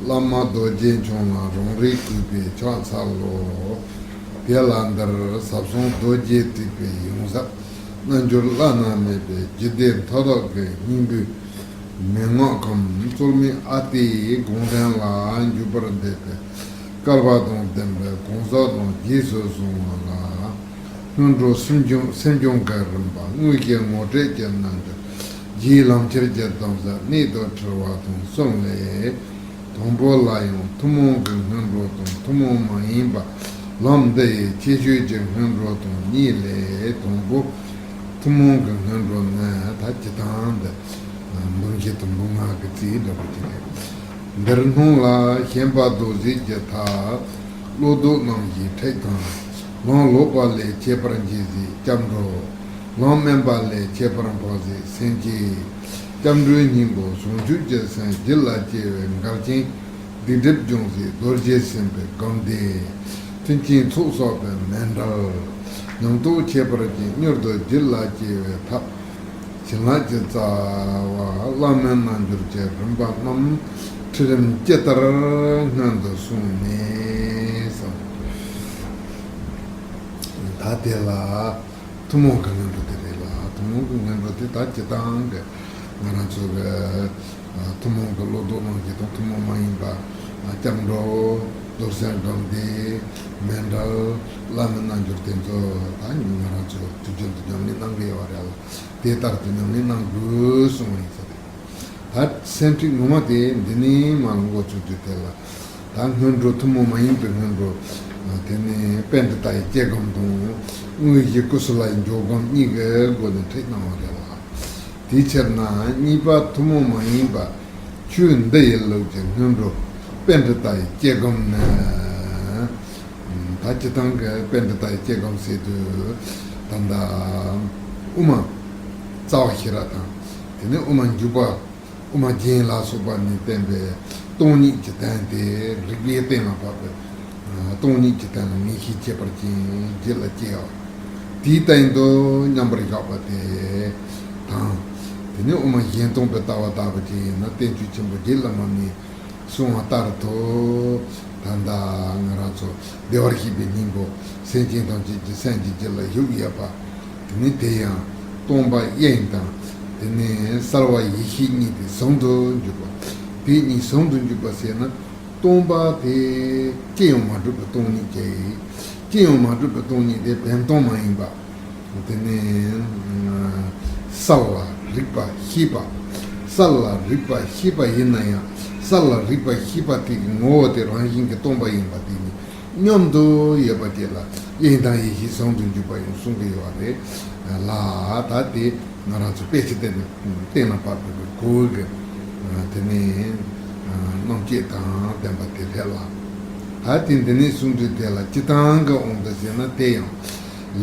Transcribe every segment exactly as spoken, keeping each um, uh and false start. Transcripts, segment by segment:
བླ་མ་རྡོ་རྗེ་འཆང་ལ་རང་རིག་གུས་པས་ཕྱག་འཚལ་ལོ། དེ་ལ་འདིར་ཟབ་གསང་རྡོ་རྗེ་ཐེག་པའི་ཡོངས་ཟབ་རྣལ་འབྱོར་བླ་ན་མེད་པའི་རྒྱུད་སྡེ་མཐའ་དག་གི་སྙིང་པོའི་མན་ངག་གམ་རྩོལ་མེད་ཨ་ཏིའི་དགོངས་དོན་ལ་འཇུག་པར་འདོད་པའི་སྐལ་བ་དང་ལྡན་པའི་གང་ཟག་རྣམས་རྗེས་སུ་བཟུང་བ་ལ། སྔོན་འགྲོ་སེམས་སྦྱོང་སེམས་སྦྱོང་གི་རིམ་པ། དངོས་བཤད་ངོ་སྤྲོད་ཀྱི་རྣལ་འབྱོར། རྗེའི་ལམ་ཁྱེར་གྱི་གདམས་ཟབ། གནད་དུ་འཁྲིལ་བ་དང་གསུམ་ལས། དང་པོ་ལ་ཡང་ཐུན་མོང་གི་སྔོན་འགྲོ་དང་ཐུན་མོང་མ་ཡིན་པ། ལམ་འདི་ཡི་ཁྱད་ཆོས་ཀྱི་སྔོན་འགྲོ་དང་གཉིས་ལས། དང་པོ་ཐུན་མོང་གི་སྔོན་འགྲོ་ནི། ད་སྤྱིར་བཏང་འདི་འབུམ་བཞི་དང་འབུམ་ལྔ་གི་རྩིས་འདྲ་པོ་ཅིག་རེད། འདིར་སྣང་ལ་ཞེན་པ་རྡོ་རྗེ་གི་ཐབས། བློ་ལྡོག་རྣམ་བཞིའི་ཁྲིད་དང་། ལམ་ལོག་པ་ལས་ཁྱད་པར་འབྱེད་སའི་སྐྱབས་འགྲོ། ལམ་དམན་པ་ལས་ཁྱད་པར་འཕགས་སའི་སེམས་བསྐྱེད། སྐྱབས་འགྲོའི་སྙིང་པོ་བྱང་ཆུབ་ཀྱི་སེམས་རྒྱུད་ལ་སྐྱེ་བའི་འགལ་རྐྱེན་སྡིག་སྒྲིབ་སྦྱོང་སའི་རྡོ་རྗེ་སེམས་དཔའི་སྒོམ་བཟླས། མཐུན་རྐྱེན་ཚོགས་བསགས་པའི་མཎྜལ། ཉམས་རྟོགས་ཁྱད་པར་ཅན་མྱུར་དུ་རྒྱུད་ལ་སྐྱེ་བའི་ཐབས། བྱིན་རླབས་ཀྱི་རྩ་བ་བླ་མའི་རྣལ་འབྱོར་གྱི་རིམ་པ་རྣམས་ཁྲིད་རིམ་ཇི་ལྟར་སྔོན་དུ་སོང་ནས་སམ། ད་དེ་ལ་ཐུན་མོང་གི་སྔོན་འགྲོ་དེ་རེད་ལ། ཐུན་མོང་གི་སྔོན་འགྲོ་དེ་ད་སྤྱིར་བཏང་གི་ང་རང་ཚོ་གི་ཐུན་མོང་གི་བློ་ལྡོག་རྣམ་བཞི་དང་ཐུན་མོང་མ་ཡིན་པ། སྐྱབས་འགྲོ། རྡོར་སེམས་སྒོམ་བཟླས། མཎྜལ། བླ་མའི་རྣལ་འབྱོར་དེ་ཚོ་ད་ང་རང་ཚོ་དུས་རྒྱུན་དུ་ཉམས་ལེན་གནང་གི་ཡོད་རེད་ལ། དེ་ལྟར་དུ་ཉམས་ལེན་གནང་དགོས་གསུངས་པ་ཡིན་ས་རེད། ད་སེམས་ཁྲིད་ངོ་མ་དེ་འདི་ནས་མར་འགོ་ཚུགས་དུས་དེ་ལ། ད་སྔོན་འགྲོ་ཐུན་མོང་མ་ཡིན་པའི་སྔོན་འགྲོ། དེ་ནས་པཎྜི་ཏ་ཡི་སྐྱེ་སྒོམ་དང་། དངོས་གཞི་ཀུ་སུ་ལའི་འཇོག་སྒོམ་གཉིས་ཀྱི་སྒོ་ནས་ཁྲིད་གནང་བ་རེད་ལ། དེའི་ཕྱིར་ན་གཉིས་པ་ཐུན་མོང་མ་ཡིན་པ། ཆོས་འདི་ཡི་ལུགས་ཀྱི་སྔོན་འགྲོ་པཎྜི་ཏ་ཡི་སྐྱེ་སྒོམ་ནི། ད་སྤྱིར་བཏང་གི་པཎྜི་ཏ་ཡི་སྐྱེ་སྒོམ་ཟེར་དུས། ད་ལྟ་དབུ་མ་རྩ་བ་ཤེས་རབ་དང་། དེ་ནས་དབུ་མ་འཇུག་པ། དབུ་མ་རྒྱན་ལ་སོགས་པ་ནས་བསྟན་པའི་སྟོང་ཉིད་ཀྱི་དོན་དེ་རིགས་པས་གཏན་ལ་ཕབ་པའི་སྟོང་ཉིད་ཀྱི་དོན་ལ་ངེས་ཤེས་ཁྱད་པར་ཅན་རྒྱུད་ལ་སྐྱེ་བ། དེའི་སྟེང་དུ་མཉམ་པར་བཞག་པ་དེ་དང་། དེ་ནས་དབུ་མ་གཞན་སྟོང་པའི་ལྟ་བ་ལྟ་བུ་ཅིག་ཡིན་ན། བསྟན་བཅོས་ཆེན་པོ་རྗེ་བླ་མ་ནས་གསུངས་པ་ལྟར་དུ། ད་ལྟ་ང་རང་ཚོ་བདེ་བར་གཤེགས་པའི་སྙིང་པོ་སེམས་ཅན་ཐམས་ཅད་ཀྱི་སེམས་ཀྱི་རྒྱུད་ལ་བཞུགས་ཡོད་པ། དེ་ནི་དེ་ཡང་སྟོང་པ་དབྱིངས་དང་། དེ་ནི་གསལ་བ་ཡེ་ཤེས་གཉིས་དེ་ཟུང་དུ་འཇུག་པ། དེ་གཉིས་ཟུང་དུ་འཇུག་པ་ཟེར་ན། སྟོང་པ་དེ་ཅི་ཡང་མ་གྲུབ་པའི་སྟོང་ཉིད་ཀྱི། ཅི་ཡང་མ་གྲུབ་པའི་སྟོང་ཉིད་དེ་བདེན་སྟོང་མ་ཡིན་པ། དེ་ནས་གསལ་ལ་རིག་པ་ཤེས་པ། གསལ་ལ་རིག་པ་ཤེས་པ་ཡིན་ན་ཡང་། གསལ་ལ་རིག་པ་ཤེས་པ་དེ་གི་ངོ་བོ་དེ་རང་བཞིན་གྱིས་སྟོང་པ་ཡིན་པ་དེ་ནི་སྙོམས་འཇུག་ཡོད་པ་དེ་ལ་དབྱིངས་དང་ཡེ་ཤེས་ཟུང་དུ་འཇུག་པ་ཡང་གསུང་གི་ཡོད་རེད་ལ། ད་དེ་ང་རང་ཚོ་དཔེ་ཆ་དེ་ནི་གཏན་ལ་ཕབ་པའི་གོ་བའི་གི་དེ་ནི་རྣམ་དཔྱོད་དང་ལྡན་པ་དེ་རེད་ལ། ད་དེ་འདི་ནས་གསུང་དུས་དེ་ལ་སྤྱིར་བཏང་གི་དབང་དུ་བྱས་ན། དེ་ཡང་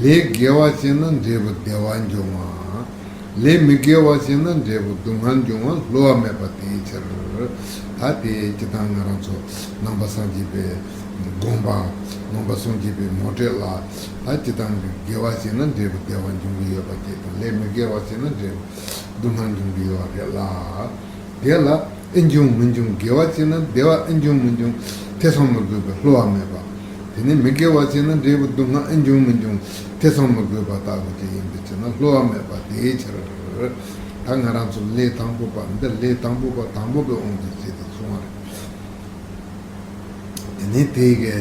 ལས་དགེ་བ་བྱས་ན་འབྲས་བུ་བདེ་བ་འབྱུང་བ། ལས་མི་དགེ་བ་བྱས་ན་འབྲས་བུ་སྡུག་བསྔལ་འབྱུང་བ་བསླུ་བ་མེད་པ་དེའི་ཕྱིར། ད་དེ་སྤྱིར་བཏང་ང་རང་ཚོ་ནང་པ་སངས་རྒྱས་པའི་དགོངས་པ། ནང་པ་སངས་རྒྱས་པའི་ངོ་སྤྲོད་ལ། ད་སྤྱིར་བཏང་གི་དགེ་བ་བྱས་ན་འབྲས་བུ་བདེ་བ་འབྱུང་གི་ཡོད་པ་བཅས་དང་། ལས་མི་དགེ་བ་བྱས་ན་འབྲས་བུ་སྡུག་བསྔལ་འབྱུང་གི་ཡོད་པ་རེད་ལ། དེ་ལ་ཨེ་འབྱུང་མི་འབྱུང་། དགེ་བ་བྱས་ན་བདེ་བ་ཨེ་འབྱུང་མི་འབྱུང་། ཐེ་ཚོམ་མི་དགོས་པའི་བསླུ་བ་མེད་པ། དེ་ནས་མི་དགེ་བ་བྱས་ན་འབྲས་བུ་སྡུག་བསྔལ་ཨེ་འབྱུང་མི་འབྱུང་། ཐེ་ཚོམ་མི་དགོས་པ་ལྟ་བུ་ཅིག་ཡིན་པའི་ཕྱིར་ན་བསླུ་བ་མེད་པ་དེའི་ཕྱིར། ད་ང་རང་ཚོ་ལས་དང་པོ་པ་འདི། ལས་དང་པོ་པ་དང་པོ་པའི་དབང་དུ་བྱས་ཏེ་གསུང་བ་རེད། དེ་ནས་དེ་གའི་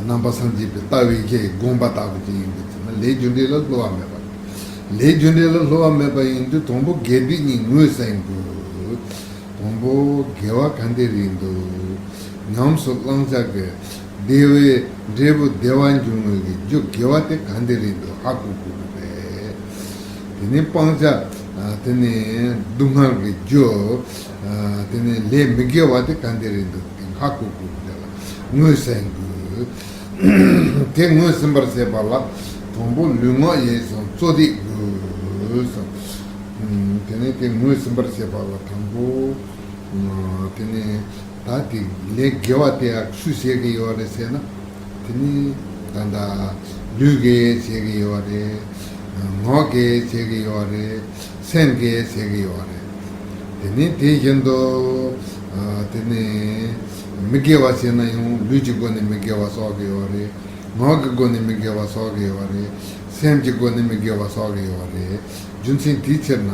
ནང་པ་སངས་རྒྱས་པའི་ལྟ་བའི་གི་དགོངས་པ་ལྟ་བུ་ཅིག་ཡིན་པའི་ཕྱིར་ན། ལས་རྒྱུ་འབྲས་ལ་བསླུ་བ་མེད་པ། ལས་རྒྱུ་འབྲས་ལ་བསླུ་བ་མེད་པ་ཡིན་དུས། དང་པོ་དགེ་སྡིག་གཉིས་ངོས་ཟིན་དགོས། དང་པོ་དགེ་བ་ག་འདྲ་རེད་འདུག་ཉམས་སུ་བླང་བྱ་གི་བདེ་བའི་འབྲས་བུ་བདེ་བ་འབྱུང་བའི་གི་རྒྱུ་དགེ་བ་དེ་ག་འདྲ་རེད་འདུག་ཧ་གོ་དགོས་ཀྱི་རེད། དེ་ནས་སྤང་བྱ། དེ་ནས་སྡུག་བསྔལ་གྱི་རྒྱུ། དེ་ནས་ལས་མི་དགེ་བ་དེ་ག་འདྲ་རེད་འདུག་དེ་ཧ་གོ་དགོས་ཀྱི་རེད་ལ། ངོས་ཟིན་དགོས། དེ་ངོས་ཟིན་པར་བྱེད་པ་ལ་དང་པོ་ལུས་ངག་ཡིད་གསུམ་གཙོ་གཏད་དགོས་སོ། དེ་ནས་དེ་ངོས་ཟིན་པར་བྱེད་པ་ལ་དང་པོ། དེ་ནས་ད་དེ་ལས་དགེ་བ་དེ་ཡང་སུས་བྱེད་ཀྱི་ཡོད་རེད་ཟེར་ན། དེ་ནི་ད་ལྟ་ལུས་ཀྱིས་བྱེད་ཀྱི་ཡོད་རེད། ངག་གིས་བྱེད་ཀྱི་ཡོད་རེད། སེམས་ཀྱིས་བྱེད་ཀྱི་ཡོད་རེད། དེ་ནི་དེ་བཞིན་དུ་ དེ་ནས་མི་དགེ་བ་བྱས་ན་ཡང་ལུས་ཀྱི་སྒོ་ནས་མི་དགེ་བ་བསགས་ཀྱི་ཡོད་རེད། ངག་གི་སྒོ་ནས་མི་དགེ་བ་བསགས་ཀྱི་ཡོད་རེད། སེམས་ཀྱི་སྒོ་ནས་མི་དགེ་བ་བསགས་ཀྱི་ཡོད་རེད། རྒྱུ་མཚན་དེའི་ཕྱིར་ན་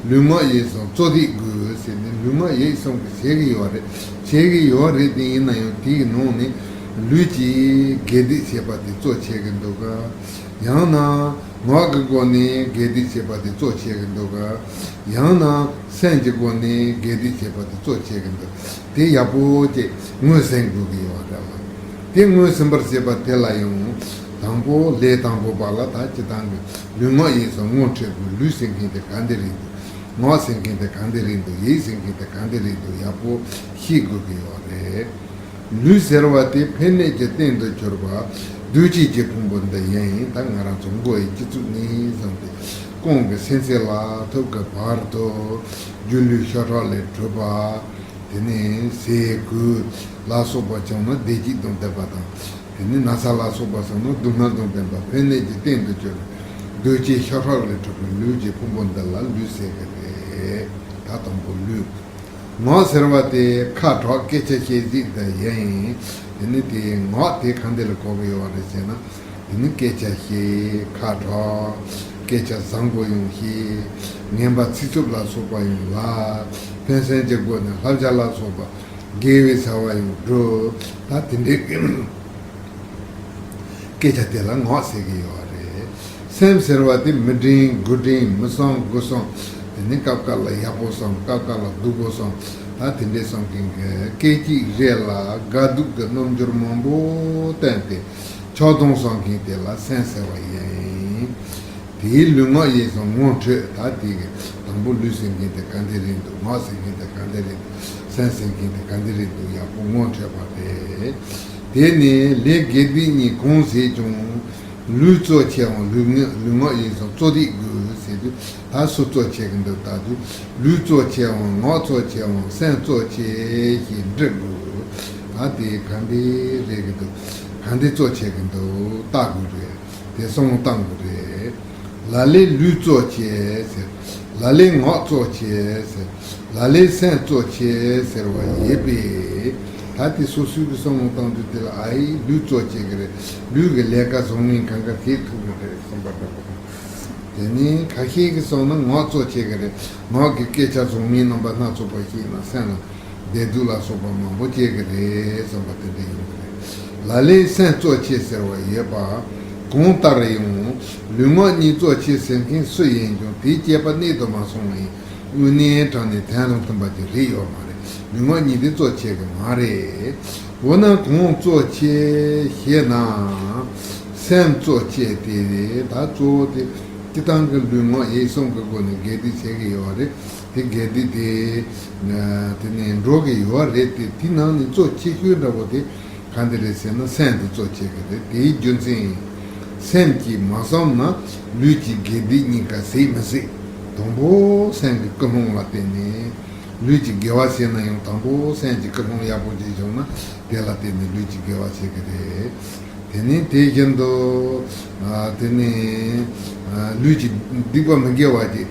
ལུས་ངག་ཡིད་གསུམ་རྩོད་ལྡན་དགོས་ཟེར་ནས་ལུས་ངག་ཡིད་གསུམ་གྱིས་བྱེད་ཀྱི་ཡོད་རེད། བྱེད་ཀྱི་ཡོད་རེད་དེ་ཡིན་ན་ཡང་དེའི་ནང་ནས་ལུས་ཀྱི་དགེ་སྡིག་བྱེད་པ་དེ་གཙོ་ཆེ་གི་འདུག་ག་ཡང་ན། ངག་གི་སྒོ་ནས་དགེ་སྡིག་བྱེད་པ་དེ་གཙོ་ཆེ་གི་འདུག་ག་ཡང་ན་སེམས་ཀྱི་སྒོ་ནས་དགེ་སྡིག་བྱེད་པ་དེ་གཙོ་ཆེ་གི་འདུག་དེ་ཡག་པོ་ཅིག་ངོས་ཟིན་དགོས་ཀྱི་ཡོད་རེད་བ། དེ་ངོས་ཟིན་པར་བྱེད་པ་དེ་ལ་ཡང་དང་པོ་ལས་དང་པོ་པ་ལ་ད་སྤྱིར་བཏང་གི་ལུས་ངག་ཡིད་གསུམ་ངོ་འཕྲོད་དགོས། ལུས་ཟེར་མཁན་དེ་ག་འདྲ་རེད་འདུག་ངག་ཟེར་མཁན་དེ་ག་འདྲ་རེད་འདུག་ཡིད་ཟེར་མཁན་དེ་ག་འདྲ་རེད་འདུག་ཡག་པོ་ཤེས་དགོས་ཀྱི་ཡོད་རེད། ལུས་ཟེར་བ་དེ་ཕན་གནོད་ཀྱི་རྟེན་དུ་གྱུར་པ་འདུ་བྱེད་ཀྱི་ཕུང་པོ་འདི་ཡིན། ད་ང་རང་ཚོ་མགོ་ཡི་སྤྱི་གཙུག་ནས་བཟུང་སྟེ་རྐང་གི་སེན་ཚད་ལ་ཐུག་གི་བར་དུ་སྒྱུ་ལུས་ཤ་ཁྲག་ལས་གྲུབ་པ། དེ་ནས་ཟས་གོས་ལ་སོགས་པ་བྱུང་ན་བདེ་སྐྱིད་དང་ལྡན་པ་དང་། དེ་ནས་ན་ཚ་ལ་སོགས་པ་བྱུང་ན་སྡུག་བསྔལ་དང་ལྡན་པ་ཕན་གནོད་ཀྱི་རྟེན་དུ་གྱུར་པའི་འདུ་བྱེད་ཤ་ཁྲག་ལས་གྲུབ་པའི་ལུས་ཀྱི་ཕུང་པོ་འདི་ལ་ལུས་ཟེར་གི་རེད། ད་དང་པོ་ལུས། ངག་ཟེར་བ་དེ་ཁ་གྲག་སྐད་ཆ་བཤད་རིགས་འདི་ཡིན། དེ་ནི་དེའི་ངག་དེ་ག་འདི་ལ་གོ་གི་ཡོད་རེད་ཟེར་ན། དེ་ནི་སྐད་ཆ་བཤད་ཁ་གྲག་སྐད་ཆ་བཟང་པོ་ཡང་བཤད། ངན་པ་ཚིག་རྩུབ་ལ་སོགས་པ་ཡང་ལབ། ཕན་སེམས་ཀྱི་སྒོ་ནས་བསླབ་བྱ་ལ་སོགས་པ་དགེ་བའི་བྱ་བ་ཡང་སྒྲུབ། ད་དེ་འདྲའི་སྐད་ཆ་དེ་ལ་ངག་ཟེར་གྱི་ཡོད་རེད། སེམས་ཟེར་བ་དེ་མི་འགྲན་དགུ་འགྲན་མི་གསུང་དགུ་གསུང་། དེ་ནི་སྐབས་འགའ་ལ་ཡག་པོ་གསུང་སྐབས་འགའ་ལ་སྡུག་པོ་གསུང་། ད་དེ་འདྲའི་གསུང་མཁན་གྱི་སྐད་ཅིག་རེ་ལ་དགའ་སྡུག་གི་རྣམ་འགྱུར་མང་པོ་བསྟན་ཏེ། ཆགས་སྡང་གསུང་མཁན་དེ་ལ་སེམས་ཟེར་བ་ཡིན། དེའི་ལུས་ངག་ཡིད་གསུམ་ངོ་འཕྲོད། ད་དེ་གི་དང་པོ་ལུས་ཟེར་མཁན་དེ་ག་འདྲ་རེད་འདུག་ངག་ཟེར་མཁན་དེ་ག་འདྲ་རེད་འདུག་སེམས་ཟེར་མཁན་དེ་ག་འདྲ་རེད་འདུག་ཡག་པོ་ངོ་འཕྲོད་པ་རེད། དེ་ནས་ལས་དགེ་སྡིག་གཉིས་གང་བྱེད་ཀྱང་། ལུས་གཙོ་ཆེའམ་ལུས་ངག་ལུས་ངག་ཡིད་གསུམ་གཙོ་སྡིག་དགོས་ཟེར་དུས་ད་སུ་གཙོ་ཆེ་གི་འདུག་ད་དུས་ལུས་གཙོ་ཆེའམ་ངག་གཙོ་ཆེའམ་སེམས་གཙོ་ཆེ་ཞེས་འདྲི་དགོས། ད་དེ་ག་འདྲ་རེད་གི་འདུག་ག་འདྲ་གཙོ་ཆེ་གི་འདུག་ལྟ་དགོས་རེད། དེ་བསམ་བློ་བཏང་དགོས་རེད། ལ་ལས་ལུས་གཙོ་ཆེ་ཟེར། ལ་ལས་ངག་གཙོ་ཆེ་ཟེར། ལ་ལས་སེམས་གཙོ་ཆེ་ཟེར་བ་ཡོད་པས། ད་དེ་སོ་སོའི་གི་བསམ་བློ་བཏང་དུས་དེ་ལ་ཨ་ཡེ་ལུས་གཙོ་ཆེ་གི་རེད། ལུས་ཀྱི་ལས་ཀ་བཟང་ངན་གང་ག་ཤེས་ཐུབ་གི་རེད་བསམ་པ་འདྲ་པོ་དང་། དེ་ནས་ཁ་ཤས་ཀྱིས་བསམ་ན་ངག་གཙོ་ཆེ་གི་རེད། ངག་གི་སྐད་ཆ་བཟང་ངན་རྣམ་པ་སྣ་ཚོགས་པ་བཤད་ན་སེམས་ལ་བདེ་སྡུག་ལ་སོགས་པ་མང་པོ་སྐྱེ་གི་རེད་བསམ་པ་དེ་འདྲ་ཡོང་གི་རེད། ལ་ལས་སེམས་གཙོ་ཆེ་ཟེར་བ་ཡོད་པ། གང་ལྟར་ཡང་ལུས་ངག་གཉིས་གཙོ་ཆེ་ཟེར་མཁན་སུ་ཡིན་ཀྱང་དེའི་དཔྱད་པ་གནད་དུ་མ་སོང་བ་ཡིན། དངོས་གནས་དྲང་གནས་དོན་དང་མཐུན་པ་ཅིག་རེད་ཡོད་མ་རེད། ལུས་ངག་གཉིས་དེ་གཙོ་ཆེ་གི་མ་རེད། འོ་ན་གང་གཙོ་ཆེ་ཞེ་ན། སེམས་གཙོ་ཆེ་དེ་རེད། ད་གཙོ་བོ་དེ་སྤྱིར་བཏང་གི་ལུས་ངག་ཡིད་གསུམ་གི་སྒོ་ནས་དགེ་སྡིག་བྱེད་ཀྱི་ཡོད་རེད། དེ་དགེ་སྡིག་དེ་དེ་ནས་འགྲོ་གི་ཡོད་རེད་དེ་དེའི་ནང་ནས་གཙོ་ཆེ་ཤོས་འདྲ་བོ་དེ་ག་འདི་རེད་ཟེར་ན་སེམས་དེ་གཙོ་ཆེ་གི་རེད། དེའི་རྒྱུ་མཚན་ཡིན། སེམས་ཀྱིས་མ་བསམ་ན་ལུས་ཀྱི་དགེ་སྡིག་གཉིས་ཀ་སེལ་མི་སྲིད། དང་པོ་སེམས་ཀྱི་ཀུན་སློང་ལ་བརྟེན་ནས་ལུས་ཀྱི་དགེ་བ་བྱས་ན་ཡང་དང་པོ་སེམས་ཀྱི་ཀུན་སློང་ཡག་པོ་ཅིག་བྱུང་ན་དེ་ལ་བརྟེན་ནས་ལུས་ཀྱི་དགེ་བ་བྱེད་ཀྱི་རེད། དེ་ནས་དེ་བཞིན་དུ་ཨ་དེ་ནས་ཨ་ལུས་ཀྱི་སྡིག་པ་མི་དགེ་བ་ཅིག་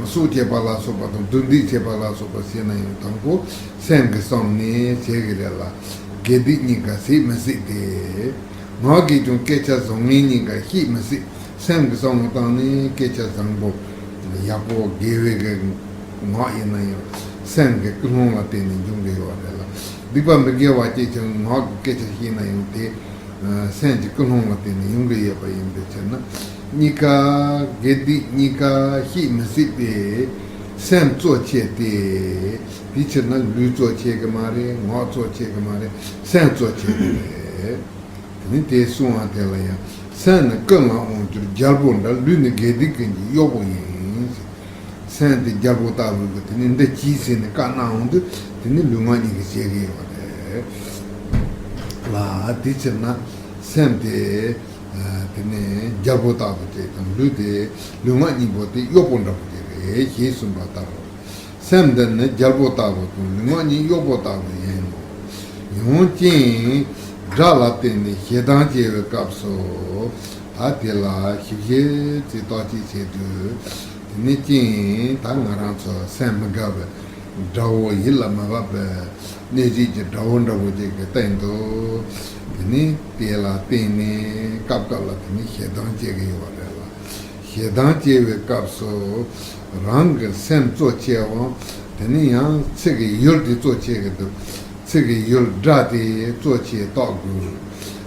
སྲོག་བཅད་པ་ལ་སོགས་པ་དང་རྡུང་རྡེག་བྱེད་པ་ལ་སོགས་པ་བྱས་ན་ཡང་དང་པོ་སེམས་ཀྱིས་བསམས་ནས་བྱེད་ཀྱི་རེད་ལ། དགེ་སྡིག་གཉིས་ཀ་སེལ་མི་སྲིད་དེ། ངག་གིས་ཀྱང་སྐད་ཆ་བཟང་ངན་གཉིས་ཀ་བཤད་མི་སྲིད། སེམས་ཀྱིས་བསམ་བློ་བཏང་ནས་སྐད་ཆ་བཟང་པོ་ཡག་པོ་དགེ་བའི་གི་ངག་ཡིན་ན་ཡང་སེམས་ཀྱི་ཀུན་སློང་ལ་བརྟེན་ནས་འབྱུང་གི་ཡོད་རེད་ལ། སྡིག་པ་མི་དགེ་བ་སྐྱེས་ཀྱང་ངག་གི་སྐད་ཆ་བཤད་ན་ཡང་དེ་སེམས་ཀྱི་ཀུན་སློང་ལ་བརྟེན་ནས་ཡོང་གི་ཡོད་པ་ཡིན་པའི་ཕྱིར་ན། གཉིས་ཀ་དགེ་སྡིག་གཉིས་ཀ་བཤད་མི་སྲིད་པས་སེམས་གཙོ་ཆེ་སྟེ། དེའི་ཕྱིར་ན་ལུས་གཙོ་ཆེ་གི་མ་རེད། ངག་གཙོ་ཆེ་གི་མ་རེད། སེམས་གཙོ་ཆེ་གི་རེད། དེ་ནི་དེ་གསུང་བ་དེ་ལ་ཡང་སེམས་ནི་ཀུན་ལ་དབང་བསྒྱུར་རྒྱལ་པོ་འདྲ། ལུས་ནི་དགེ་སྡིག་ཀུན་གྱི་གཡོག་པོ་ཡིན། སེམས་དེ་རྒྱལ་པོ་ལྟ་བུ་གི་དེ་ནི་འདི་གྱིས་ཟེར་ནས་བཀའ་གནང་འོང་དུས་དེ་ནི་ལུས་ངག་གཉིས་ཀྱིས་བྱེད་ཀྱི་ཡོད་རེད་ལ། དེའི་ཕྱིར་ན་སེམས་དེ་དེ་ནི་རྒྱལ་པོ་ལྟ་བུ་དེ་དང་ལུས་དེ་ལུས་ངག་གཉིས་པོ་དེ་གཡོག་པོ་འདྲ་པོ་དེ་རེད་ཞེས་གསུངས་པ་ལྟར་རོ། སེམས་འདི་ནི་རྒྱལ་པོ་ལྟ་བུ་དང་ལུས་ངག་གཉིས་གཡོག་པོ་ལྟ་བུ་ཡིན་ནོ། ཡང་ཅིན་དགྲ་ལ་བརྟེན་ནས་ཞེ་སྡང་སྐྱེ་བའི་སྐབས་སུ་ད་དེ་ལ་ཞིབ་ཞིབ་ཅིག་བརྟག་དཔྱད་བྱེད་དུས། དེ་ནི་ཅིན་ད་ང་རང་ཚོ་སེམས་མི་དགའ་བའི་ དགྲ་བོ་ཡིད་ལ་མ་བབས་པའི་གནས་ཚུལ་གྱི་དགྲ་བོ་འདྲ་བོ་ཅིག་གི་སྟེང་དུ། དེ་ནི་དེ་ལ་བརྟེན་ནས་སྐབས་སྐབས་ལ་དེ་ནི་ཞེ་སྡང་སྐྱེ་གི་ཡོད་པ་རེད་ལ། ཞེ་སྡང་སྐྱེ་བའི་སྐབས་སུ་རང་གི་སེམས་གཙོ་ཆེའམ། དེ་ནི་ཡང་ཚིག་གི་ཡུལ་དེ་གཙོ་ཆེ་གི་འདུག་ཚིག་གི་ཡུལ་དགྲ་དེ་གཙོ་ཆེ་རྟོགས་དགོས།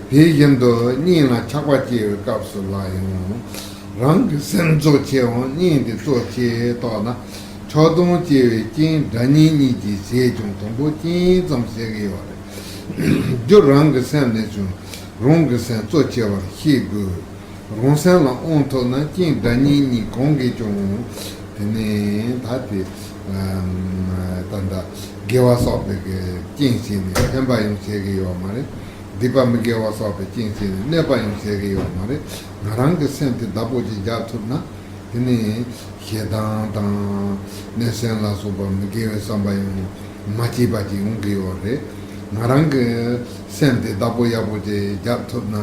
དེ་བཞིན་དུ་གཉེན་ལ་ཆགས་པ་སྐྱེ་བའི་སྐབས་སུ་ལ་ཡང་། རང་གི་སེམས་གཙོ་ཆེའམ་གཉེན་དེ་གཙོ་ཆེ་རྟོགས་ན། ཆགས་སྡང་སྐྱེ་བའི་རྐྱེན་དགྲ་གཉེན་གཉིས་ཀྱི་ཟས་ཀྱང་དང་པོ་རྐྱེན་ཙམ་བྱེད་ཀྱི་ཡོད་རེད། རྒྱུ་རང་གི་སེམས་ནས་བྱུང་། རང་གི་སེམས་གཙོ་ཆེ་བར་ཤེས་དགོས། རང་སེམས་ལ་དབང་ཐོབ་ན་རྐྱེན་དགྲ་གཉེན་གཉིས་གང་གིས་ཀྱང་། དེ་ནས་ད་དེ་ད་ལྟ་དགེ་བ་བསགས་པའི་གི་རྐྱེན་བྱས་ནས་ཕན་པ་ཡང་བྱེད་ཀྱི་ཡོད་མ་རེད། སྡིག་པ་མི་དགེ་བ་བསགས་པའི་རྐྱེན་བྱས་ནས་གནོད་པ་ཡང་བྱེད་ཀྱི་ཡོད་མ་རེད། ང་རང་གི་སེམས་དེ་བདག་པོ་ཅིག་རྒྱག་ཐུབ་ན། དེ་ནི་ཞེ་སྡང་དང་གནོད་སེམས་ལ་སོགས་པ་མི་དགེ་བའི་བསམ་པ་ཡང་མ་སྐྱེས་པ་ཅིག་ཡོང་གི་ཡོད་རེད། ང་རང་གི་སེམས་དེ་བདག་པོ་ཡག་པོ་ཅིག་རྒྱག་ཐུབ་ན།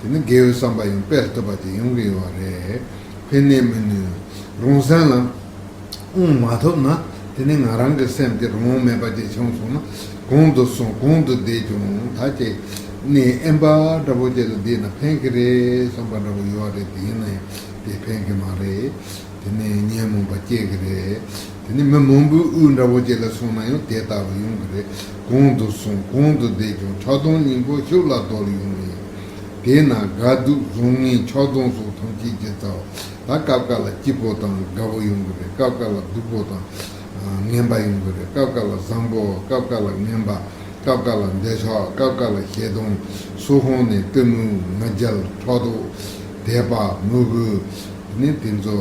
དེ་ནི་དགེ་བའི་བསམ་པ་ཡང་སྤེལ་ཐུབ་པ་ཅིག་ཡོང་གི་ཡོད་རེད། ཕན་ནུས་མི་ནུས་རང་སེམས་ལ་དབང་མ་ཐོབ་ན། དེ་ནི་ང་རང་གི་སེམས་དེ་རང་དབང་མེད་པ་ཅིག་བྱུང་སོང་ན། གང་དུ་སོང་གང་དུ་བསྡད་ཀྱང་ད་ཅིག་གནས་དབེན་པ་འདྲ་པོ་ཅིག་ལ་བསྡད་ན་ཕན་གི་རེད་བསམ་པ་འདྲ་པོ་ཡོད་རེད། དེ་ཡིན་ན་ཡང་དེ་ཕན་གི་མ་རེད། དེ་ནས་ཉོན་མོངས་པ་སྐྱེ་གི་རེད། དེ་ནས་མི་མང་པོའི་དབུས་འདྲ་པོ་ཅིག་ལ་སོང་ན་ཡང་དེ་ལྟ་བུ་ཡོང་གི་རེད། གང་དུ་སོང་གང་དུ་བསྡད་ཀྱང་ཆགས་སྡང་གཉིས་པོ་ཤུགས་ལ་རྡོལ་ཡོང་ངེས། དེས་ན་དགའ་སྡུག་བཟང་ངན་ཆགས་སྡང་སོགས་ཐམས་ཅད་ཀྱི་རྩ་བ། ད་སྐབས་འགའ་ལ་སྐྱིད་པོ་དང་དགའ་བོ་ཡོང་གི་རེད། སྐབས་འགའ་ལ་སྡུག་པོ་དང་ངན་པ་ཡོང་གི་རེད། སྐབས་འགའ་ལ་བཟང་པོ། སྐབས་འགའ་ལ་ངན་པ། སྐབས་འགའ་ལ་འདོད་ཆགས། སྐབས་འགའ་ལ་ཞེ་སྡང་། སོ་ཧོང་ནས་གཏི་མུག་ང་རྒྱལ་ཕྲག་དོག་དད་པ་མོས་གུས། དེ་ནས་དེ་ཚོ་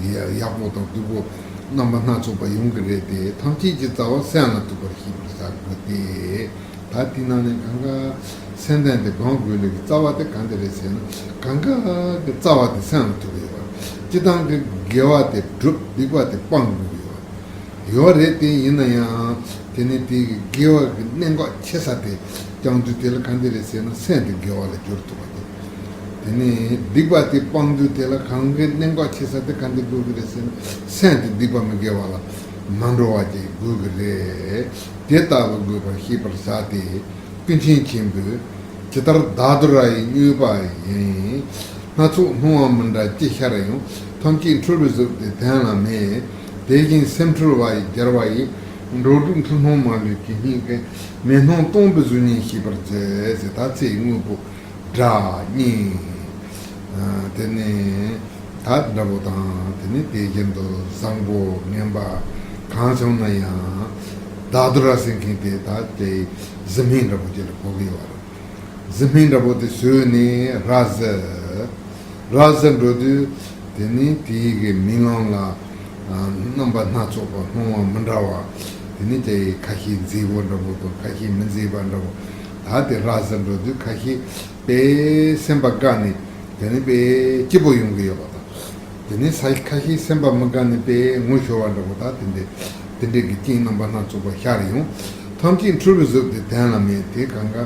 ཡ་ཡག་པོ་དང་སྡུག་པོ་རྣམ་པ་སྣ་ཚོགས་པ་ཡོང་གི་རེད་དེ། ཐམས་ཅད་ཀྱི་རྩ་བ་སེམས་ལ་ཐུག་པར་ཤེས་པར་བྱ་དགོས་ཏེ། ད་དེ་ནང་ནས་གང་ག་སེམས་ལྡན་དེ་སྒོམ་དགོས་ལུགས་ཀྱི་རྩ་བ་དེ་གང་དེ་རེད་ཟེར་ན། གང་ག་གི་རྩ་བ་དེ་སེམས་ལ་ཐུག་གི་ཡོད་པ། སྤྱིར་བཏང་གི་དགེ་བ་དེ་སྒྲུབ། སྡིག་པ་དེ་སྤང་དགོས་ཀྱི་ཡོད་པ། ཡོད་རེད། དེ་ཡིན་ན་ཡང་དེ་ནི་དེ་གི་དགེ་བ་གི་གནད་འགག་ཆེ་ས་དེ་བཅང་དུས་དེ་ལ་གང་དེ་རེད་ཟེར་ན། སེམས་དེ་དགེ་བ་ལ་བསྒྱུར་ཐུབ་པ་དེ། དེ་ནས་སྡིག་པ་དེ་སྤང་དུས་དེ་ལ་གང་གི་གནད་འགག་ཆེ་ས་དེ་གང་དེ་དགོས་ཀྱི་རེད་ཟེར་ན། སེམས་དེ་སྡིག་པ་མི་དགེ་བ་ལ་མ་འགྲོ་བ་ཅིག་དགོས་ཀྱི་རེད། དེ་ལྟ་བུ་དགོས་པར་ཤེས་པར་བྱ་སྟེ། ཀུན་མཁྱེན་ཆེན་པོས། ཇི་ལྟར་བདག་རྡོར་ཡི་དངོས་པ་ཡིན། སྣ་ཚོགས་སྣང་བ་མི་འདྲ་ཅི་ཤར་ཡང་། ཐམས་ཅད་འཁྲུལ་པའི་གཟུགས་དེ་དོན་ལ་མེད། དེ་བཞིན་སེམས་འཁྲུལ་བ་ཡི་རྒྱལ་བ་ཡིས། འགྲོ་དྲུག་འཁྲུལ་སྣང་མ་ལུས་ཇི་སྙེད་ཀྱི། མི་སྣང་སྟོང་པའི་གཟུགས་བརྙན་ཤེས་པར་མཛོད་ཟེར། ད་ཚེ་དངོས་པོ་དགྲ་གཉེན། དེ་ནས་ད་འདྲ་པོ་དང་། དེ་ནས་དེ་བཞིན་དུ་བཟང་པོ་ངན་པ་གང་བྱུང་ན་ཡང་། བདག་རྡོར་ཟེར་མཁན་དེ་ད་དེ་གཟི་བརྙན་འདྲ་པོ་ཅིག་ལ་གོ་གི་ཡོད་རེད། གཟི་བརྙན་འདྲ་པོ་དེ་བཟོས་ནས་ར་བཟི། ར་བཟི་འགྲོ་དུས་དེ་ནས་དེའི་གི་རྨི་ལམ་ལ་རྣམ་པ་སྣ་ཚོགས་པ་སྣང་བ་མི་འདྲ་བ། དེ་ནས་དེ་ཁ་ཤས་མཛེས་པོ་འདྲ་པོ་དང་ཁ་ཤས་མི་མཛེས་པ་འདྲ་པོ། ད་དེ་ར་བཟི་འགྲོ་དུས་ཁ་ཤས་དཔེ་སེམས་པ་དགའ་ནས་དེ་ནས་དཔེ་སྐྱིད་པོ་ཡོང་གི་ཡོད་པ་དང་། དེ་ནས་ས་ཁ་ཤས་སེམས་པ་མི་དགའ་ནས་དཔེ་ངུ་ཤོར་བ་འདྲ་པོ། ད་དེ་འདྲའི་དེ་འདྲའི་གི་རྐྱེན་རྣམ་པ་སྣ་ཚོགས་པ་ཤར་ཡང་། ཐམས་ཅད་འཁྲུལ་པའི་གཟུགས་དེ་དོན་ལ་མེད། དེ་གང་ག་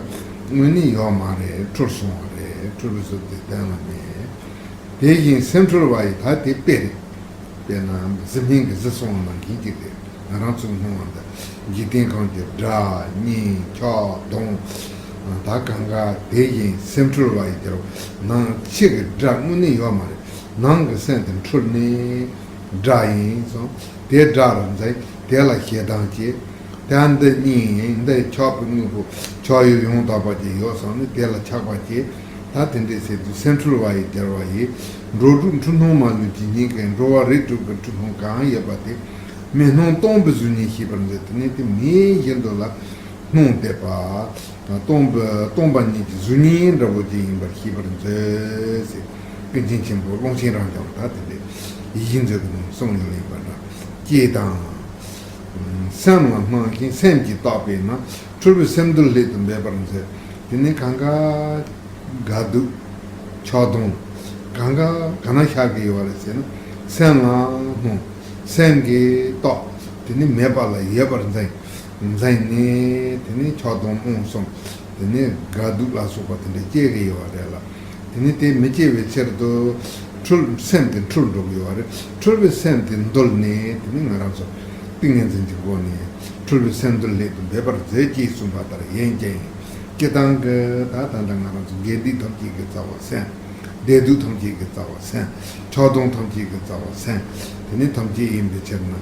དངོས་གནས་ཡོད་མ་རེད། འཁྲུལ་སོང་བ་རེད། འཁྲུལ་པའི་གཟུགས་དེ་དོན་ལ་མེད། དེ་བཞིན་སེམས་འཁྲུལ་བ་ཡི་ད་དེ་དཔེ་རེད། དཔེར་ན་གཟི་བརྙན་གྱི་གཟི་སོང་བ་ནང་བཞིན་གྱི་རེད། ང་རང་ཚོའི་སྣང་བ་འདི་འཇིག་རྟེན་ཁམས་ཀྱི་དགྲ་གཉེན་ཆགས་སྡང་། ད་གང་ག་དེ་བཞིན་སེམས་འཁྲུལ་བ་ཡི་རྒྱལ་བ། ནང་ཕྱི་གི་དགྲ་དངོས་གནས་ཡོད་མ་རེད། ནང་གི་སེམས་དེ་འཁྲུལ་ནས་དགྲ་ཡིན་སོང་། དེ་དགྲ་རུ་འཛིན། དེ་ལ་ཞེ་སྡང་སྐྱེ། ད་འདི་གཉིས་ཡིན། འདི་ཆགས་པའི་དངོས་པོ་ཆགས་ཡུལ་ཡང་དག་པ་ཅིག་ཡོད་བསམ་ནས་དེ་ལ་ཆགས་པ་སྐྱེ། ད་དེ་འདྲས་ཟེར་དུས་སེམས་འཁྲུལ་བ་ཡི་རྒྱལ་བ་ཡིས། འགྲོ་དྲུག་འཁྲུལ་སྣང་མ་ལུས་ཇི་སྙེད་ཀྱི། འགྲོ་བ་རིགས་དྲུག་གི་འཁྲུལ་སྣང་གང་ཡོད་པ་དེ། མི་སྣང་སྟོང་པའི་གཟུགས་བརྙན་ཤེས་པར་མཛོད། དེ་ནས་དེ་མི་བཞིན་དུ་ལ་སྣང་བསྡད་པ། སྟོང་པ་སྟོང་པ་ཉིད་ཀྱི་གཟུགས་བརྙན་འདྲ་པོ་ཅིག་ཡིན་པར་ཤེས་པར་མཛོད་ཟེར། ཀུན་མཁྱེན་ཆེན་པོ་ཀློང་ཆེན་རབ་འབྱམས་ད་དེ་འདྲའི་ཡིད་བཞིན་མཛོད་ཀྱི་ནང་གསུངས་ཡོད་ལེགས་པ་འདྲ། ཅེས་དང་། སེམས་ལ་སྣང་ཞིང་སེམས་ཀྱིས་བརྟགས་པས་ན། འཁྲུལ་པའི་སེམས་འདུལ་སླད་དུ་འབད་པར་མཛོད། དེ་ནས་གང་ག་དགའ་སྡུག་ཆགས་སྡང་གང་ག་ག་ན་ཤར་གྱི་ཡོད་རེད་ཟེར་ན། སེམས་ལ་སྣང་། སེམས་ཀྱིས་བརྟགས། དེ་ནས་མེད་པ་ལ་ཡོད་པར་འཛིན། འཛིན་ནས་དེ་ནས་ཆགས་སྡང་རྨོངས་གསུམ། དེ་ནས་དགའ་སྡུག་ལ་སོགས་པ་དེ་འདྲ་སྐྱེ་གི་ཡོད་རེད་ལ། དེ་ནས་དེ་མི་སྐྱེ་བའི་ཕྱིར་དུ་འཁྲུལ་སེམས་དེ་འཁྲུལ་འགྲོ་གི་ཡོད་རེད། འཁྲུལ་པའི་སེམས་དེ་འདུལ་ནས་དེ་ནས་ང་རང་ཚོ་ ཏིང་ངེ་འཛིན་གྱི་སྒོ་ནས་འཁྲུལ་པའི་སེམས་འདུལ་སླད་དུ་འབད་པར་མཛོད་ཅེས་གསུངས་པ་ལྟར་ཡིན་ཅིང་། སྤྱིར་བཏང་གི་ད་ད་ལྟ་ང་རང་ཚོ་དགེ་སྡིག་ཐམས་ཅད་ཀྱི་རྩ་བ་སེམས། བདེ་སྡུག་ཐམས་ཅད་ཀྱི་རྩ་བ་སེམས། ཕྲག་དོག་ཐམས་ཅད་ཀྱི་རྩ་བ་སེམས། དེ་ནི་ཐམས་ཅད་ཡིན་པའི་ཕྱིར་ན།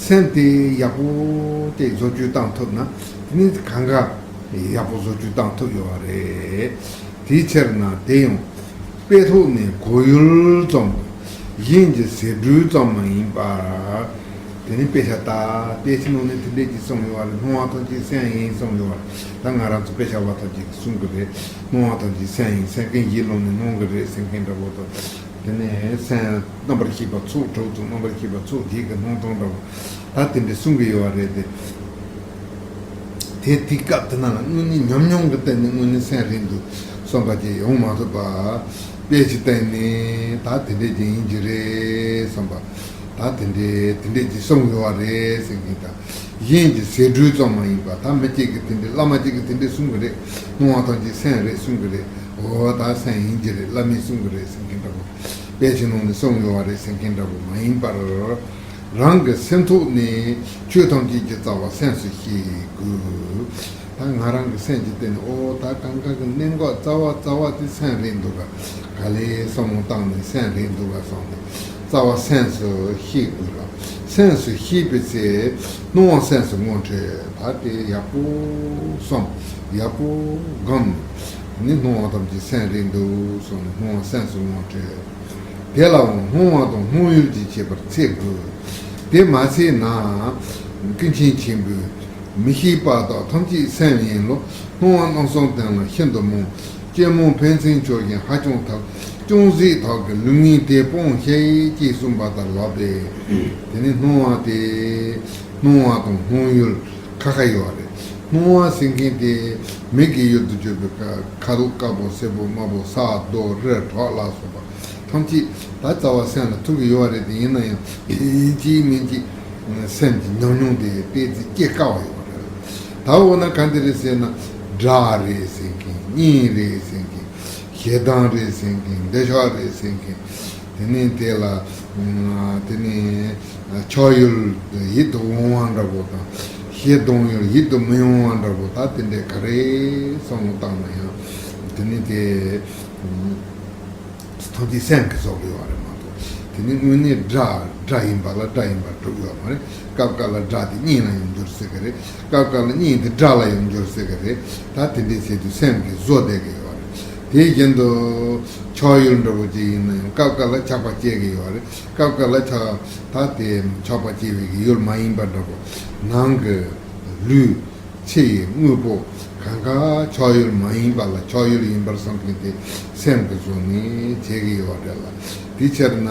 སེམས་དེ་ཡག་པོ་དེ་བཟོ་བཅོས་བཏང་ཐུབ་ན། དེ་ནི་གང་ག་ཡག་པོ་བཟོ་བཅོས་བཏང་ཐུབ་ཡོད་པ་རེད། དེའི་ཕྱིར་ན་དེ་ཡང་དཔེ་ཐོག་ནས་གོ་ཡུལ་ཙམ་དང་། གཞན་གྱི་ཟེར་སྒྲོས་ཙམ་མ་ཡིན་པར། དེ་ནི་དཔེ་ཆ་ལྟ། དཔེ་ཆའི་ནང་ནས་དེ་འདྲས་ཀྱིས་གསུངས་ཡོད་པ་རེད། སྣང་བ་ཐམས་ཅད་སེམས་ཡིན་གསུངས་ཡོད་པ་རེད། ད་ང་རང་ཚོ་དཔེ་ཆ་བ་ཐམས་ཅད་ཀྱིས་གསུང་གི་རེད། སྣང་བ་ཐམས་ཅད་སེམས་ཡིན། སེམས་ཀུན་གཞན་ལ་ནི་སྣང་གི་རེད་ཟེར་མཁན་འདྲ་པོ་དང་། དེ་ནས་སེམས་རྣམ་པར་ཤེས་པ་ཚོགས་དྲུག་དང་རྣམ་པར་ཤེས་པ་ཚོགས་བརྒྱད་ཀྱི་སྣང་སྟངས་འདྲ་པོ། ད་དེ་འདྲས་གསུང་གི་ཡོད་པ་རེད་དེ། དེ་དུས་སྐབས་དེ་ན་ལ་དངོས་གནས་ཉམས་མྱོང་གི་སྟེང་ནས་དངོས་གནས་སེམས་རེད་འདུག་བསམ་པ་ཅིག་ཡོང་མ་ཐུབ་པ། དཔེ་ཆའི་སྟེང་ནས་ད་དེ་འདྲས་ཅིག་ཡིན་གྱི་རེད་བསམ་པ། ད་དེ་འདྲས་དེ་འདྲས་ཅིག་གསུངས་ཡོད་པ་རེད་ཟེར་མཁན་དང་། གཞན་གྱི་ཟེར་སྒྲོས་ཙམ་མ་ཡིན་པ། ད་མི་གཅིག་གིས་དེ་འདྲས། བླ་མ་གཅིག་གིས་དེ་འདྲས་གསུང་གི་རེད། སྣང་བ་ཐམས་ཅད་སེམས་རེད་གསུང་གི་རེད། འོ་ད་སེམས་ཡིན་གྱི་རེད། བླ་མས་གསུང་གི་རེད་ཟེར་མཁན་འདྲ་པོ། དཔེ་ཆའི་ནང་ནས་གསུངས་ཡོད་པ་རེད་ཟེར་མཁན་འདྲ་པོ་མ་ཡིན་པར། རང་གི་སེམས་ཐོག་ནས་ཆོས་ཐམས་ཅད་ཀྱི་རྩ་བ་སེམས་སུ་ཤེས་དགོས། ད་ང་རང་གི་སེམས་ཀྱི་སྟེང་ནས། ཨོ་ད་གང་ག་གི་གནད་འགག་རྩ་བ་རྩ་བ་དེ་སེམས་རེད་འདུག་ག། ག་ལེ་བསམ་བློ་བཏང་ནས་སེམས་རེད་འདུག་ག་བསམ་ནས་རྩ་བ་སེམས་སུ་ཤེས་དགོས་ལ། སེམས་སུ་ཤེས་པའི་ཚེ་སྣང་བ་སེམས་སུ་ངོ་འཕྲོད། ད་དེ་ཡག་པོ་བསམ། ཡག་པོ་སྒོམ་ནས་སྣང་བ་ཐམས་ཅད་སེམས་རེད་འདུག་བསམ་ནས་སྣང་བ་སེམས་སུ་ངོ་འཕྲོད། དེ་ལའང་སྣང་བ་དང་སྣང་ཡུལ་གྱི་ཁྱད་པར་འཚོལ་དགོས། དེ་མ་འཚོལ་ན། ཀུན་མཁྱེན་ཆེན་པོས། མི་ཤེས་པ་དག་ཐམས་ཅད་སེམས་ཡིན་ལོ། སྣང་བ་རྣམ་གསུམ་སྟེང་ལ་ཤིན་ཏུ་མང་། ཅན་མང་ཕན་ཚུན་ཕྱོགས་ཤིང་ཧ་ཅང་ཐལ། ཅུང་ཟད་དག་གིས་ལུས་ངན་དེ་སྤོང་ཤེས། ཅེས་གསུངས་པ་ལྟར་ལགས་པས། དེ་ནི་སྣང་བ་དེ། སྣང་བ་དང་སྣང་ཡུལ་ཁ་ཁ་ཡོད་རེད། སྣང་བ་ཟེར་མཁན་དེ་མིག་གི་ཡུལ་དུ་གྱུར་པའི་ཁ་ཁ་དོག་དཀར་པོ་སེར་པོ་དམར་པོ་ས་རྡོ་རི་བྲག་ལ་སོགས་པ། ཐམས་ཅད་ད་རྩ་བ་སེམས་ལ་ཐུག་གི་ཡོད་པ་རེད་དེ། ཡིན་ན་ཡང་ཡིན་གཅིག་མིན་གཅིག་སེམས་ཀྱི་ཉམས་མྱོང་དེ་ཏོག་ཙམ་སྐྱེ་དཀའ་བ་ཡོད་པ་རེད། ད་འོ་ན་ག་འདི་རེད་ཟེར་ན། སྒྲ་རེད་ཟེར་མཁན། སྙན་རེད་ཟེར་མཁན། ཞེ་སྡང་རེད་ཟེར་མཁན། འདོད་ཆགས་རེད་ཟེར་མཁན། དེ་ནས་དེ་ལ་དེ་ནས་ཆགས་ཡུལ་ཡིད་དུ་འོང་བ་འདྲ་པོ་དང་། ཞེ་སྡང་ཡུལ་ཡིད་དུ་མི་འོང་བ་འདྲ་པོ། ད་དེ་འདྲས་ག་རེ་བསམ་བློ་བཏང་ན་ཡང་དེ་ནས་དེ། ཐམས་ཅད་སེམས་ཀྱིས་བཟོ་གི་ཡོད་རེད་མ་གཏོགས། དེ་ནི་དངོས་གནས་སྒྲ་སྒྲ་ཡིན་པ་ལ་སྒྲ་ཡིན་པར་གྲུབ་ཡོད་མ་རེད། སྐབས་འགའ་ལ་སྒྲ་དེ་སྙན་ལ་ཡང་འགྱུར་སྲིད་ཀྱི་རེད། སྐབས་འགའ་ལ་སྙན་དེ་སྒྲ་ལ་ཡང་འགྱུར་སྲིད་ཀྱི་རེད། ད་དེ་འདྲའི་ཆེད་དུ་སེམས་ཀྱིས་བཟོ་བསྡད་ཀྱི་ཡོད་རེད། དེ་བཞིན་དུ་ཆགས་ཡུལ་འདྲ་པོ་ཅིག་ཡིན་ན་ཡང་སྐབས་འགའ་ལ་ཆགས་པ་སྐྱེ་གི་ཡོད་རེད། སྐབས་འགའ་ལ་ཆགས་ད་དེ་ཆགས་པ་སྐྱེ་བའི་གི་ཡུལ་མ་ཡིན་པ་འདྲ་པོ། ནང་གི་ལུས། ཕྱི་ཡི་དངོས་པོ་གང་ག་ཆགས་ཡུལ་མ་ཡིན་པ་ལ་ཆགས་ཡུལ་ཡིན་པར་བསམ་མཁན་དེ་སེམས་ཀྱིས་བཟོས་ནས་བྱེད་ཀྱི་ཡོད་རེད་ལ། དེའི་ཕྱིར་ན་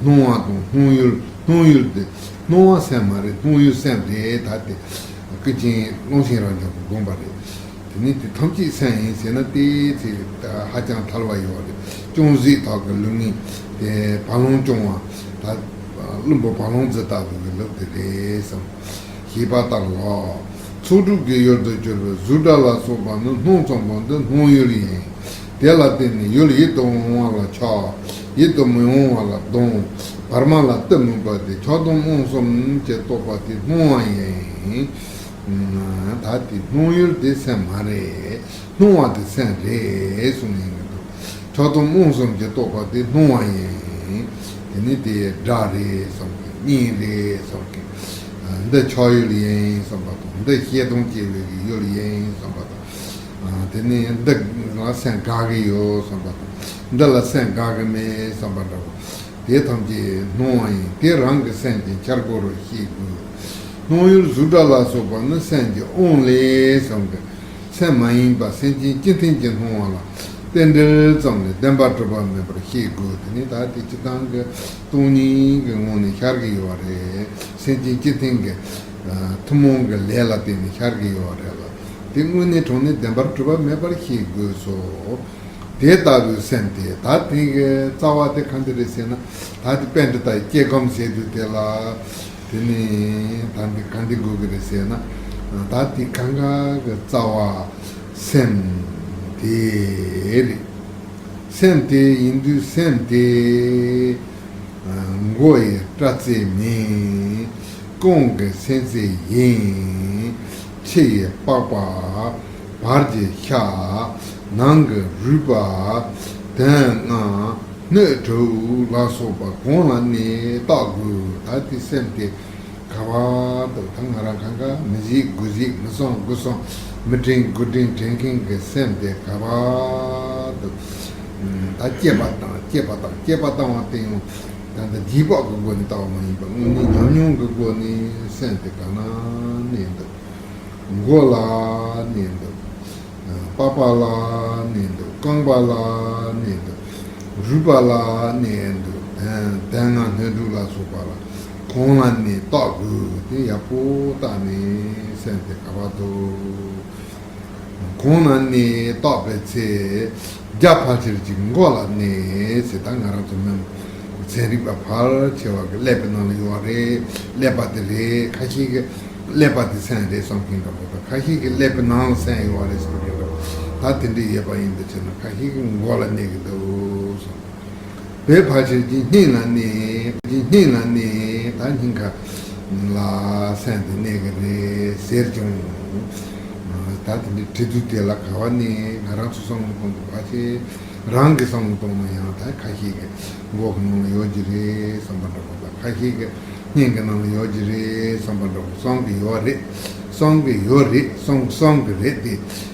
སྣང་བ་དང་སྣང་ཡུལ། སྣང་ཡུལ་དེ་སྣང་བ་སེམས་མ་རེད། སྣང་ཡུལ་སེམས་རེད། ད་དེ་ཀུན་མཁྱེན་ཀློང་ཆེན་རབ་འབྱམས་ཀྱིས་དགོངས་པ་རེད། དེ་ནི་དེ་ཐམས་ཅད་སེམས་ཡིན་ཟེར་ན་དེ་ཚེ་ཧ་ཅང་ཐལ་བ་ཡོད་རེད། ཅུང་ཟད་དག་གིས་ལུས་ངན་དེ་བ་ལང་སྐྱོང་བ། ད་བླུན་པོ་བ་ལང་རྫི་ལྟ་བུའི་ལུགས་དེ་རེད་བསམ། ཞེས་པ་ལྟར་ལ། ཚོགས་དྲུག་གི་ཡུལ་དུ་གྱུར་པའི་གཟུགས་སྒྲ་ལ་སོགས་པ་ནི་སྣང་ཙམ་པོ་འདི་སྣང་ཡུལ་ཡིན། དེ་ལ་བརྟེན་ནས་ཡུལ་ཡིད་དུ་འོང་བ་ལ་ཆགས། ཡིད་དུ་མི་འོང་བ་ལ་སྡང་། བར་མ་ལ་གཏི་མུག་པ་སྟེ་ཆགས་སྡང་རྨོངས་གསུམ་གྱིས་རྟོགས་པ་དེ་སྣང་བ་ཡིན། ད་དེ་སྣང་ཡུལ་དེ་སེམས་མ་རེད། སྣང་བ་དེ་སེམས་རེད་གསུངས་ཡིན་གྱི་འདུག། ཆགས་སྡང་རྨོངས་གསུམ་གྱིས་རྟོགས་པ་དེ་སྣང་བ་ཡིན། དེ་ནི་དེ་སྒྲ་རེད་བསམ་གི། སྙན་རེད་བསམ་གི། འདི་ཆགས་ཡུལ་ཡིན་བསམ་པ་དང་། འདི་ཞེ་སྡང་སྐྱེ་བའི་གི་ཡུལ་ཡིན་བསམ་པ་དང་། དེ་ནི་འདི་ལ་སེམས་དགའ་གི་ཡོད་བསམ་པ་དང་། འདི་ལ་སེམས་དགའ་གི་མེད་བསམ་པ་འདྲ་བོ། དེ་ཐམས་ཅད་སྣང་བ་ཡིན། དེ་རང་གི་སེམས་ཀྱི་འཆར་སྒོ་རུ་ཤེས་དགོས། སྣང་ཡུལ་གཟུགས་སྒྲ་ལ་སོགས་པ་ནི་སེམས་ཀྱི་དབང་ལས་བསམ་གི། སེམས་མ་ཡིན་པ་སེམས་ཅན་སྤྱི་མཐུན་གྱི་སྣང་བ་ལ་རྟེན་འབྲེལ་ཙམ་ལས་བདེན་པར་གྲུབ་པ་མེད་པར་ཤེས་དགོས། དེ་ནི་ད་དེ་སྤྱིར་བཏང་གི་སྟོང་ཉིད་ཀྱི་ངང་ནས་ཤར་གྱི་ཡོད་པ་རེད། སེམས་ཅན་སྤྱི་མཐུན་གྱི་ཐུན་མོང་གི་ལས་ལ་བརྟེན་ནས་ཤར་གྱི་ཡོད་པ་རེད་ལ། དེ་དངོས་གནས་དྲང་གནས་བདེན་པར་གྲུབ་པ་མེད་པར་ཤེས་དགོས་སོ། དེ་ལྟ་བུའི་སེམས་དེ། ད་དེ་གི་རྩ་བ་དེ་ག་འདི་རེད་ཟེར་ན། ད་དེ་པཎྜི་ཏ་ཡི་སྐྱེ་ཁམས་ཟེར་དུས་དེ་ལ། དེ་ནི་ད་འདི་ག་འདི་དགོས་ཀྱི་རེད་ཟེར་ན། ད་དེ་གང་ག་གི་རྩ་བ་སེམས་དེ་རེད། སེམས་དེ་ཡིན་དུས་སེམས་དེ་མགོ་ཡི་སྐྲ་རྩེ་མིན། ཀོང་གི་སེམས་ཅན་ཡིན། ཕྱི་ཡི་པགས་པ། བར་གྱི་ཤ། ནང་གི་རུས་པ། དོན་ལྔ། སྣོད་དྲུག་ལ་སོགས་པ་གོང་ལ་ནི་བརྟག་དགོས། ད་དེ་སེམས་དེ་ག་བ་འདུག་ད་ང་རང་གང་ག་མི་གཟིགས་དགུ་གཟིགས། མི་སྲུང་དགུ་སྲུང་། མི་དྲན་དགུ་དྲན་དྲན་མཁན་གྱི་སེམས་དེ་ག་བ་འདུག་ད་སྐྱེས་པ་དང་སྐྱེས་པ་དང་སྐྱེས་པ་བཏང་བ་དེ་ཡང་ད་ལྟ་རྗེས་དཔག་གི་སྒོ་ནས་བལྟ་བ་མ་ཡིན་པར་དངོས་གནས་ཉམས་མྱོང་གི་སྒོ་ནས་སེམས་དེ་ག་ན་གནས་འདུག་མགོ་ལ་གནས་འདུག་པགས་པ་ལ་གནས་འདུག་རྐང་པ་ལ་གནས་འདུག་རུས་པ་ལ་གནས་འདུག་དོན་ལྔ་སྣོད་དྲུག་ལ་སོགས་པ་ལ་གོང་ལ་ནི་བརྟག་དགོས། དེ་ཡག་པོ་བརྟག་ནས་སེམས་དེ་ག་བ་འདུག་གོང་ན་ནི་བརྟག་པའི་ཚེ། རྒྱ་ཕལ་ཆེར་གྱི་མགོ་ལ་གནས་ཟེར། ད་ང་རང་ཚོ་མི་ཚན་རིག་པ་ཕལ་ཆེ་བ་གི་ཀླད་པའི་ནང་ལ་ཡོད་རེད། ཀླད་པ་དེ་རེད། ཁ་ཤས་ཀྱིས་ཀླད་པ་དེ་སེམས་རེད་བསམ་མཁན་འདྲ་པོ་དང་། ཁ་ཤས་ཀྱིས་ཀླད་པའི་ནང་ལ་སེམས་ཡོད་རེད་བསམ་མཁན་འདྲ་པོ། ད་དེ་འདྲ་ཡོད་པ་ཡིན་དུས་ཕྱིར་ན་ཁ་ཤས་ཀྱིས་མགོ་ལ་གནས་ཀྱི་འདུག་གསུངས། བོད་ཕལ་ཆེར་གྱི་སྙིང་ལ་གནས། གྱི་སྙིང་ལ་གནས། ད་སྙིང་ག་ལ་སེམས་དེ་གནས་ཀྱི་རེད་ཟེར་ཀྱང་། ད་དེ་འདྲའི་དྲི་དུས་དེ་ལ་ག་བ་ནས་ང་རང་ཚོ་བསམ་བློ་གཏོང་དུས་ཕལ་ཆེར་རང་གི་བསམ་བློ་གཏོང་ན་ཡང་ད་ཁ་ཤས་ཀྱིས་མགོ་གི་ནང་ལ་ཡོད་ཀྱི་རེད་བསམ་པ་འདྲ་པོ་དང་། ཁ་ཤས་ཀྱིས་སྙིང་གི་ནང་ལ་ཡོད་ཀྱི་རེད་བསམ་པ་འདྲ་པོ་བསམ་གྱི་ཡོད་རེད། བསམ་གྱི་ཡོད་རེད། བསམ་བསམ་གྱི་རེད་དེ།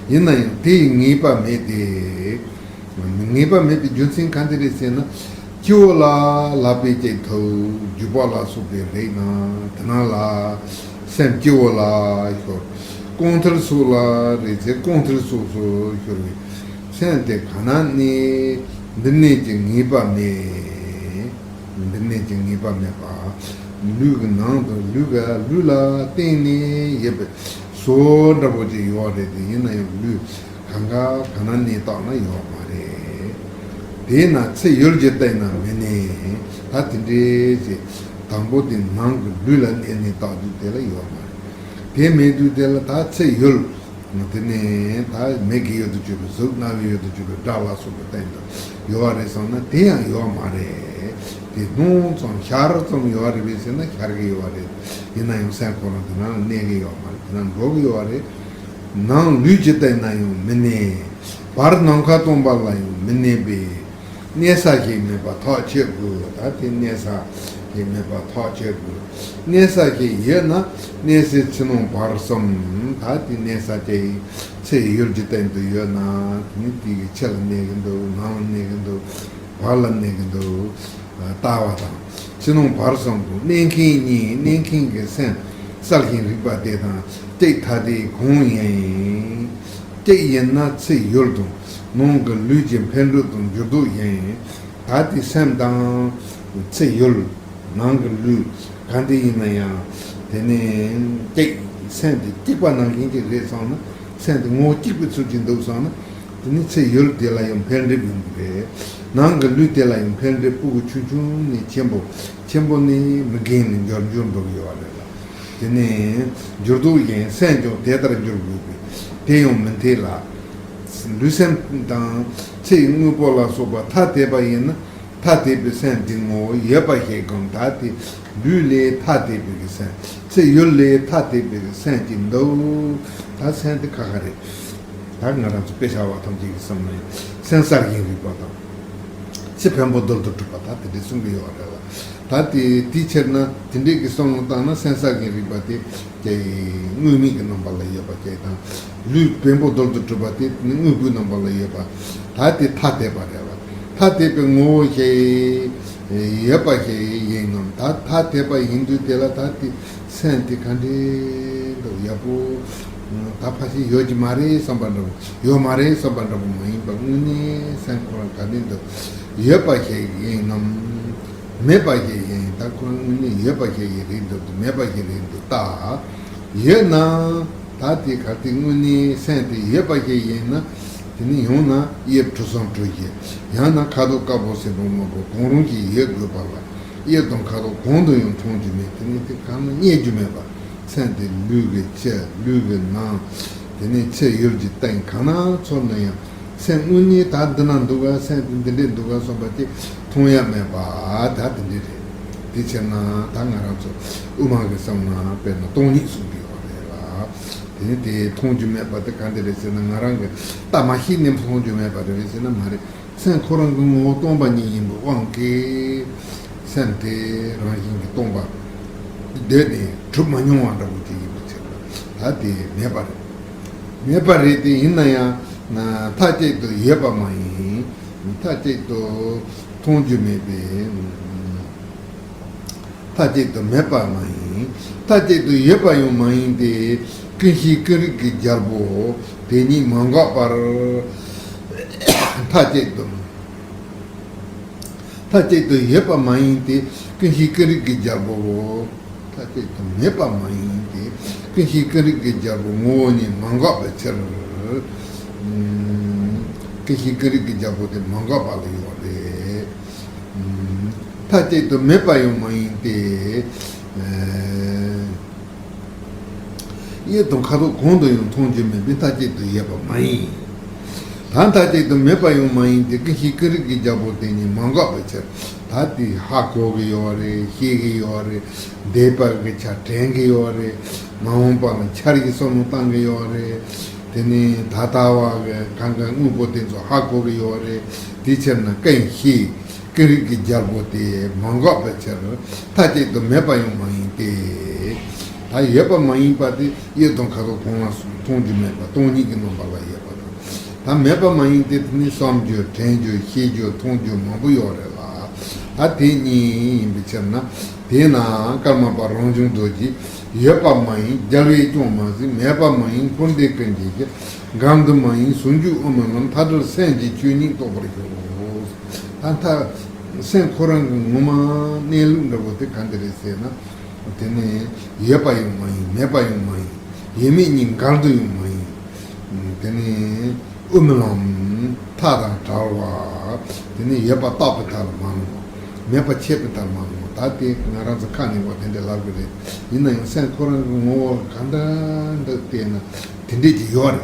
ཡིན་ན་ཡང་དེ་ཡི་ངེས་པ་མེད་དེ། ངེས་པ་མེད་པའི་རྒྱུ་མཚན་གང་དེ་རེད་ཟེར་ན། སྤྱི་བོ་ལ་ལག་པས་བཅད་ཐུབ། རྒྱུ་བ་ལ་སོགས་པས་རེག་ན་དེ་ན་ལ་སེམས་སྤྱི་བོ་ལ་ཤོར། རྐང་མཐིལ་སོགས་ལ་རེག་ཚེ་རྐང་མཐིལ་སོགས་སུ་ཤོར་བའི་སེམས་དེ་ག་ན་ནི་འདི་ནས་ཀྱི་ངེས་པ་མེད། འདི་ནས་ཀྱི་ངེས་པ་མེད་པ། ལུས་ཀྱི་ནང་དུ་ལུས་ཀ་ལུས་ལ་བརྟེན་ནས་ཡོད་པའི་བཟོ་འདྲ་པོ་ཅིག་ཡོད་རེད་དེ། ཡིན་ན་ཡང་ལུས་གང་ག་ག་ན་གནས་བརྟགས་ན་ཡོད་མ་རེད། དེས་ན་ཚེ་ཡུལ་གྱིས་བསྟན་ན་མི་གནས། ད་དེ་འདྲའི་ཅིག་དང་པོ་དེ་ནང་གི་ལུས་ལ་གནས་ནས་བརྟགས་དུས་དེ་ལ་ཡོད་མ་རེད། དེ་མེད་དུས་དེ་ལ་ད་ཚེ་ཡུལ། དེ་ནས་ད་མིག་གི་ཡུལ་དུ་གྱུར་པའི་གཟུགས། རྣ་བའི་ཡུལ་དུ་གྱུར་པའི་སྒྲ་ལ་སོགས་པའི་སྟེང་དུ་ཡོད་པ་རེད་བསམ་ན་དེ་ཡང་ཡོད་མ་རེད། དེ་སྣང་ཙམ་ཤར་ཙམ་ཡོད་རེད་པས་ཟེར་ན་ཤར་གྱི་ཡོད་རེད། ཡིན་ན་ཡང་སེམས་ཁོ་རང་དེ་ནང་ལ་གནས་ཀྱི་ཡོད་མ་རེད། དེ་ནང་འགྲོ་གི་ཡོད་རེད། ནང་ལུས་ཀྱིས་བསྟན་ན་ཡང་མི་གནས། བར་ནམ་མཁའ་སྟོང་པ་ལ་ཡང་མི་གནས་པས། གནས་ས་ཞིག་མེད་པ་ཐག་ཆོད་དགོས། ད་དེ་གནས་ས་ཞིག་མེད་པ་ཐག་ཆོད་དགོས། གནས་ས་ཞིག་ཡོད་ན་གནས་སའི་ཕྱི་ནང་བར་གསུམ། ད་དེ་གནས་ས་དེ་ཚེ་ཡུལ་གྱི་སྟེང་དུ་ཡོད་ན་དེ་ནི་དེ་གི་ཕྱི་ལ་གནས་ཀྱི་འདུག་ནང་ལ་གནས་ཀྱི་འདུག་བར་ལ་གནས་ཀྱི་འདུག་ལྟ་བ་དང་། ཕྱི་ནང་བར་གསུམ་དུ་གནས་མཁན་གཉིས། གནས་མཁན་གྱི་སེམས་གསལ་ཞིང་རིག་པ་དེ་དང་གཅིག་ཐ་དད་གང་ཡིན། གཅིག་ཡིན་ན་ཚེ་ཡུལ་དང་ནང་གི་ལུས་ཀྱི་འཕེལ་འགྲིབ་དང་འགྱུར་ལྡོག་ཡིན། ད་དེ་སེམས་དང་ཚེ་ཡུལ། ནང་གི་ལུས་གང་དེ་ཡིན་ན་ཡང་དེ་ནི་གཅིག་སེམས་དེ་གཅིག་པ་ནང་བཞིན་གཅིག་རེད་བསམ་ན། སེམས་དེ་ངོ་བོ་གཅིག་པའི་ཚུལ་གྱིས་འདུག་བསམ་ན། དེ་ནི་ཚེ་ཡུལ་དེ་ལ་ཡང་འཕེལ་འགྲིབ་ཡོང་གི་རེད། ནང་གི་ལུས་དེ་ལ་ཡང་འཕེལ་འགྲིབ་སྤུ་གུ་ཆུང་ཆུང་ནས་ཆེན་པོ། ཆེན་པོ་ནས་མི་རྒན་ལ་འགྱུར་འགྱུར་འགྲོ་གི་ཡོད་རེད་ལ། དེ་ནི་འགྱུར་ལྡོག་ཡིན། སེམས་ཀྱང་དེ་ལྟར་འགྱུར་དགོས་པས་དེ་ཡང་མི་འཐད་ལ། ལུས་སེམས་དང་ཚེ་ཡི་དངོས་པོ་ལ་སོགས་པ་ཐ་དད་པ་ཡིན་ན། ཐ་དད་པའི་སེམས་འདི་ངོ་བོ་ཡོད་པ་ཞིག་གམ། ད་དེ་ལུས་ལས་ཐ་དད་པའི་གི་སེམས། ཚེ་ཡུལ་ལས་ཐ་དད་པའི་གི་སེམས་ཀྱི་འདུག་ད་སེམས་དེ་ཁ་ཁ་རེད། ད་ང་རང་ཚོ་དཔེ་ཆ་བ་ཐམས་ཅད་ཀྱི་བསམ་ན་སེམས་གསལ་ཞིང་རིག་པ་དང་། ཚེ་བེམ་པོ་རྡུལ་དུ་གྲུབ་པ། ད་དེ་འདྲའི་གསུང་གི་ཡོད་རེད་ལ། ད་དེ་དེའི་ཕྱིར་ན་དེ་འདྲའི་གི་བསམ་བློ་བཏང་ན་སེམས་གསལ་ཞིང་རིག་པ་དེ། དེ་དངོས་མེད་ཀྱི་རྣམ་པ་ལ་ཡོད་པ་ཅིག་དང་། ལུས་བེམ་པོ་རྡུལ་དུ་གྲུབ་པ་དེ་དངོས་པོའི་རྣམ་པ་ལ་ཡོད་པ། ད་དེ་ཐ་དད་པ་རེད་བ། ཐ་དད་པའི་ངོ་བོ་ཞིག་ཡོད་པ་ཞིག་ཡིན་ནམ། ད་ཐ་དད་པ་ཡིན་དུས་དེ་ལ་ད་དེ་སེམས་དེ་ག་འདྲའི་འདུག་ཡག་པོ་ད་ཕལ་ཆེར་ཡོད་ཀྱི་མ་རེད་བསམ་པ་འདྲ་པོ། ཡོད་མ་རེད་བསམ་པ་འདྲ་པོ་མ་ཡིན་པ། དངོས་གནས་སེམས་ཁོ་རང་ག་འདྲའི་འདུག་ཡོད་པ་ཞིག་ཡིན་ནམ། མེད་པ་ཞིག་ཡིན། ད་ཁོ་རང་དངོས་གནས་ཡོད་པ་ཞིག་ཡིན་རེད་འདུག་མེད་པ་ཞིག་རེད་འདུག་ད་ཡོད་ན། ད་དེ་ག་དེ་དངོས་གནས་སེམས་དེ་ཡོད་པ་ཞིག་ཡིན་ན། དེ་ནི་ཡང་ན་དབྱིབས་གྲུ་གསུམ་གྲུ་བཞི། ཡང་ན་ཁ་དོག་དཀར་པོ་སེར་པོ་དམར་པོ་གང་རུང་ཞིག་ཡོད་དགོས་པ་ལ། དབྱིབས་དང་ཁ་དོག་གང་དུ་ཡང་མཐོང་རྒྱུ་མེད། དེ་ནི་དེ་གང་ན་རྙེད་རྒྱུ་མེད་པ། སེམས་དེ་ལུས་ཀྱི་ཕྱི་ལུས་ཀྱི་ནང་། དེ་ནས་ཚེ་ཡུལ་གྱི་སྟེང་ག་ན་ཚོར་ན་ཡང་། སེམས་དངོས་གནས་ད་འདི་ན་འདུག་ག་སེམས་དེ་འདི་འདྲས་འདུག་ག་བསམ་པ་དེ་མཐོང་ཡ་མེད་པ། ད་དེ་འདྲས་རེད། དེ་བྱས་ན་ད་ང་རང་ཚོ་དབུ་མ་གི་བསམ་ན་དཔེར་ན་སྟོང་ཉིད་གསུངས་ཀྱི་ཡོད་རེད་ལ། དེ་ནི་དེ་མཐོང་རྒྱུ་མེད་པ་དེ་ག་འདྲ་རེད་ཟེར་ན། ང་རང་གི་ལྟ་མ་ཤེས་ནས་མཐོང་རྒྱུ་མེད་པ་རེད་ཟེར་ན་མ་རེད། སེམས་ཁོ་རང་གི་ངོ་བོ་སྟོང་པ་ཉིད་ཡིན་པའི་དབང་གིས་སེམས་དེ་རང་བཞིན་གྱིས་སྟོང་པ་གདོད་ནས་གྲུབ་མ་མྱོང་བ་འདྲ་པོ་ཅིག་ཡིན་པའི་ཕྱིར་ད་དེ་མེད་པ་རེད། མེད་པ་རེད་དེ། ཡིན་ན་ཡང་མཐའ་གཅིག་ཏུ་ཡོད་པ་མ་ཡིན། མཐའ་གཅིག་ཏུ་མཐོང་རྒྱུ་མེད་པས། མཐའ་གཅིག་ཏུ་མེད་པ་མ་ཡིན། མཐའ་གཅིག་ཏུ་ཡོད་པ་ཡང་མ་ཡིན་ཏེ། ཀུན་ཤེས་ཀུན་རིག་གི་རྒྱལ་པོ་དེ་ཉིད་མ་འགགས་པར། མཐའ་གཅིག་ཏུ། མཐའ་གཅིག་ཏུ་ཡོད་པ་མ་ཡིན་ཏེ། ཀུན་ཤེས་ཀུན་རིག་གི་རྒྱལ་པོ། མཐའ་གཅིག་ཏུ་མེད་པ་མ་ཡིན་ཏེ། ཀུན་ཤེས་ཀུན་རིག་གི་རྒྱལ་པོ་ངོ་བོ་ཉིད་མ་འགགས་པའི་ཕྱིར། ཀུན་ཤེས་ཀུན་རིག་གི་རྒྱལ་པོ་དེ་མ་འགགས་པ་ལ་ཡོད་རེད། མཐའ་གཅིག་ཏུ་མེད་པ་ཡང་མ་ཡིན་ཏེ། གཡས་དང་ཁ་དོག་གང་དུ་ཡང་མཐོང་རྒྱུ་མེད་པས་མཐའ་གཅིག་ཏུ་ཡོད་པ་མ་ཡིན། ད་མཐའ་གཅིག་ཏུ་མེད་པ་ཡང་མ་ཡིན་ཏེ། ཀུན་ཤེས་ཀུན་རིག་གི་རྒྱལ་པོ་དེ་ཉིད་མ་འགགས་པའི་ཕྱིར། ད་དེ་ཧ་གོ་གི་ཡོད་རེད། ཤེས་གི་ཡོད་རེད། འདས་པ་གི་ཆ་དྲན་གི་ཡོད་རེད། མ་འོངས་པ་ལ་འཆར་གི་བསམ་བློ་བཏང་གི་ཡོད་རེད། དེ་ནས་ད་ལྟ་བ་གི་གང་ག་དངོས་པོ་དེ་ཚོ་ཧ་གོ་གི་ཡོད་རེད། དེའི་ཕྱིར་ན་ཀུན་ཤེས་ཀུན་རིག་གི་རྒྱལ་པོ་དེ་མ་འགགས་པའི་ཕྱིར་མཐའ་གཅིག་ཏུ་མེད་པ་ཡང་མ་ཡིན་ཏེ། ད་ཡོད་པ་མ་ཡིན་པ་དེ་གཡས་དང་ཁ་དོག་གང་ལ་མཐོང་རྒྱུ་མེད་པ་སྟོང་ཉིད་ཀྱི་རྣམ་པ་ལ་ཡོད་པ་དང་། ད་མེད་པ་མ་ཡིན་ཏེ། དེ་ནི་བསམ་རྒྱུ་དྲན་རྒྱུ་ཤེས་རྒྱུ་མཐོང་རྒྱུ་མང་པོ་ཡོད་རེད་ལ། ད་དེ་གཉིས་ཡིན་པའི་ཕྱིར་ན། དེས་ན་ཀརྨ་པ་རང་བྱུང་རྡོ་རྗེས། ཡོད་པ་མ་ཡིན་རྒྱལ་བས་ཀྱང་མ་གཟིགས། མེད་པ་མ་ཡིན་འཁོར་འདས་ཀུན་གྱི་གཞི། འགལ་འདུ་མ་ཡིན་ཟུང་འཇུག་དབུ་མའི་ལམ། མཐའ་བྲལ་སེམས་ཀྱི་ཆོས་ཉིད་རྟོགས་པར་ཤོག། ད་མཐའ་སེམས་ཁོ་རང་གི་ངོ་མ་གནས་ལུགས་འདྲ་པོ་དེ་ག་འདྲ་རེད་ཟེར་ན། དེ་ནི་ཡོད་པ་ཡང་མ་ཡིན། མེད་པ་ཡང་མ་ཡིན། ཡོད་མེད་གཉིས་འགལ་འདུ་ཡང་མ་ཡིན། དེ་ནི་དབུ་མའི་ལམ་མཐའ་དང་བྲལ་བ། དེ་ནི་ཡོད་པ་རྟག་པའི་མཐའ་ལ་མ་ལྷུང་བ། མེད་པ་ཆད་པའི་མཐའ་ལ་མ་ལྷུང་བ། ད་དེ་ང་རང་ཚོ་ཁ་ནས་འོ་དེ་འདྲ་ལབ་གི་རེད། ཡིན་ན་ཡང་སེམས་ཁོ་རང་གི་ངོ་བོ་ག་འདྲ་འདྲ་བལྟས་ན་དེ་འདྲས་ཀྱི་ཡོད་རེད།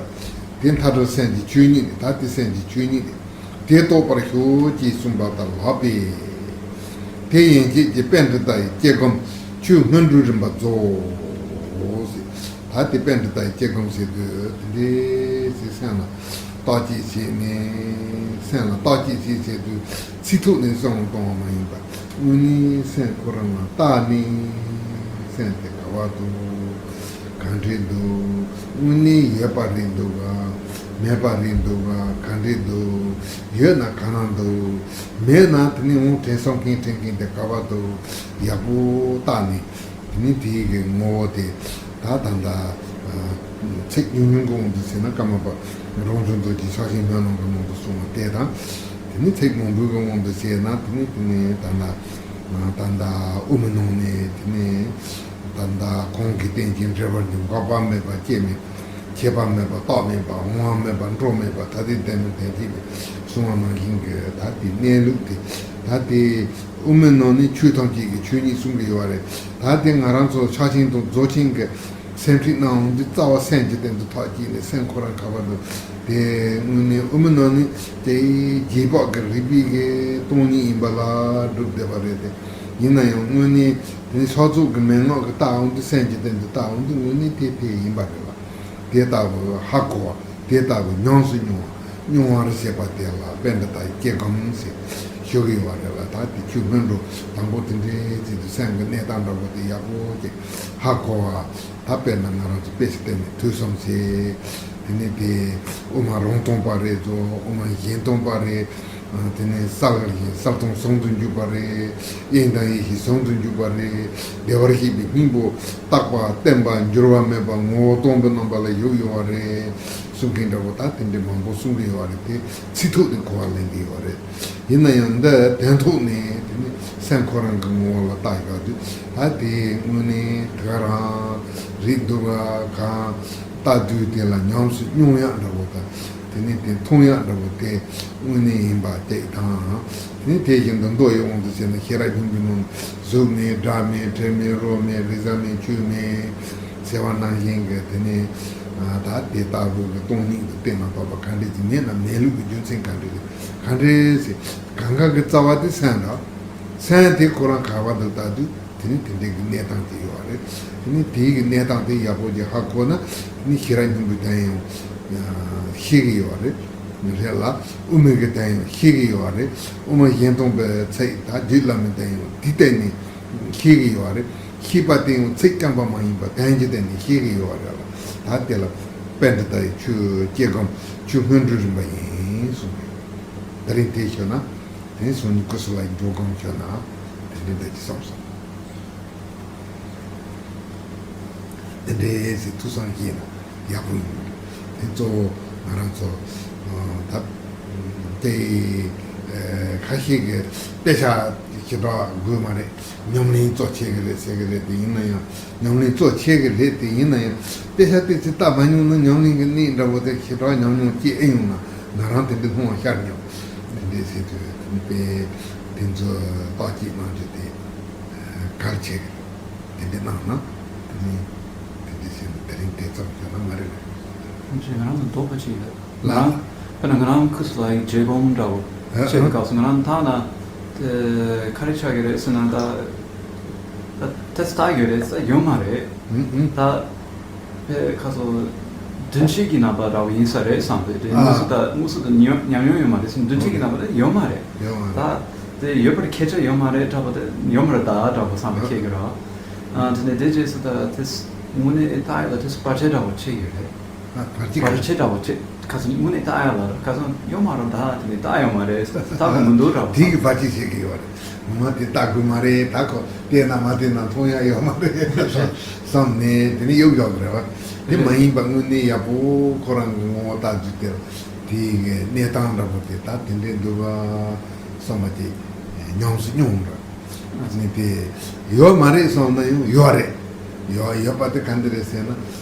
དེ་མཐའ་བྲལ་སེམས་ཀྱི་ཆོས་ཉིད་རེད། ད་དེ་སེམས་ཀྱི་ཆོས་ཉིད་རེད། དེ་རྟོགས་པར་ཤོག་ཅེས་གསུངས་པ་ལྟར་ལགས་པས། དེ་ཡན་ཆད་ཀྱི་པཎྜི་ཏ་ཡི་སྐྱེ་ཁམས་ཆོས་སྔོན་འགྲོའི་རིམ་པ་རྫོགས། ད་དེ་པཎྜི་ཏ་ཡི་སྐྱེ་ཁམས་ཟེར་དུས་དེ་འདྲའི་ཞིག་སེམས་ལ་བརྟག་དཔྱད་བྱས་ནས། སེམས་ལ་བརྟག་དཔྱད་བྱས་བྱས་དུས་ཚིག་ཐོག་ནས་བསམ་བློ་གཏོང་བ་མ་ཡིན་པ། དངོས་གནས་སེམས་ཁོ་རང་ལ་བལྟས་ནས། སེམས་དེ་ག་པར་འདུག་གང་འདྲས་འདུག་དངོས་གནས་ཡོད་པ་རེད་འདུག་ག་མེད་པ་རེད་འདུག་ག་གང་འདྲས་འདུག་ཡོད་ན་ག་ན་འདུག་མེད་ན་དེ་ནས་འོང་དྲན་བསམ་མཁན་དྲན་མཁན་དེ་ག་པར་འདུག་ཡག་པོ་བལྟས་ནས། དེ་ནས་དེའི་གི་ངོ་བོ་དེ་ད་ད་ལྟ་ཚིག་ཉུང་ཉུང་གི་དབང་དུ་བྱས་ན། ཀརྨ་པ་རང་བྱུང་རྡོ་རྗེ་ཕྱག་ཆེན་སྨོན་ལམ་གྱི་ནང་དུ་གསུངས་པ་དེ་དང་། དེ་ནས་ཚིག་མང་པོའི་གི་དབང་དུ་བྱས་ན། དེ་ནས་དེ་ནས་ད་ལྟ་ད་ལྟ་དབུ་མའི་ནང་ནས་དེ་ནས་ད་ལྟ་གང་གིས་རྟེན་ཅིང་འབྲེལ་བར་འབྱུང་། འགག་པ་མེད་པ་སྐྱེ་མེད། ཁྱད་པར་མེད་པ་རྟག་མེད་པ། འོང་བ་མེད་པ་འགྲོ་མེད་པ། ཐ་དད་ལྟ་མིན་ལྟས་ཅན་མེད། གསུངས་པ་ནང་བཞིན་གྱི་ད་དེ་གནས་ལུགས་དེ། ད་དེ་དབུ་མའི་ནང་ནས་ཆོས་ཐམས་ཅད་ཀྱི་ཆོས་ཉིད་གསུང་གི་ཡོད་རེད། ད་དེ་ང་རང་ཚོ་ཕྱག་ཆེན་དང་རྫོགས་ཆེན་གྱི་སེམས་ཁྲིད་གནང་འོང་དུས། རྩ་བ་སེམས་ཀྱི་སྟེང་དུ་ཐག་བཅད་ནས། སེམས་ཁོ་རང་ག་པར་འདུག་དེ་དངོས་གནས་དབུ་མའི་ནང་ནས་དེ་རྗེས་དཔག་གི་རིགས་པའི་གི་སྟོང་ཉིད་ཡིན་པ་ལ་སྒྲུབ་བསྡད་པ་རེད་དེ། ཡིན་ན་ཡང་དངོས་གནས་དེ་ནི་ཕྱག་རྫོགས་ཀྱི་མན་ངག་གིས་བལྟ་འོང་དུས། སེམས་ཀྱི་སྟེང་དུ་བལྟ་འོང་དུས་དངོས་གནས་དེ་དེ་ཡིན་པ་རེད་ལ། དེ་ལྟ་བུ་ཧ་གོ་བ། དེ་ལྟ་བུ་ཉམས་སུ་མྱོང་བ། མྱོང་བར་བྱེད་པ་དེ་ལ་པཎྜི་ཏའི་སྐྱེ་ཁམས་ཟེར་ཞུ་གི་ཡོད་པ་རེད་ལ། ད་དེ་ཆོས་སྔོན་འགྲོ་དང་པོ་དེ་འདྲའི་ཚིག་དེ་སེམས་ཀྱི་གནས་སྟངས་འདྲ་པོ་དེ་ཡག་པོ་ཅིག་ཧ་གོ་བ། ད་དཔེར་ན་ང་རང་ཚོ་དཔེ་ཞིག་བསྟན་ནས། ཐོས་བསམ་བྱེད། དེ་ནས་དེ་དབུ་མ་རང་སྟོང་པ་རེད་དོ། དབུ་མ་གཞན་སྟོང་པ་རེད། དེ་ནས་གསལ་གསལ་སྟོང་ཟུང་དུ་འཇུག་པ་རེད། དབྱིངས་དང་ཡེ་ཤེས་ཟུང་དུ་འཇུག་པ་རེད། བདེ་བར་གཤེགས་པའི་སྙིང་པོ་རྟག་པ་བརྟན་པ་འགྱུར་བ་མེད་པ་ངོ་བོ་སྟོང་པའི་རྣམ་པ་ལ་བཞུགས་ཡོད་པ་རེད་གསུང་མཁན་འདྲ་པོ། ད་དེ་འདྲའི་མང་པོ་གསུང་གི་ཡོད་པ་རེད་དེ། ཚིག་ཐོག་ནས་གོ་བ་ལེན་གི་ཡོད་པ་རེད། ཡིན་ན་ཡང་འདི་དོན་ཐོག་ནས་དེ་ནི་སེམས་ཁོ་རང་གི་ངོ་བོ་ལ་བལྟ་ཡོང་དུས། ད་དེ་དངོས་གནས་དེ་ག་རང་རེད་འདུག་ག་གང་ལྟ་དུས་དེ་ལ་ཉམས་སུ་མྱོང་ཡག་འདྲ་པོ་དང་། དེ་ནས་དེ་མཐོང་ཡག་འདྲ་པོ་དེ་དངོས་གནས་ཡིན་པ་ཅིག་དང་། དེ་ནས་དེ་བཞིན་དུ་མདོ་ཡི་དབང་དུ་བྱས་ན། ཤེས་རབ་སྙིང་པོའི་ནང་གཟུགས་མེད་སྒྲ་མེད་དྲི་མེད་རོ་མེད་རེག་བྱ་མེད་ཆོས་མེད་ཟེར་བ་ནང་བཞིན་གྱི། དེ་ནས་ད་དེ་ལྟ་བུ་གི་སྟོང་ཉིད་དུ་གཏན་ལ་ཕབ་པ་ག་འདྲས་ཀྱི་མེད་ན། མེད་ལུགས་ཀྱི་རྒྱུ་མཚན་ག་འདྲས་རེད། ག་འདྲས་ཟེར། གང་ག་གི་རྩ་བ་དེ་སེམས་རེད། སེམས་དེ་ཁོ་རང་ག་བ་འདུག་ལྟ་དུས་དེ་ནི་དེ་འདྲའི་གི་གནས་སྟངས་དེ་ཡོད་རེད། དེ་ནི་དེའི་གི་གནས་སྟངས་དེ་ཡག་པོ་ཅིག་ཧ་གོ་ན་དེ་ནི་ཤེས་རབ་སྙིང་པོའི་དོན་ཡང་ཤེས་གི་ཡོད་རེད། རེད་ལ། དབུ་མའི་གི་དོན་ཡང་ཤེས་གི་ཡོད་རེད། དབུ་མ་གཞན་སྟོང་པའི་ཚིག་དང་རྒྱུད་བླ་མའི་དོན་ཡང་དེ་བལྟས་ནས་ཤེས་གི་ཡོད་རེད། ཤེས་པ་དེ་ཡང་ཚིག་རྐྱང་པ་མ་ཡིན་པ་དོན་གྱི་སྟེང་ནས་ཤེས་གི་ཡོད་རེད་ལ། ད་དེ་ལ་པཎྜི་ཏ་ཡི་ཆོས་སྐྱེ་སྒོམ་ཆོས་སྔོན་འགྲོའི་རིམ་པ་ཡིན་གསུངས་པས། དེ་རིང་དེ་ཤོད་ན། དེ་ནས་སང་ཉིན་སྐུ་གསུམ་ལ་འགྲོ་སྒོམ་ཤོད་ན་དེ་འདྲའི་འདྲ་གི་བསམ་སོང་། དེ་འདྲའི་ཟེར་ཐུགས་བསམ་བཞེས་ན་ཡག་པོ་ཡིན། དེ་གཙོ་བོ་ང་རང་ཚོ་ད་དེ་ཁ་ཤས་ཀྱི་དཔེ་ཆ་ཞེ་དྲག་དགོས་མ་རེད། ཉམས་ལེན་གཙོ་ཆེ་གི་རེད་ཟེར་གི་རེད། དེ་ཡིན་ན་ཡང་ཉམས་ལེན་གཙོ་ཆེ་གི་རེད། དེ་ཡིན་ན་ཡང་དཔེ་ཆ་དེ་ཚོ་ལྟ་མ་མྱོང་ན་ཉམས་ལེན་གྱི་གནད་འདྲ་པོ་དེ་ཞེ་དྲག་ཉམས་མྱོང་སྐྱེ་ཨེ་ཡོང་ན། ང་རང་དེ་འདྲའི་སྣང་བ་ཤར་མྱོང་། དེ་འདྲའི་ཟེར་དུས་དེ་ནི་དཔེ་དེ་ཚོ་བརྟག་དཔྱད་གནང་རྒྱུ་དེ་གལ་ཆེ་གི་རེད། དེ་འདྲ་གནང་ན་དེ་ནི་དེ་འདྲ་བྱས་ན་དེ་རིང་དེ་ཙམ་བྱས་ན་མ་རེད། ང་ཚོས་ང་རང་ཚོ་འདོད་པ་ཅིག་ཡོད། ལ། ང་རང་དཔེར་ན་ང་རང་ཁུ་སུ་ལ་ཡི་བརྗེ་སྒོམ་འདྲ་བོ་ཨ་བྱེད་པའི་ཨ། སྐབས་སུ་ང་རང་ཐ་ན་དེ་ག་རེ་ཆགས་ཀྱི་རེད་ཟེར་ན། ད་ད་དེ་ལྟ་ཡོད་རེད་ཟེར་ཡོད་མ་རེད། ཨུ་ཨུ། ད་དཔེ་ཁ་སོ་བདུན་ཕྲག་གི་ནང་པ་འདྲ་བོ་ཡིན་ས་རེད་བསམ་པའི་དེ་ཨ། དངོས་སུ་ད་དངོས་སུ་དེ་ཉམས་ཉམས་མྱོང་ཡོད་མ་རེད་ཟེར། བདུན་ཕྲག་གི་ནང་པ་དེ་ཡོད་མ་རེད། ཡོད་མ་རེད། ད་དེ་ཡོད་པར་ཁྱད་ཆོས་ཡོད་མ་རེད་འདྲ་པོ་དེ་ཡོད་མ་རེད་ད་འདྲ་པོ་བསམ་པ་ཨ། སྐྱེ་གི་རེད། ཨ་དེ་ནས་དེ་རྗེས་སུ་ད་དེ་དངོས་གནས་ཨེ་ལྟ་ཡ་ལ་དེ་བར་ཆད་འདྲ་པོ་ཆེ་ཡོད་རེད། ཨ་བར་ཆད་བར་ཆད་འདྲ་པོ་ཆེ་ཁ་སང་དངོས་གནས་ལྟ་ཡ་ལ་ཁ་སང་ཡོད་མ་རེད་ད། དེ་ནས་ལྟ་ཡོད་མ་རེད། ལྟ་གི་མི་འདུག་འདྲ་པོ་དེ་གི་བར་ཆད་བྱེད་ཀྱི་ཡོད་རེད། ངོ་མ་དེ་ལྟ་དགོས་མ་རེད། ད་ཁོ་བལྟས་ན་མ་བལྟས་ན་མཐོང་ཡ་ཡོད་མ་རེད་བསམ་ནས་དེ་ནས་གཡུག་བཞག་གི་རེད་བ། དེ་མ་ཡིན་པ་དངོས་གནས་ཡག་པོ་ཁོ་རང་གི་ངོ་བོ་ལྟ་རྒྱུ་དེ་དེའི་གནས་སྟངས་འདྲ་པོ་དེ་ད་དེ་འདྲས་འདུག་ག་བསམ་པ་དེ་ཉམས་སུ་མྱོང་འདྲ་ནི་དེ་ཡོད་མ་རེད་བསམ་ན་ཡང་ཡོད་རེད། ཡོད་ཡོད་པ་དེ་ག་འདི་རེད་ཟེར་ན།